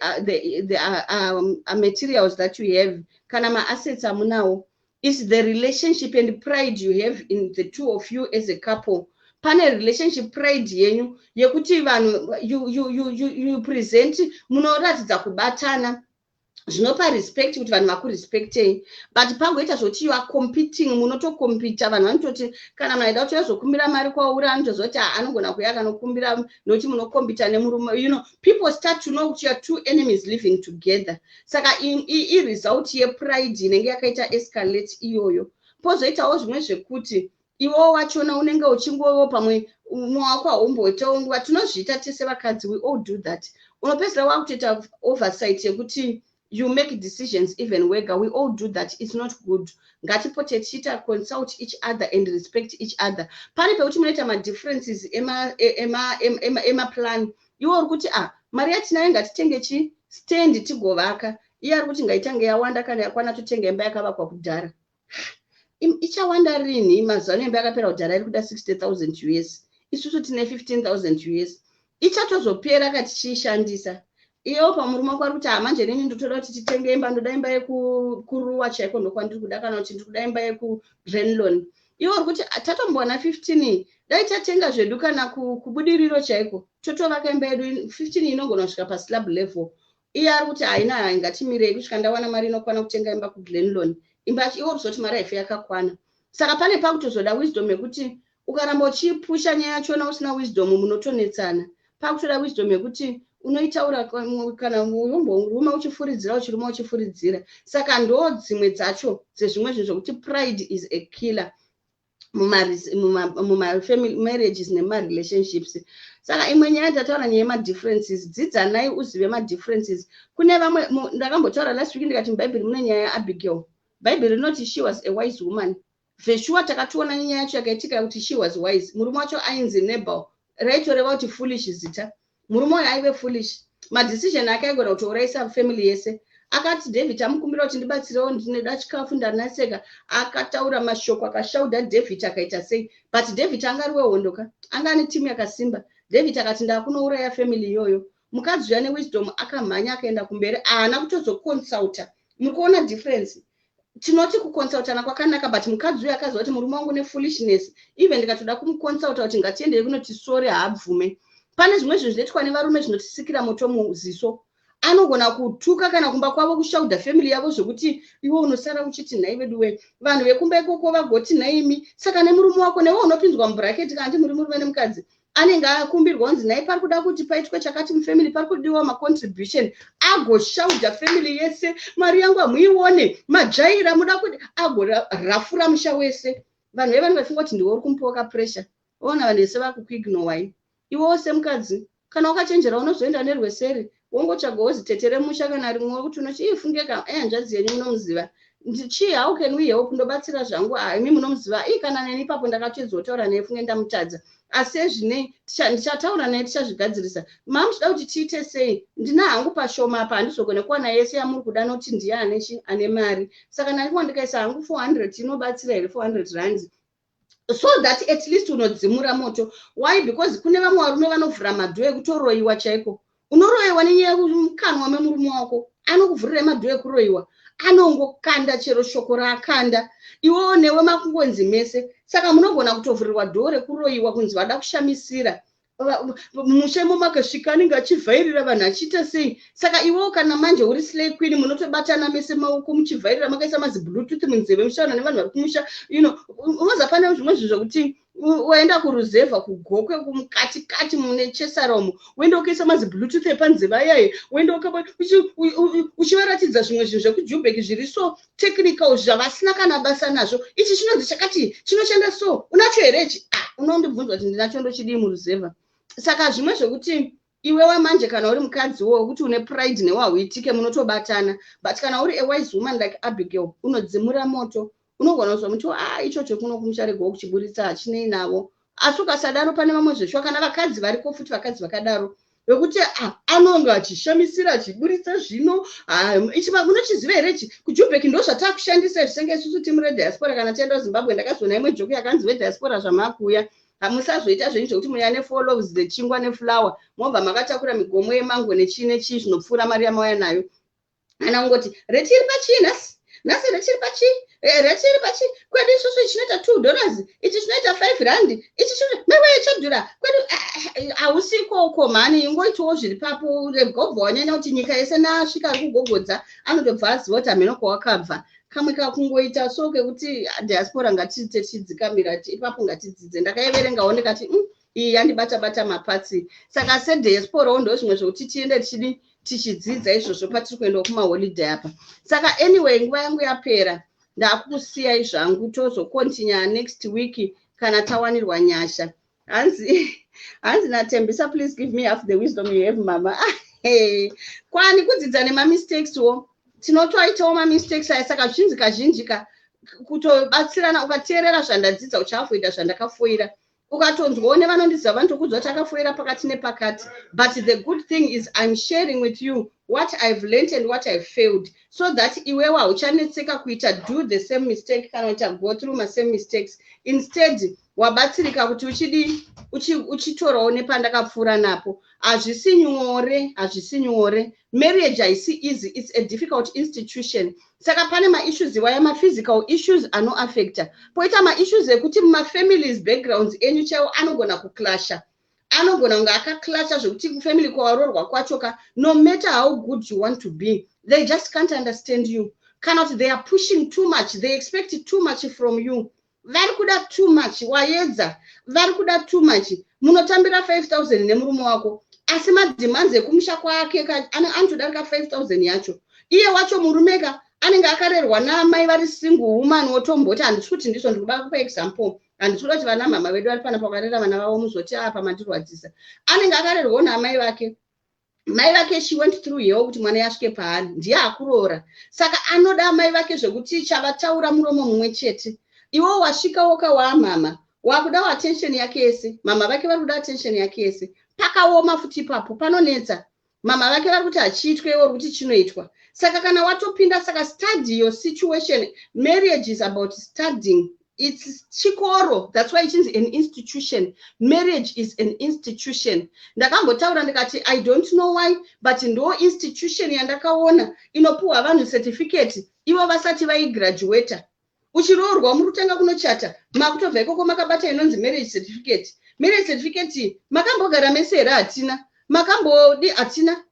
materials that you have, kana maassets amunawo, is the relationship and pride you have in the two of you as a couple. Pane relationship pride yenyu yekuti vanhu you present, munoratidza kubatana, zvinopa respect kuti vanhu vakurespectei. But pagoita zvokuti you are competing, munotocompeta. Vanhu vanototi kana munhu aida kuti azokumbira mari kwauri, anotoziva kuti anogona kuuya akanokumbira nokuti munocompeta nemurume. People start to know kuti you are two enemies living together. Saka iresult yepride inenge yakaita escalate iyoyo. Pozoitawo zvimwe zvekuti iwo wachona unenge uchingowo pamwe umwe wako haumboitawo nguva. Tinozviita tese vakadzi, we all do that. Unopedzisira wakutoita oversight yekuti you make decisions even wega. We all do that. It's not good. Ngatipote tichiita consult each other and respect each other. Pane pekuti munoita madifferences emaplan. Iwe uri kuti, "Ah, mari yatinayo, ngatitenge chi stand tigovaka." Iye ari kuti, "Ngaitange yawanda, kana yakwana totenga imba yakavakwa kudhara." Ichawanda rini? Mazuva ano imba yakapera kudhara iri kuda 60 000 US, isusu tine 15 000 US. Ichatozopera katichiishandisa. Iyewo pamurume wako ari kuti, "Hamanje nini ndotoda kuti titenge imba, ndoda imba yekuRuwa chaiko, ndokwandiri kuda, kana kuti ndiri kuda imba yekuGlen Lorne." Iwe uri kuti, "Tatombowana 15, dai tatenga zvedu kana kuBudiriro chaiko, totovaka imba yedu. 15 inogona kusvika paslab level." Iye ari kuti, "Haina, hai, ngatimirei kusvika ndawana mari inokwana kutenga imba kuGlen Lorne." Imba yacho iwe kuzoti mari haife yakakwana. Saka pane pakutozoda wisdom yekuti ukaramba uchipusha nyaya yachona usina wisdom, munotonetsana. Pakutoda wisdom yekuti unoitaura kana umboruma uchifuridzira, uchiruma uchifuridzira. Saka ndo dzimwe dzacho dzezvimwe zvinhu zvokuti pride is a killer mumamarriages nemumarelationships. Saka imwe nyaya tataura, nyaya yemadifferences. Dzidzanai, uzive madifferences. Kune vamwe, ndakambotaura last week ndikati muBhaibheri mune nyaya yaAbigail. Bhaibheri rinoti she was a wise woman. Veshuwa takatoona nyaya yacho yakaitika kuti she was wise. Murume wacho ainzi Nabal, raitoreva kuti foolish zita. Murume uyu aive foolish, madecision ake aigona kutourayisa family yese. Akati David amukumbira kuti, "Ndibatsirewo, ndinoda chikafu, ndanaseka." Akataura mashoko, akashaudha David, akaita sei, but David anga ari wehondo ka, anga ane timu yakasimba. David akati, "Ndakunouraya family iyoyo." Mukadzi uya newisdom akamhanya akaenda kumberi, haana kutozoconsulta. Muri kuona difference? Tinoti kuconsultana kwakanaka, but mukadzi uyu akaziva kuti murume wangu nefoolishness, even ndikatoda kumuconsulta kuti ngatiendei kunoti sore, haabvume. Pane zvimwe zvinhu zvinoitwa nevarume zvinotisikira moto muziso. Anogona kutuka kana kumba kwavo, kushaudha family yavo, zvokuti iwe unosara uchiti, "Nhai vedu we." Vanhu vekumba ikoko vagoti, "Nhaimi, saka nemurume wako?" Newe unopinzwa mubracket. Kana ndi muri murume nemukadzi, anenge akumbirwa kunzi, "Nhai, pari kuda kuti paitwe chakati mufamily, pari kudiwa macontribution." Agoshaudha family yese, "Mari yangu hamuione, majaira muda kuti." Agorafura musha wese. Vanhu vevanhu vafunga kuti ndiwe uri kumupawo kapressure. Ona vanhu vese vakukuignorwai. Iwewo semukadzi, kana wakachenjera, unozoenda nerweseri, wongotsvagawo zitete remusha kana rimwe wekuti unoti, "Ifunge ka, hanzvadzi yenyu munomuziva chii? How can we help? Ndobatsira zvangu. Imi munomuziva ii, kana neni ipapo ndakatoedzotaura naye, funge ndamutadza, asi ezvinei ndichataura naye, tichazvigadzirisa. Mamuchida kuti tiite sei? Ndina hangu pashoma apa, handizogone kuwana yese yamuri kuda, nokuti ndiye ane chi ane mari. Saka ndandikuwa ndikaisa hangu 400, inobatsira here 400 rands?" So that at least unodzimura moto. Why? Because kune vamwe varume vanovhura madoor ekutoroyiwa chaiko. Unoroyiwa nenyaya yekumukanwa memurume wako. Anokuvhurirai madoor ekuroyiwa, anongokanda chero shoko raakanda. Iwewo newe makungonzi mese, saka munogona kutovhurirwa door rekuroyiwa, kunzi vada kushamisira musha imo. Makasvika anenge achivhairira vanhu, achiita sei. Saka iwewo kana manje uri slay queen, munotobatana mese maoko muchivhairira, makaisa mazibluetooth munzeve, muchitaura nevanhu vari kumusha. Unoza pane zvimwe zvinhu zvokuti waenda kuruzevha, kuGokwe, mukati kati mune chesara umo, woenda ukaisa mazibluetooth epanzeve ayaye, woenda uchivaratidza zvimwe zvinhu zvekuJubek zviri so technical, zvavasina kana basa nazvo. Ichi chinonzi chakati, chinoshanda so, unacho here ichi? Ah, unondibvunzwa kuti ndinacho, ndochidii muruzevha? Saka zvimwe zvekuti iwewe manje kana uri mukadziwo wekuti une pride newahwitike, munotobatana. But kana uri a wise woman like Abigail, unodzimura moto. Unogona kuzomuti, "A, ichocho kuno kumucharegawo kuchiburitsa, hachinei navo." Asi ukasadaro, pane vamwe zveshuwa, kana vakadzi variko futi, vakadzi vakadaro vekuti anonge achishamisira, achiburitsa zvino ichi, "Munochiziva here ichi? KuJubek ndo zvataakushandisa zvisenge isusu timu rediaspora kana tienda kuZimbabwe." Ndakazoona imwe joke yakanzi, "Vediaspora zvamakuuya, hamusazoita zvenyu zvekuti muya nefour loaves dzechingwa neflour, mobva makatakura migomo yemango nechii nechii zvinopfuura mari yamauya nayo." Ana kungoti, "Rate iri pachii nhasi? Nhasi rate iri pachii? Rate iri pachii? Kwedu isusu chinoita $2, ichi chinoita R5, ichi mewe chadhura kwedu." Hausi ikoko mhani, ingoitiwo zviri papo. Gobva wanyanya kuti nyika yese nasvika ari kugogodza, anotobva aziva kuti hameno kwawakabva. Kamwe kakungoita so kekuti diaspora ngatiite tichidzikamira ipapo, ngatidzidze. Ndakaiverengawo ndikati, iyi yandibata bata mapatsi." Saka sediasporawo ndo zvimwe zvokuti tiende tichidi tichidzidza izvozvo patiri kuendawo kumaholiday apa. Saka anyway, nguva yangu yapera, ndakukusiyai zvangu. Tozocontinue next week kana tawanirwa nyasha. Hanzi naTembisa, "Please give me half the wisdom you have, mama." Kwani kudzidza nemamistakes wo, tinotoitawo mamistakes aya. Saka zvichinzi kazhinji ka kutobatsirana. Ukateerera zvandadzidza, uchafoita zvandakafoira. Ukatonzwawo nevanondiziva, vanotokudza kuti akafoira pakati nepakati. But the good thing is I'm sharing with you what I've learnt and what I've failed, so that iwewo hauchanetseka kuita do the same mistake kana kuita go through masame mistakes. Instead wabatsirika kuti uchidi uchitorawo nepandakapfuura napo. Hazvisi nyore, hazvisi nyore. Marriage haisi easy, it's a difficult institution. Saka pane maissues iwaya, maphysical issues anoaffecta, poita maissues ekuti mumafamilies backgrounds enyu chaiwo anogona kuclasha, anogona kunge akaclasha zvekuti kufamily kwawarorwa kwacho ka, no matter how good you want to be, they just can't understand you, kana kuti they are pushing too much, they expect too much from you, vari kuda too much. Waedza, vari kuda too much. Munotambira 5000 nemurume wako, asi mademands ekumusha kwake anotodarika 5000 yacho. Iye wacho murume ka anenge akarerwa naamai vari single woman, wotomboti, handisi kuti ndizvo, ndikuda kupa example, handisi kuda kuti vana mama vedu vari panapa vakarera vana vavo muzoti apa mandirwadzisa. Anenge akarerwawo naamai vake. Mai vake, she went through hell kuti mwana yasvike paari, ndiye akuroora. Saka anoda mai vake zvekuti chavataura muromo mumwe chete. Iwo wasvikawo kawaamama, wakudawo attention yake yese, mama vake vari kuda attention yake yese. Pakaoma futi ipapo, panonetsa. Mama vake vari kuti hachiitwe, iwo uri kuti chinoitwa. Saka kana watopinda, saka study your situation. Marriage is about studying. It's chikoro, that's why ichinzi an institution. Marriage is an institution. Ndakambotaura ndikati, I don't know why, but ndo institution yandakaona inopiwa vanhu certificate ivo vasati vaigraduata. Uchiroorwa, muri kutanga kunochata, makutobva ikoko makabata inonzi marriage certificate. Marriage certificate, makambogara mese here? Hatina. Makambodi? Hatina.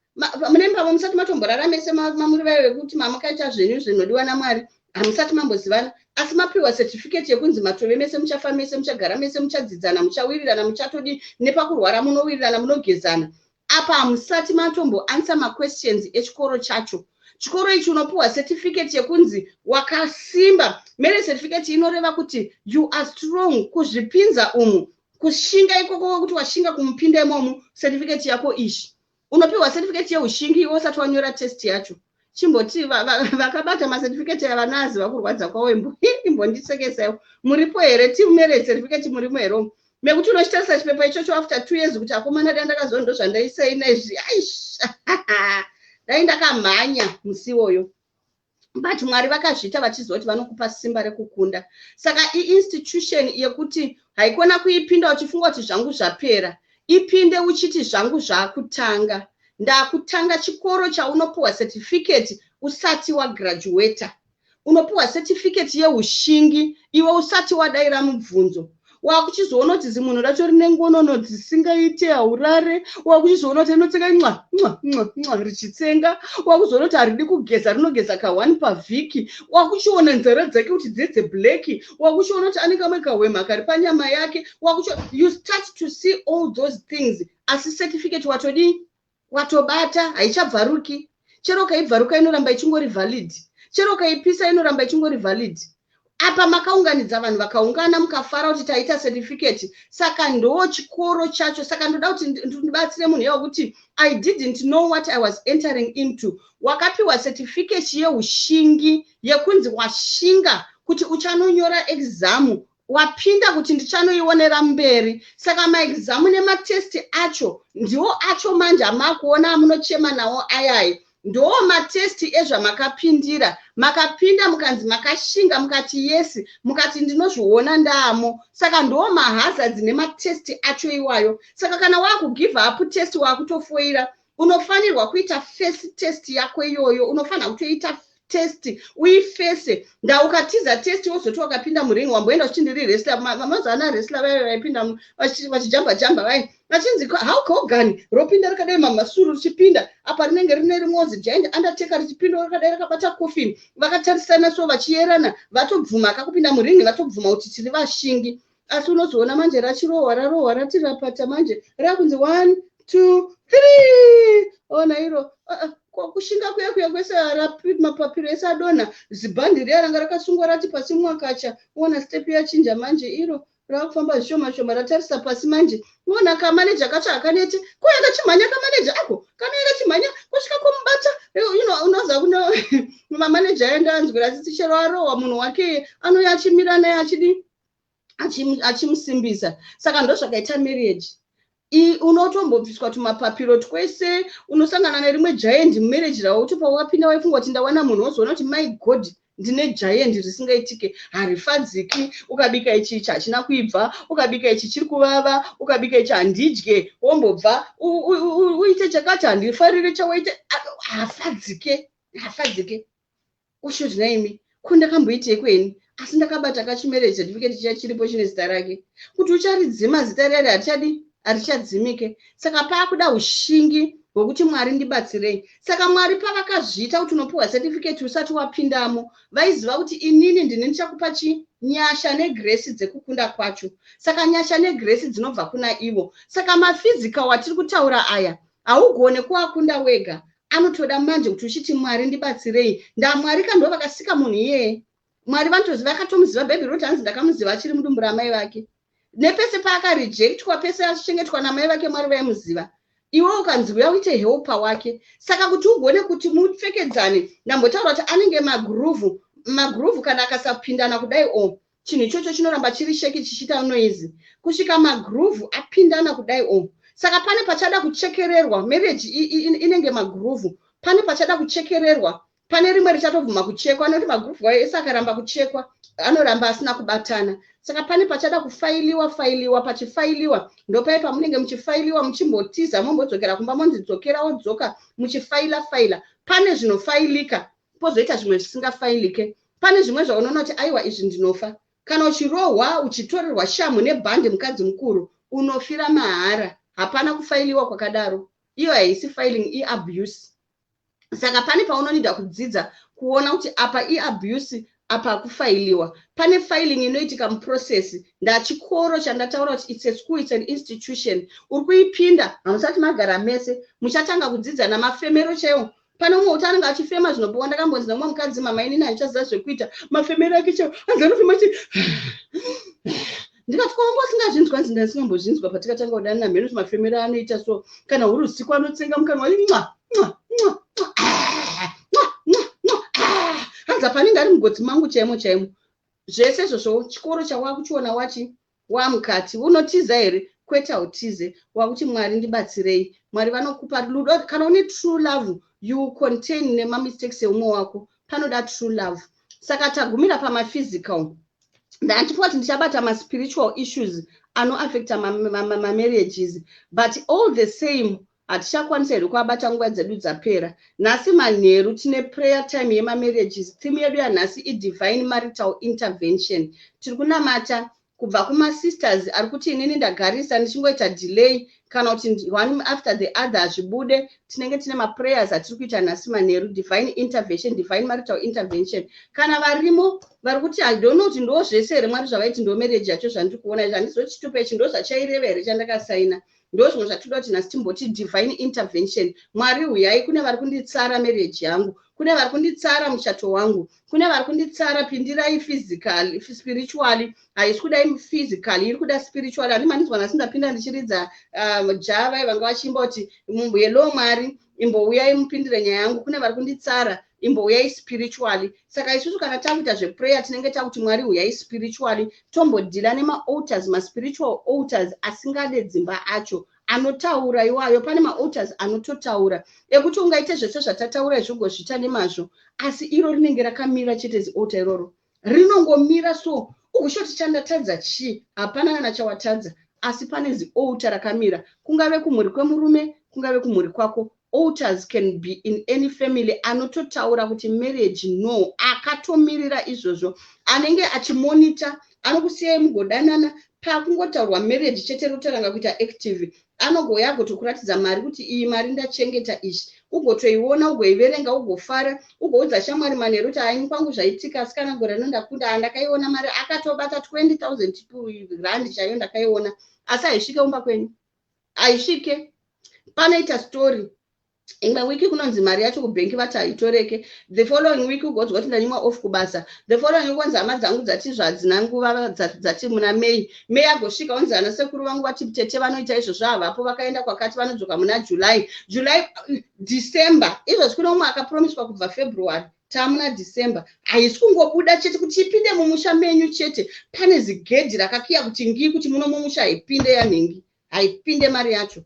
Mune pamwe musati matomborara mese, mamuri vayo vekuti mamakaita zvenyu zvinodiwa naMwari, hamusati mambozivana, asi mapiwa certificate yekunzi matove mese, muchafa mese, muchagara mese, muchadzidzana, muchawirirana, muchatodi nepakurwara munowirirana, munogezana. Apa hamusati matomboanswer maquestions echikoro chacho. Chikoro ichi unopiwa certificate yekunzi wakasimba. Marriage certificate inoreva kuti you are strong kuzvipinza umu, kushinga ikoko kuti washinga kumupinda imomo. Certificate yako ishi, unopiwa certificate yeushingi iwe usati wanyora test yacho. Chimboti vakabata macertificate aya vanoaziva kurwadza kwavo. Imbondisekesaiwo, muripo here team marriage certificate? Murimo here mekuti unochitarisa chipepa ichocho after 2 years kuti, "Akomana, dai ndakaziva ndo zvandaisaina izvi, aish, dai ndakamhanya musi iwoyo." But Mwari vakazviita vachiziva kuti vanokupa simba rekukunda. Saka iinstitution yekuti haikona kuipinda uchifunga kuti zvangu zvapera. Ipinde uchiti zvangu zvakutanga, ndakutanga chikoro. Chaunopiwa certificate usati wagraduata, unopiwa certificate yeushingi iwe usati wadayira mubvunzo. Wakuchizoona kuti zimunhu racho rine ngonono dzisingaite, haurare. Wakuchizoona kuti rinotsenga nwa nwa nwa nwa richitsenga. Wakuzoona kuti haridi kugeza, rinogeza ka1 pavhiki. Wakuchiona nzara dzake kuti dzedzeblack. Wakuchiona kuti ane kamwe kahwema kari panyama yake. You start to see all those things, asi certificate watodii? Watobata. Haichabvaruki. Chero ukaibvaruka, inoramba ichingori valid. Chero ukaipisa, inoramba ichingori valid. Apa makaunganidza vanhu, vakaungana, mukafara kuti taita certificate. Saka ndo chikoro chacho. Saka ndoda kuti ndibatsire munhu iye kuti I didn't know what I was entering into. Wakapiwa certificate yeushingi, yekunzi washinga kuti uchanonyora exam. Wapinda kuti ndichanoionera mberi. Saka maexam nematest acho ndiwo acho manje amakuona amunochema nawo ayayi. Ndo matest ezvamakapindira. Makapinda, mukanzi makashinga, mukati yes, mukati ndinozviona ndaamo. Saka ndo mahazards nematest acho iwayo. Saka kana wakugive up test, wakutofoira. Unofanirwa kuita first test yako iyoyo. Unofanira kutoita test, uiface. Ndaukatiza test, wozoti wakapinda muring, wamboenda uchiti ndiri wrestler. Mazuva ana wrestler vaive vaipinda vachijamba jamba, vai vachinzi Hulk Hogan, ropinda rakadai, mamasuru richipinda apa, rinenge rine rimwozi giant Undertaker richipinda rakadai rakabata coffin, vakatarisana so, vachiyerana, vatobvuma akakupinda muring, vatobvuma kuti tiri vashingi. Asi unozoona manje rachirohwa, rarohwa, rati rapata, manje rakunzi one, two, three. Ona iro kushinga kuya kuya kwese, mapapiro ese adonha, zibhandi riya ranga rakasungwa rati pasi mwakacha. Ona step yachinja manje, iro rakufamba zvishoma shoma, ratarisa pasi manje. Ona kamaneja kacho hakaneti, kuya kachimhanya kamaneja ako, kanouya kachimhanya kusvika kumubata. Unoza kuno mamaneja aenda anzwira tsitsi, chero arohwa munhu wake anouya achimira naye, achidi achimusimbisa. Saka ndozvakaita marriage. Unotombobviswa tumapapiro twese, unosangana nerimwe giant mumarriage ravo, kuti pawapinda waifunga kuti ndawana munhu, wozoona kuti my God, ndine giant risingaitike, harifadziki. Ukabika ichi, ichi hachina kuibva. Ukabika ichi, chiri kuvava. Ukabika ichi, handidye. Wombobva uite chakati, handifarire chawaite. Hafadzike, hafadzike. Ushoti naimi ko ndakamboitei kweni? Asi ndakabata kachimarriage certificate chiya chiripo, chine zita rake. Kuti ucharidzima zita riyari, harichadi, harichadzimike. Saka paakuda ushingi hwekuti Mwari ndibatsirei. Saka Mwari pavakazviita kuti unopiwa certificate usati wapindamo, vaiziva kuti inini ndini ndichakupa chi nyasha negrace dzekukunda kwacho. Saka nyasha negrace dzinobva kuna ivo. Saka maphysical watiri kutaura aya haugone kuakunda wega. Anotoda manje kuti uchiti Mwari ndibatsirei. NdaMwari kando vakasika munhu iyeye. Mwari vanotoziva, akatomuziva. Bhaibheri roti hanzi ndakamuziva achiri mudumbu ramai vake. Nepese paakarejectwa, pese achichengetwa namai vake, Mwari vaimuziva. Iwe ukanzi uya uite helper wake. Saka kuti ugone kuti mupfekedzane, ndambotaura kuti anenge magroove. Magroove kana akasapindana kudai o, chinhu ichocho chinoramba chiri shaky, chichiita noise kusvika magroove apindana kudai o. Saka pane pachada kuchekererwa. Marriage inenge magroove. Pane pachada kuchekererwa, pane rimwe richatobvuma kuchekwa, nekuti magroove ayo ese akaramba kuchekwa anoramba asina kubatana. Saka pane pachada kufailiwa failiwa. Pachifailiwa ndopai pamunenge muchifailiwa, muchimbotiza, mombodzokera kumba, monzi dzokera, wodzoka, muchifaila faila. Pane zvinofailika, pozoita zvimwe zvisingafailike. Pane zvimwe zvaunoona kuti aiwa, izvi ndinofa. Kana uchirohwa, uchitorerwa shamu nebhandi, mukadzi mukuru, unofira mahara. Hapana kufailiwa kwakadaro. Iyo haisi filing, iabuse. Saka pane paunonida kudzidza kuona kuti apa iabuse, apa kufailiwa. Pane filing inoitika muprocess. Ndachikoro chandataura kuti it's a school, it's an institution. Uri kuipinda, hamusati magara mese, muchatanga kudzidza namafemero chaiwo. Pane umwe kuti anenge achifema zvinobowa. Ndakambonzi nemumwe mukadzi, mama, inini handichaziva zvekuita, mafemero ake chaiwo, hanzi anofema chi. Ndikati ko wanga usingazvinzwa? Nzi ndasingambozvinzwa patikatanga kudanana, mheno kuti mafemero anoita so. Kana huri usiku anotsenga mukanwa, nwa nwa nwa nwa nwa nwa, hanzi apa anenge ari mugotsi mangu chaimo chaimo. Zvese izvozvo chikoro chawakuchiona wachi wamukati. Unotiza here? Kwete, hautize. Wakuti, "Mwari, ndibatsirei." Mwari vanokupa rudo. Kana une true love, you contain nemamistakes eumwe wako. Panoda true love. Saka tagumira pamaphysical. Ndandifunga kuti ndichabata maspiritual issues anoaffecta mamarriages, but all the same hatichakwanisa here kuabata, nguva dzedu dzapera. Nhasi manheru tine prayer time yemamarriages. Theme yedu yanhasi idivine marital intervention. Tiri kunamata kubva kumasisters ari kuti, "Inini ndagarisa ndichingoita delay," kana kuti one after the other hazvibude. Tinenge tine maprayers atiri kuita nhasi manheru, divine intervention, divine marital intervention. Kana varimo vari kuti, "I don't know kuti ndo zvese here Mwari zvavaiti ndo marriage yacho zvandiri kuona izvi, handizoti chitupa ichi ndo zvachaireva here chandakasaina?" Ndo zvimwe zvatinoda kuti nhasi timboti divine intervention. Mwari, huyai kune vari kunditsara marriage yangu, kune vari kunditsara muchato wangu, kune vari kunditsara. Pindirai physically, spiritually. Haisi kuda physically, iri kuda spiritually. Handi mandinzwa nhasi ndapinda ndichiridza java, vanga vachiimba kuti, "Hello Mwari, imbouyai mupindire nyaya yangu, kune vari kunditsara, imbouyai spiritually." Saka isusu kana takuita zveprayer, tinenge takuti, "Mwari, uyai spiritually." Tombodhila nemaaltars, maspiritual altars asingade dzimba acho anotaura iwayo. Pane maaltars anototaura ekuti ungaite zvese zvatataura izvogozviita nemazvo, asi iro rinenge rakamira chete. Zialtar iroro rinongomira. So ukushoti chandatadza chii? Hapana kana chawatadza, asi pane zialtar rakamira, kungave kumhuri kwemurume, kungave kumhuri kwako. Altars can be in any family anototaura kuti marriage no, akatomirira izvozvo, anenge achimonita. Anokusiyai mugodanana, pakungotaurwa marriage chete rotoranga kuita active. Anogouya agotokuratidza mari kuti, "Iyi mari ndachengeta izvi," ugotoiona, ugoiverenga, ugofara, ugoudza shamwari manheru kuti, "Haini kwangu zvaitika, asi kana gore rino ndakunda, handakaiona mari." Akatobata 20 000 rand chaiyo, ndakaiona, asi haisvike umba kwenyu, haisvike. Panoita story. Imwe wiki kunonzi mari yacho kubhenki vati haitoreke. The following week ugonzwa kuti ndanyimwa off kubasa. The following week onzi hama dzangu dzati zvadzina nguva, dzati muna May. May agosvika, onzi ana sekuru vangu vati tete vanoita izvozvo havapo, vakaenda kwakati, vanodzoka muna July. July, December izvozvi. Kune umwe akapromiswa kubva February, taamuna December, haisi kungobuda chete. Kuti ipinde mumusha menyu chete, pane zigedhi rakakiya kuti ngii, kuti muno mumusha haipinde yanhingi, haipinde mari yacho.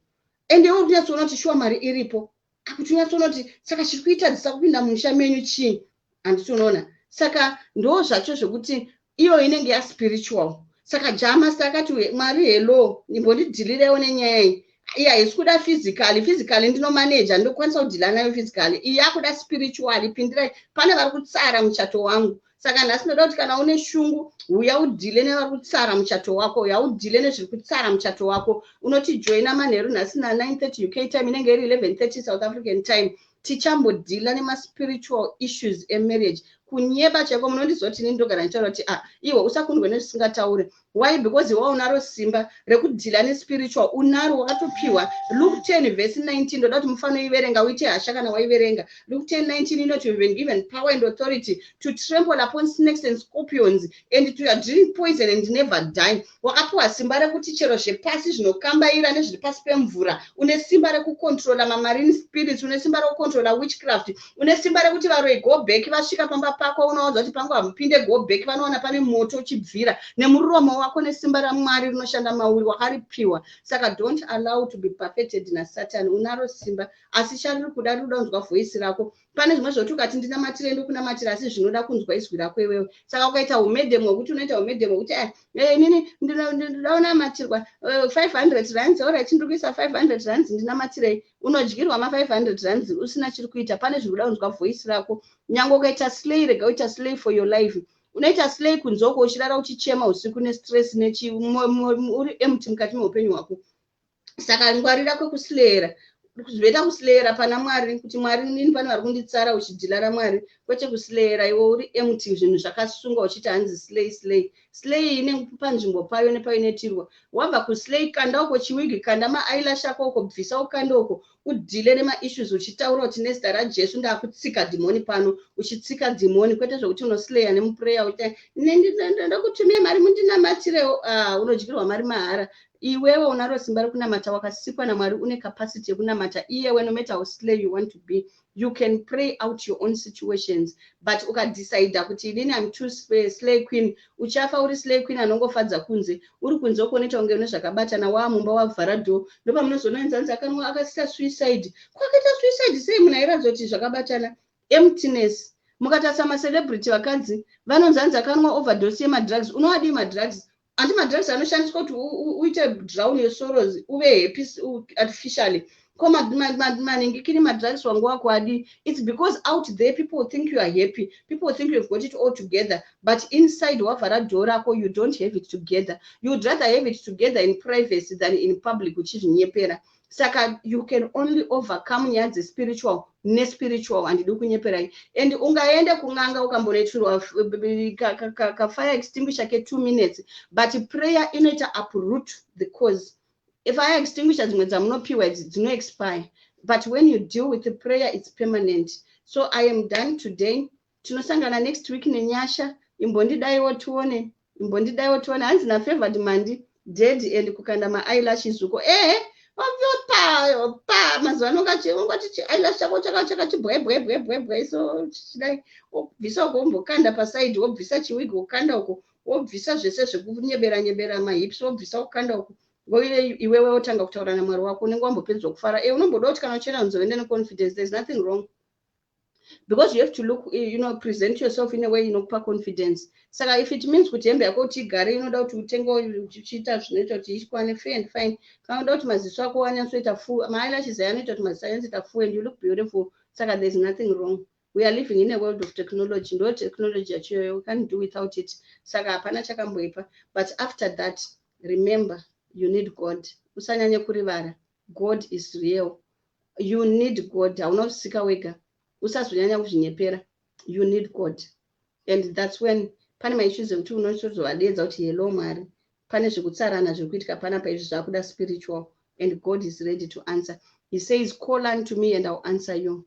Ende iwe uri kunyatsoona kuti shuwa mari iripo, akuti unyatsoona kuti saka chiri kuitadzisa kupinda mumusha menyu chii? Handiti unoona? Saka ndo zvacho zvekuti iyo inenge yaspiritual. Saka Jamasta akati, "Mwari, hello, imbondidhilirewo nenyaya iyi. Iyi haisi kuda physically. Physically ndinomaneja, ndinokwanisa kudhila nayo physically. Iyi yakuda spiritually. Pindirai, pane vari kutsara muchato wangu." Saka nhasi ndoda kuti kana une shungu, uya udhile nevari kutsara muchato wako, uya udhile nezviri kutsara muchato wako. Unotijoina manheru nhasi na9:30 UK time, inenge iri 11:30 South African time. Tichambodhila nemaspiritual issues emarriage. Kunyeba chaiko, munondizoti ini ndogara ndichitaura kuti, "Ah, iwe usakundwe nezvisingataure." Why? Because iwe unaro simba rekudhila nespiritual, unaro, wakatopiwa. Luke 10 verse 19, ndoda kuti mufanoiverenga, uite hasha kana waiverenga. Luke 10 19 inoti, "You've been given power and authority to trample upon snakes and scorpions and to drink poison and never die." Wakapiwa simba rekuti chero zvepasi zvinokambaira nezviri pasi pemvura, une simba rekucontrola mamarine spirits, une simba rekucontrola witchcraft, une simba rekuti varoi go back. Vasvika pamba pako, unoudza kuti pangu hamupinde, go back, vanowana pane moto uchibvira nemuromo wako, nesimba raMwari rinoshanda mauri, wakaripiwa. Saka don't allow to be perfected naSatan. Unaro simba, asi chariri kuda, riri kuda kunzwa voice rako. Pane zvimwe zvokuti ukati ndinamatire, ndokunamatira, asi zvinoda kunzwa izwi rako iwewe. Saka ukaita umedhemu hwekuti unoita umedhemu hwekuti, eh, inini ndinoda kunamatirwa 500 rands, alright, ndiri kuisa 500 rands, ndinamatirei, unodyirwa ma500 rands usina chiri kuita. Pane zviri kuda kunzwa voice rako. Nyange ukaita slay, rega uita slay for your life. Unoita slay kunzoko, uchirara uchichema usiku nestress, uri empty mukati meupenyu hwako. Saka ngwarira kwekuslayera. Zvoita kuslayera pana Mwari kuti, "Mwari, nini pane vari kunditsara," uchidhila raMwari, kwete kuslayera iwe uri empty, zvinhu zvakasunga, uchiti hanzi slay, slay, slay. Ine panzvimbo payo nepainoitirwa. Wabva kuslay, kanda uko chiwigi, kanda maeyelash ako uko, bvisa ukanda uko, udhile nemaissues uchitaura kuti, "Nezita raJesu ndakutsika dhimoni pano." Uchitsika dhimoni, kwete zvokuti unoslaya nemuprayer uti, "Ndokutumire mari mundinamatirewo." Ah, unodyirwa mari mahara. Iwewe unaro simba rekunamata, wakasikwa naMwari, une capacity yekunamata. Iyewe, no matter how slay you want to be, you can pray out your own situations. But ukadecida kuti inini am too slay queen, uchafa uri slay queen anongofadza kunze. Uri kunze uko unoita kunge une zvakabatana, waamumba wavhara door, ndopamunozoona nzanzi akanwa akaita suicide. Kwakaita suicide sei munhu airatidza kuti zvakabatana? Emptiness. Mukatarisa macelebrity vakadzi vanonzi hanzi akanwa overdose yemadrugs. Unowadii madrugs? Handi madrugs anoshandiswa kuti uite drown your sorrows, uve happy artificially? Ko maningikiri madrugs wangu wako adi? It's because out there people think you are happy, people think you've got it all together, but inside wavhara door rako, you don't have it together. You'd rather have it together in privacy than in public uchizvinyepera. Saka you can only overcome nyaya dzespiritual nespiritual. Handidi kunyeperai. And ungaende kun'anga ukambonoitirwa kafire extinguisher ke2 minutes, but prayer inoita uproot the cause. Fire extinguisher dzimwe dzamunopiwa idzi dzinoexpire, but when you deal with the prayer, it's permanent. So I am done today. Tinosangana next week nenyasha. Imbondidaiwo tione, imbondidaiwo tione. Hanzi nafavored mandi dead and kukanda maeyelashes uko. Ehe, pa pa mazuva ano ungati eyelash chako chakachibwebwebwebwebwe, so chidai wobvisa uko, wombokanda paside, wobvisa chiwig, wokanda uko, wobvisa zvese zvekunyebera nyebera mahips, wobvisa, wokanda uko. Iwewe wotanga kutaura naMwari wako. Unenge wambopedzwa kufara. E, unomboda kuti kana uchienda kunzoende neconfidence. There is nothing wrong, because you have to look, present yourself in a way inokupa confidence. Saka if it means kuti hembe yako kuti igare inoda kuti utenge uchiita zvinoita kuti ikwane, fair and fine. Kana uda kuti maziso ako anyatsoita full, maeyelashes aya anoita kuti maziso anyatsoita full and you look beautiful. Saka there is nothing wrong. We are living in a world of technology. Ndo technology yacho iyoyo, we can't do without it. Saka hapana chakamboipa. But after that, remember you need God. Usanyanye kurivara, God is real. You need God. Hauna kusika wega. Usazonyanya kuzvinyepera. You need God, and that's when pane maissues ekuti unotozovadedza kuti, "Hello Mwari, pane zvekutsarana zviri kuitika panapa. Izvi zvakuda spiritual." And God is ready to answer. He says, "Call unto me and I'll answer you."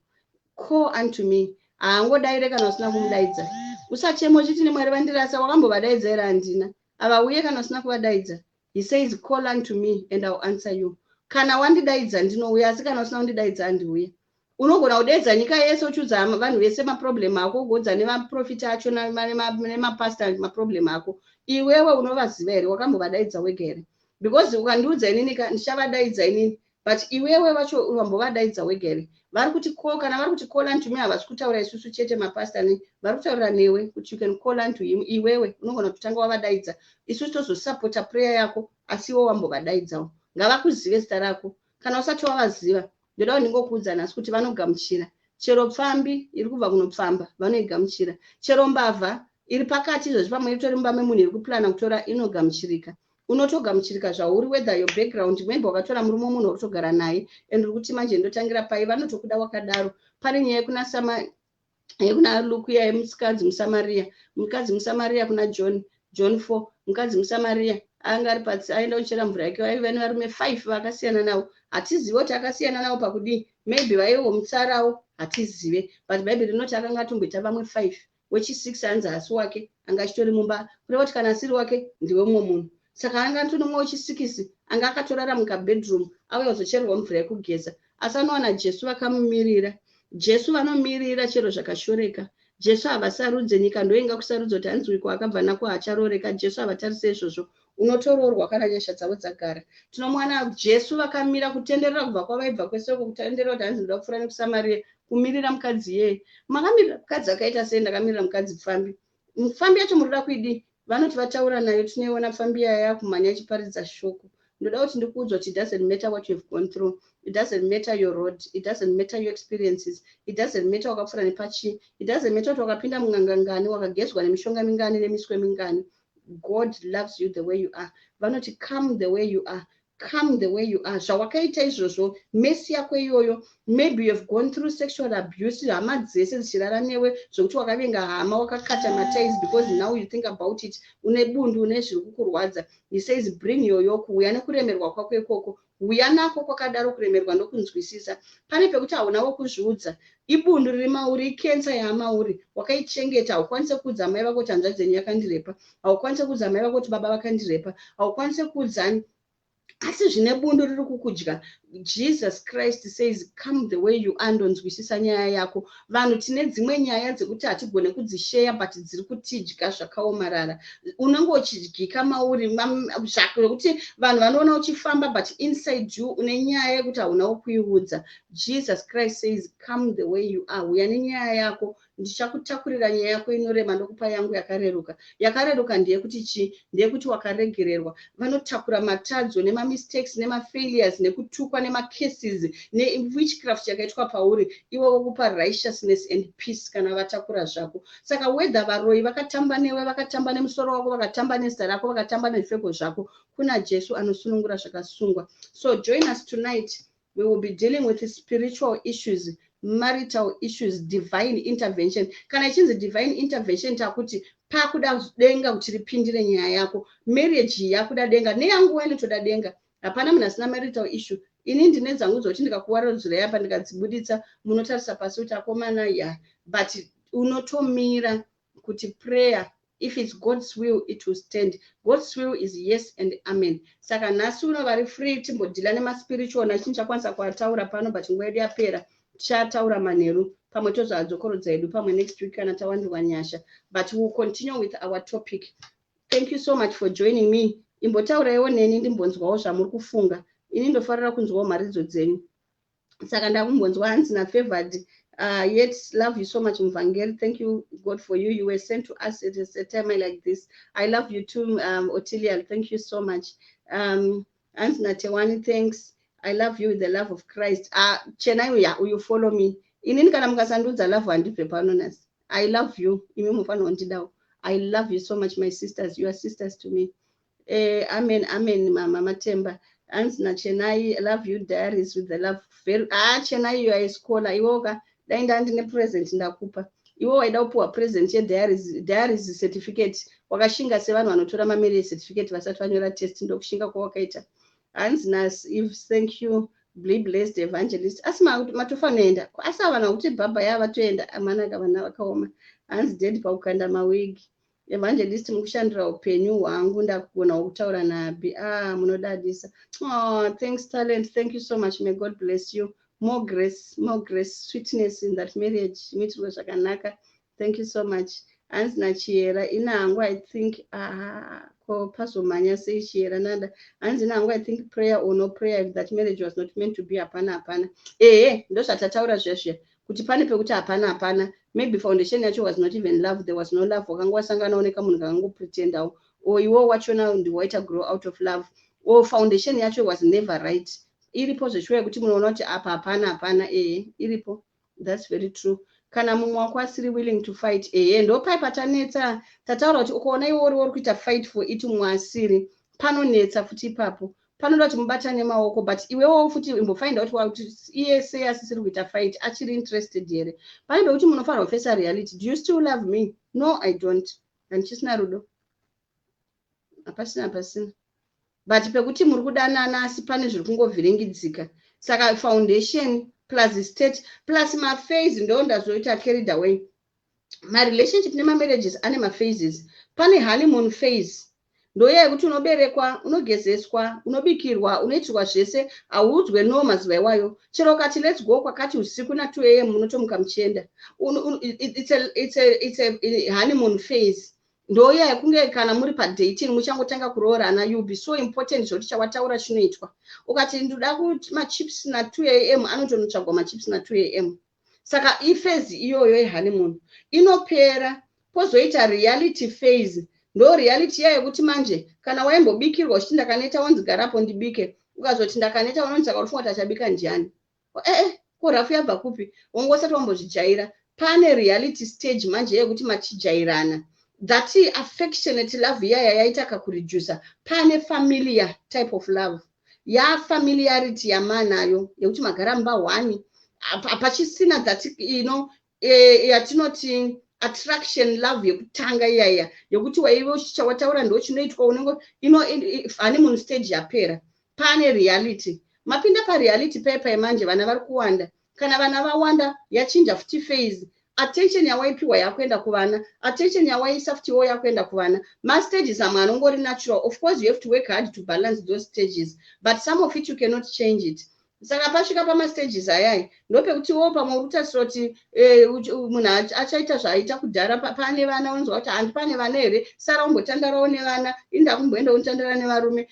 Call unto me. Haangodaire kana usina kumudaidza. Usachema uchiti, "Nemwari vandirasa." Wakambovadaidza here? Handina avauye kana usina kuvadaidza. He says, "Call unto me and I'll answer you." Kana wandidaidza, ndinouya, asi kana usina kundidaidza, handiuye. Unogona kudaidza nyika yese, uchiudza vanhu vese maproblem ako, ugoudza nemaprofita acho nemapasta maproblem ako. Iwewe unovaziva here? Wakambovadaidza wega here? Because ukandiudza inini, ndichavadaidza inini, but iwewe vacho wambovadaidza wega here? Vari kuti call. Kana vari kuti "call unto me", havasi kutaura isusu chete mapasta, ne vari kutaurira newe kuti you can call unto him. Iwewe unogona kutanga wavadaidza, isusu tozosapota prayer yako, asi iwe wambovadaidzawo. Ngavakuzive zita rako. Kana usati wavaziva, ndoda kuti ndingokuudza nhasi kuti vanogamuchira chero pfambi iri kubva kunopfamba, vanoigamuchira. Chero mbavha iri pakati izvozvi, pamwe itori mumba memunhu iri kuplana kutora, inogamuchirika. Unotogamuchirika zvauri, whether your background, maybe wakatora murume wemunhu wakutogara naye and uri kuti, "Manje ndotangira pai?" Vanotokuda wakadaro. Pane nyaya yekuna Luke yemusikadzi muSamaria. Mukadzi muSamaria, kuna John 4, mukadzi muSamaria anga ari patsi, aenda kuchera mvura yake. Vaiva nevarume 5 vakasiyana navo. Hatizive kuti akasiyana navo pakudii. Maybe vaivo mutsarawo, hatizive, but Bhaibheri rinoti akanga atomboita vamwe 5. Wechi6 hanzi hasi wake, anga achitori mumba. Kureva kuti kana asiri wake, ndiwe mumwe munhu. Saka anga atori mumwe wechi6 anga akatorara mukabedroom, auya kuzochererwa mvura yekugeza. Asi anowana Jesu vakamumirira. Jesu vanomirira chero zvakashoreka. Jesu havasarudze. Nyika ndoinga kusarudza kuti hanzi wiko akabva nako haacharoreka. Jesu havatarise izvozvo. Unotoroorwa kana nyasha dzavo dzagara. Tinomuwana Jesu vakamira kutenderera kubva kwavaibva kweseko, kutenderera kuti hanzi ndoda kupfuura nekuSamaria, kumirira mukadzi iyeye. "Makamirira mukadzi akaita sei?" "Ndakamirira mukadzi pfambi." "Pfambi yacho murikuda kuidii?" Vanoti vataura nayo, tinoiona pfambi yaya yakumhanya ichiparidza shoko. Ndoda kuti ndikuudzwa kuti it doesn't matter what you have gone through, it doesn't matter your road, it doesn't matter your experiences, it doesn't matter wakapfuura nepachii, it doesn't matter kuti wakapinda mun'anga ngani, wakagezwa nemishonga mingani, nemiswe mingani. God loves you the way you are. Vanoti, "Come the way you are. Come the way you are." Zvawakaita izvozvo, mess yako iyoyo, maybe you have gone through sexual abuse, hama dzese dzichirara newe, zvokuti wakavenga hama, wakakata maties, because now you think about it, une bundu, une zviri kukurwadza. He says, "Bring your yoke." Uya nekuremerwa kwako ikoko, uya nako kwakadaro kuremerwa nokunzwisisa. Pane pekuti haunawo kuzviudza, ibundu riri mauri, ikensa yaamauri, wakaichengeta. Haukwanisi kuudza mai vako kuti hanzvadzi yenyu yakandirepa. Haukwanisi kuudza mai vako kuti baba vakandirepa. Haukwanisi kuudzani. Asi zvine bundu riri kukudya. Jesus Christ says, "Come the way you are, ndonzwisisa nyaya yako." Vanhu tine dzimwe nyaya dzekuti hatigone kudzisheya, but dziri kutidya zvakaomarara. Unenge uchidyika mauri zvekuti vanhu vanoona uchifamba, but inside you une nyaya yekuti hauna kuiudza. Jesus Christ says, "Come the way you are." Uya nenyaya yako, ndichakutakurira nyaya yako inorema, ndokupa yangu yakareruka. Yakareruka ndeyekuti chii? Ndeyekuti wakaregererwa. Vanotakura matadzo nemamistakes nemafailures nekutukwa nemacases newitchcraft yakaitwa pauri, iwe wokupa righteousness and peace kana vatakura zvako. Saka whether varoi vakatamba newe, vakatamba nemusoro wako, vakatamba nezita rako, vakatamba nezvipfeko zvako, kuna Jesu anosunungura zvakasungwa. So join us tonight. We will be dealing with spiritual issues, marital issues, divine intervention. Kana ichinzi divine intervention, takuti pakuda denga kuti ripindire nyaya yako. Marriage yakuda denga, neyanguva inotoda denga. Hapana munhu asina marital issue. Ini ndine dzangu dzokuti ndikakuwaridzirai apa, ndikadzibuditsa, munotarisa pasi kuti akomana ya. But unotomira kuti prayer, if it's God's will, it will stand. God's will is yes and amen. Saka nhasi uno vari free, timbodeala nemaspiritual nachinchakwanisa kuataura pano, but nguva yedu yapera. Tichataura manheru pamwe, tozoadzokorodza hedu pamwe next week kana tawandirwa nyasha, but we'll continue with our topic. Thank you so much for joining me. Imbotauraiwo neni, ndimbonzwawo zvamuri kufunga. Ini ndofarira kunzwawo mharidzo dzenyu, saka ndakumbonzwa. Hanzi nafavored, "Yet love you so much, muvhangeri. Thank you God for you. You were sent to us at a time like this." I love you too, Otilia. Thank you so much. Hanzi natewani, "Thanks. I love you with the love of Christ." Chenai uya, uyu follow me. Inini kana mukasandudza love, handibve pano nasi. I love you. Imi mufanira kundidawo. I love you so much, my sisters. You are sisters to me. Amen, amen, Mama Matemba. Hanzi nachenai, "Love you, diaries, with the love very." Ah, Chenai, you are a scholar. Iwoka dai ndandine present ndakupa. Iwe waida kupiwa present yediaries, diaries certificate. Wakashinga sevanhu vanotora mamarriage certificate vasati vanyora test. Ndokushinga kwawakaita. Hanzi nas if, "Thank you. Be blessed, evangelist." Asi matofanoenda, asi havana kuti bhabha yava vatoenda. Amanaka, vana vakaoma. Hanzi dead pakukanda mawigi. "Evangelist, mukushandira upenyu hwangu. Ndakugona kutaura nabi. Ah, munodadisa." Oh, thanks, Talent. Thank you so much. May God bless you. More grace, more grace, sweetness in that marriage. Muitirwe zvakanaka. Thank you so much. Hanzi nachiyera, "Inhangu I think." Ah, ko pazomhanya sei Chiyera nada? Hanzi, "Inhangu I think prayer or no prayer, if that marriage was not meant to be, hapana hapana." Ehe, ndozvatataura zviya zviya kuti pane pekuti hapana hapana. Maybe foundation yacho was not even love. There was no love. Wakanga wasangana oneka munhu kakangopretendawo, or iwo wachona ndiwaita grow out of love, or foundation yacho was never right. Iripo zveshuwa yekuti munoona kuti apa hapana hapana. Ehe, iripo. That's very true. Kana mumwe wako asiri willing to fight. Ehe, ndopai patanetsa. Tataura kuti ukaona iwe uri kuita fight for it, mumwe asiri, panonetsa futi ipapo. Panoda kuti mubatane maoko, but iwewo futi imbofind out kuti iye sei asisiri kuita fight. Achiri interested here? Pane pekuti munofanira kufesa reality. Do you still love me? No, I don't. Handichisina rudo. Hapasina, hapasina. But pekuti muri kudanana, asi pane zviri kungovhiringidzika. Saka foundation plus state plus maphase, ndo ndazoita carried away. Marelationship nemamarriages ane maphases. Pane honeymoon phase, ndoiya yekuti unoberekwa, unogezeswa, unobikirwa, unoitirwa zvese, hauudzwe no mazuva iwayo. Chero ukati let's go kwakati usiku na2 a.m., munotomuka muchienda. It's a honeymoon phase. Ndoiya yekunge kana muri padating, muchangotanga kuroorana, you'll be so important zvokuti chawataura chinoitwa. Ukati ndoda kuti machips na2 a.m., anotonotsvagwa machips na2 a.m. Saka iphase iyoyo yehoneymoon inopera, pozoita reality phase. Ndo reality iya yekuti manje kana waimbobikirwa uchiti ndakaneta, wanzi garapo ndibike, ukazoti ndakaneta, unonzi saka unofunga kuti achabika ndiani? Ee, ko rafu yabva kupi? Wanga usati wambozvijaira. Pane reality stage manje yekuti machijairana, that affectionate love iyaya yaita kakuredusa. Pane familiar type of love, yafamiliarity yamanayo yekuti magara mumba one, hapachisina that yatinoti attraction love yekutanga iyaya yekuti waive chawataura ndo chinoitwa. Unenge ino honeymoon stage yapera, pane reality. Mapinda pareality paipai manje, vana vari kuwanda. Kana vana vawanda, yachinja futi phase. Attention yawaipiwa yakuenda kuvana, attention yawaisa futiwo yakuenda kuvana. Mastages amwe anongori natural. Of course you have to work hard to balance those stages, but some of it you cannot change it. Saka pasvika pamastages ayai, ndopekutiwo pamwe uri kutarisira kuti munhu achaita zvaaita kudhara pane vana. Unonzwa kuti, "Handi pane vana here? Sara umbotandarawo nevana, inda kumboenda unotandara nevarume."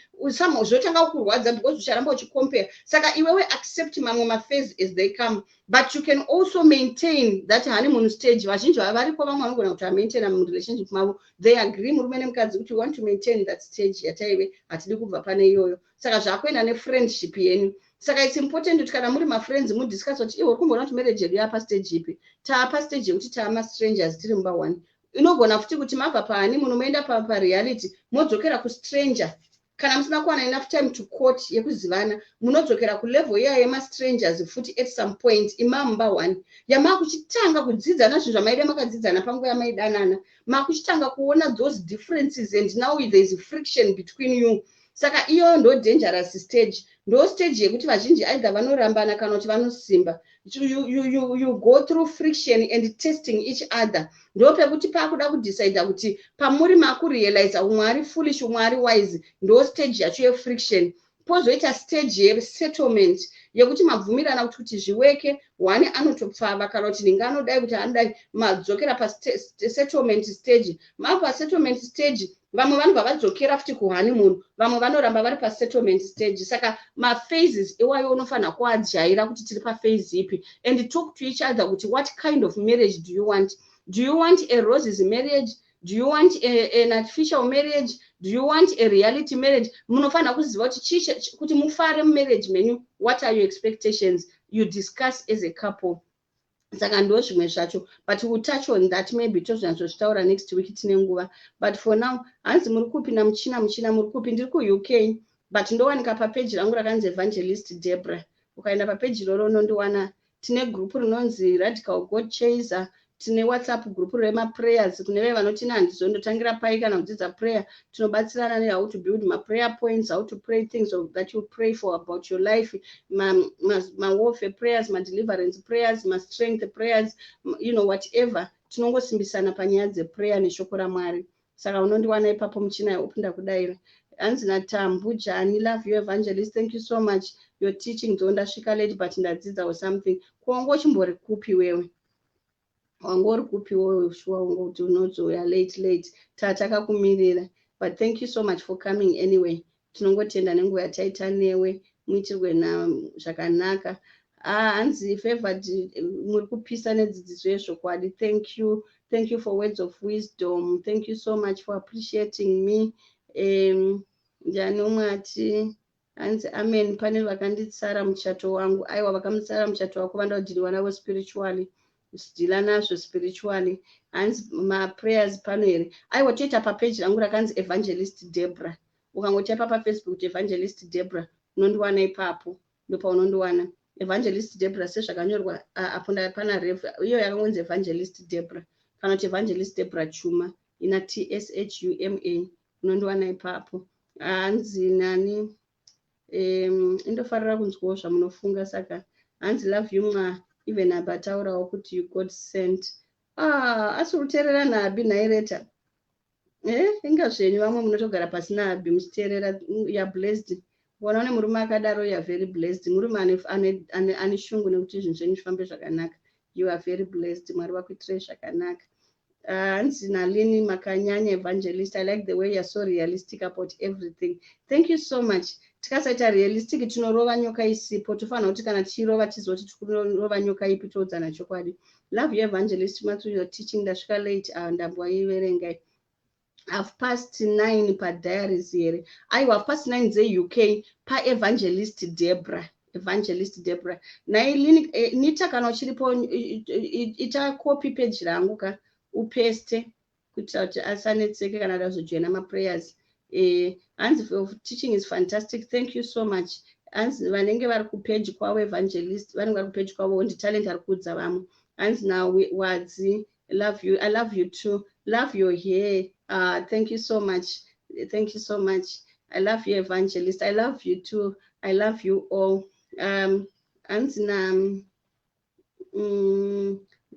Zvotanga kurwadza because ucharamba uchicompare. Saka iwewe accept mamwe maphase as they come, but you can also maintain that honeymoon stage. Vazhinji variko, vamwe vanogona kuti amaintaina murelationship mavo. They agree, murume nemukadzi, kuti we want to maintain that stage yataive, hatidi kubva pane iyoyo. Saka zvakuenda nefriendship yenyu. Saka it's important kuti kana muri mafriends mudiscuss kuti, "Iwe, uri kumboona kuti marriage yedu yapa stage ipi? Taapa stage yekuti taamastrangers tiri mumba one." Inogona futi kuti mabva pahoneymoon, moenda pareality, modzokera kustranger. Kana musina kuwana enough time to court yekuzivana, munodzokera kulevel iya yemastrangers futi at some point. Imamumba one yamakuchitanga kudzidzana zvinhu zvamaida makadzidzana panguva yamaidanana, makuchitanga kuona those differences, and now there is friction between you. Saka iyoyo ndo dangerous stage, ndo stage yekuti vazhinji either vanorambana kana kuti vanosimba. You go through friction and testing each other. Ndo pekuti pakuda kudecida kuti pamuri makurealiza umwe ari foolish, umwe ari wise. Ndo stage yacho yefriction. Pozoita stage yesettlement yekuti mabvumirana kuti zviweke. One anotopfava kana kuti ndinge anodai kuti anodai, madzokera pasettlement stage. Mava pasettlement stage, vamwe vanobva vadzokera futi kuhoneymoon, vamwe vanoramba vari pasettlement stage. Saka maphases iwayo unofanira kuajaira kuti tiri paphase ipi, and talk to each other kuti, what kind of marriage do you want? Do you want a roses marriage? Do you want an artificial marriage? Do you want a reality marriage? Munofanira kuziva kuti chii kuti mufare mumarriage menyu. What are your expectations? You discuss as a couple. Saka ndo zvimwe zvacho, but we'll touch on that, maybe tozvinyatsozvitaura next week, tine nguva. But for now, hanzi muri kupi namuchina? Muchina, muri kupi? Ndiri kuUK, but ndowanika papeji rangu rakanzi Evangelist Debra. Ukaenda papeji iroro unondiwana. Tine gurupu rinonzi Radical God Chaser, tine WhatsApp group remaprayers. Kune vaya vanoti, "Handizondotangira pai kana kudzidza prayer?" Tinobatsirana nehow to build maprayer points, how to pray things that you pray for about your life, mawarfare prayers, madeliverance prayers, mastrength prayers, whatever. Tinongosimbisana panyaya dzeprayer neshoko raMwari. Saka unondiwana ipapo. Muchina opinda kudayira. Hanzi naTambu Jani, "Love you, Evangelist." Thank you so much, your teaching dzo. Ndasvika late, but ndadzidzawo something. Kuwanga uchimbori kupi wewe? Wanga uri kupi wewe? Shuwa ungoti unozouya late late, tatakakumirira. But thank you so much for coming anyway. Tinongotenda nenguva yataita newe. Muitirwe zvakanaka. Ah, hanzi Favored, "Muri kupisa nedzidziso yezvokwadi." Thank you, thank you for words of wisdom. Thank you so much for appreciating me. Ndiani umwe ati? Hanzi, "Amen. Pane vakanditsara muchato wangu." Aiwa, vakamutsara muchato wako vanoda kudhiliwa navo spiritually, deala nazvo spiritually. Hanzi, "Maprayers pano here?" Aiwa, toita papeji rangu rakanzi Evangelist Debra. Ukangotaipa paFacebook kuti Evangelist Debra, unondiwana ipapo. Ndopaunondiwana, Evangelist Debra, sezvakanyorwa apo pana Rev. Iyo yakangonzi Evangelist Debra kana kuti Evangelist Debra Chuma, ina Tshuma, unondiwana ipapo. Hanzi nani? Indofarira kunzwawo zvamunofunga. Saka hanzi, "Love you mwa." Even abataurawo kuti you God sent. Ah, asi uri naAbi naireta. Inga zvenyu vamwe munotogara pasina Abi muchiteerera. You are blessed. Ukaona une murume akadaro, you are very blessed. Murume ane shungu nekuti zvinhu zvenyu zvifambe zvakanaka, you are very blessed. Mwari vakuitirei zvakanaka. Hanzi naLini, "Makanyanya, Evangelist. I like the way you are so realistic about everything." Thank you so much. Tikasaita realistic, tinorova nyoka isipo. Tofanira kuti kana tichirova, tiziva kuti tikurova nyoka ipi, toudzana chokwadi. "Love you, Evangelist Matthew, your teaching." Ndasvika late. Ndambwaiverengai. 9:30 padiaries here? Aiwa, 9:30 dzeUK paEvangelist Debra, Evangelist Debra. Nai Nita, kana uchiripo, ita copy page rangu ka, upaste kuitira kuti asanetseke kana ada kuzojoina maprayers. Hanzi, "Teaching is fantastic." Thank you so much. Hanzi vanenge vari kupeji kwavo, Evangelist, vanenge vari kupeji kwavo, ndiTalent ari kuudza vamwe. Hanzi naWadzi, "Love you." I love you too. "Love your hair." Thank you so much, thank you so much. "I love you, Evangelist." I love you too. I love you all. Hanzi na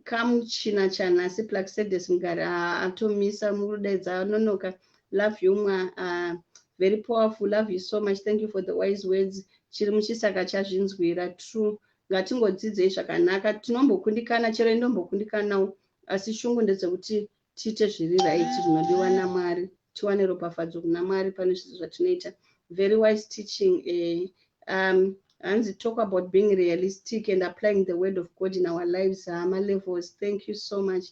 Kamuchina chanhasi, Plaxedes Mugari atomisa murudaidza anonoka. Love you mwa, very powerful. Love you so much. Thank you for the wise words. Chiri muchisaka chazvinzwira. True, ngatingodzidzei zvakanaka. Tinombokundikana, chero indombokundikanawo, asi shungu ndedzekuti tiite zviri right, zvinodiwa naMwari, tiwane ropafadzo kuna Mwari pane zvese zvatinoita. Very wise teaching. Hanzi talk about being realistic and applying the word of God in our lives. Hama levels, thank you so much.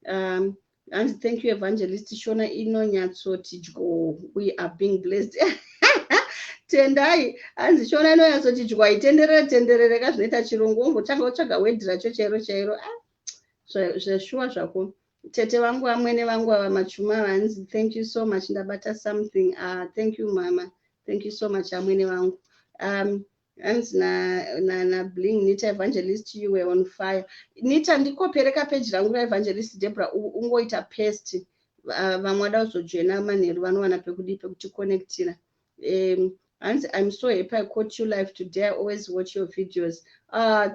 Hanzi thank you, Evangelist. Shona inonyatsoti dyo. We are being blessed. Tendai, hanzi Shona inonyatsoti dyo, haitenderere tenderere kazvinoita Chirungu. Umbotanga kutsvaga word racho chairo chairo. Ah, zveshuwa zvako. Tete vangu, vamwene vangu ava, Machuma, vanzi thank you so much, ndabata something. Thank you, mama. Thank you so much, amwene vangu. Hanzi naBling Nita, "Evangelist, you were on fire." Nita, ndikopereka peji rangu raEvangelist Debra, ungoita paste. Vamwe vada kuzojoina manheru vanowana pekudii, pekuticonnectira. Hanzi "I'm so happy I caught you live today. I always watch your videos."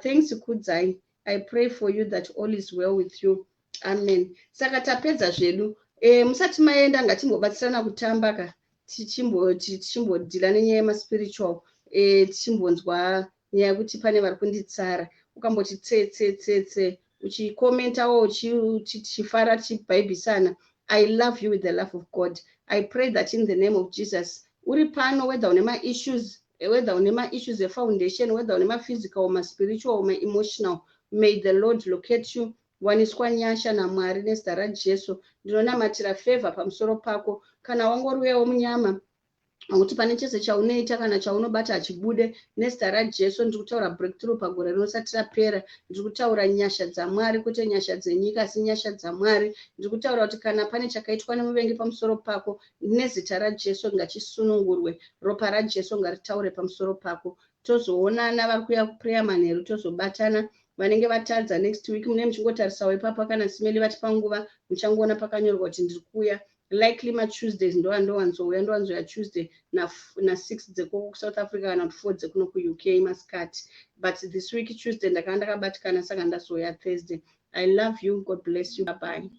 Thanks, Kudzai. I pray for you that all is well with you. Amen. Saka tapedza zvedu. Musati maenda, ngatimbobatsirana kutamba ka, tichimbodeala nenyaya yemaspiritual, tichimbonzwa nyaya yekuti pane vari kunditsara. Ukamboti tse tse tse tse, uchicommentawo, tichifara, tichibhaibhisana. I love you with the love of God. I pray that in the name of Jesus, uri pano, whether une maissues, whether une maissues efoundation, whether une maphysical, maspiritual, maemotional, may the Lord locate you. Waniswa nyasha naMwari nezita raJesu. Ndinonamatira favor pamusoro pako. Kana wangoriuyawo munyama nokuti pane chese chaunoita kana chaunobata hachibude, nezita raJesu ndiri kutaura breakthrough pagore rinosati rapera. Ndiri kutaura nyasha dzaMwari, kwete nyasha dzenyika, asi nyasha dzaMwari. Ndiri kutaura kuti kana pane chakaitwa nemuvengi pamusoro pako, nezita raJesu ngachisunungurwe. Ropa raJesu ngaritaure pamusoro pako. Tozoonana. Vari kuuya kuprayer manheru, tozobatana. Vanenge vatadza, next week mune muchingotarisawo ipapa. Kana Simeli vatipa nguva, muchangoona pakanyorwa kuti ndiri kuuya. Likely maTuesdays ndowanzouya, ndowanzoya Tuesday na6 dzekoko kuSouth Africa, kana kuti 4 dzekuno kuUK masikati. But this week Tuesday ndakanga ndakabatikana, saka ndazouya Thursday. I love you. God bless you. Bye bye.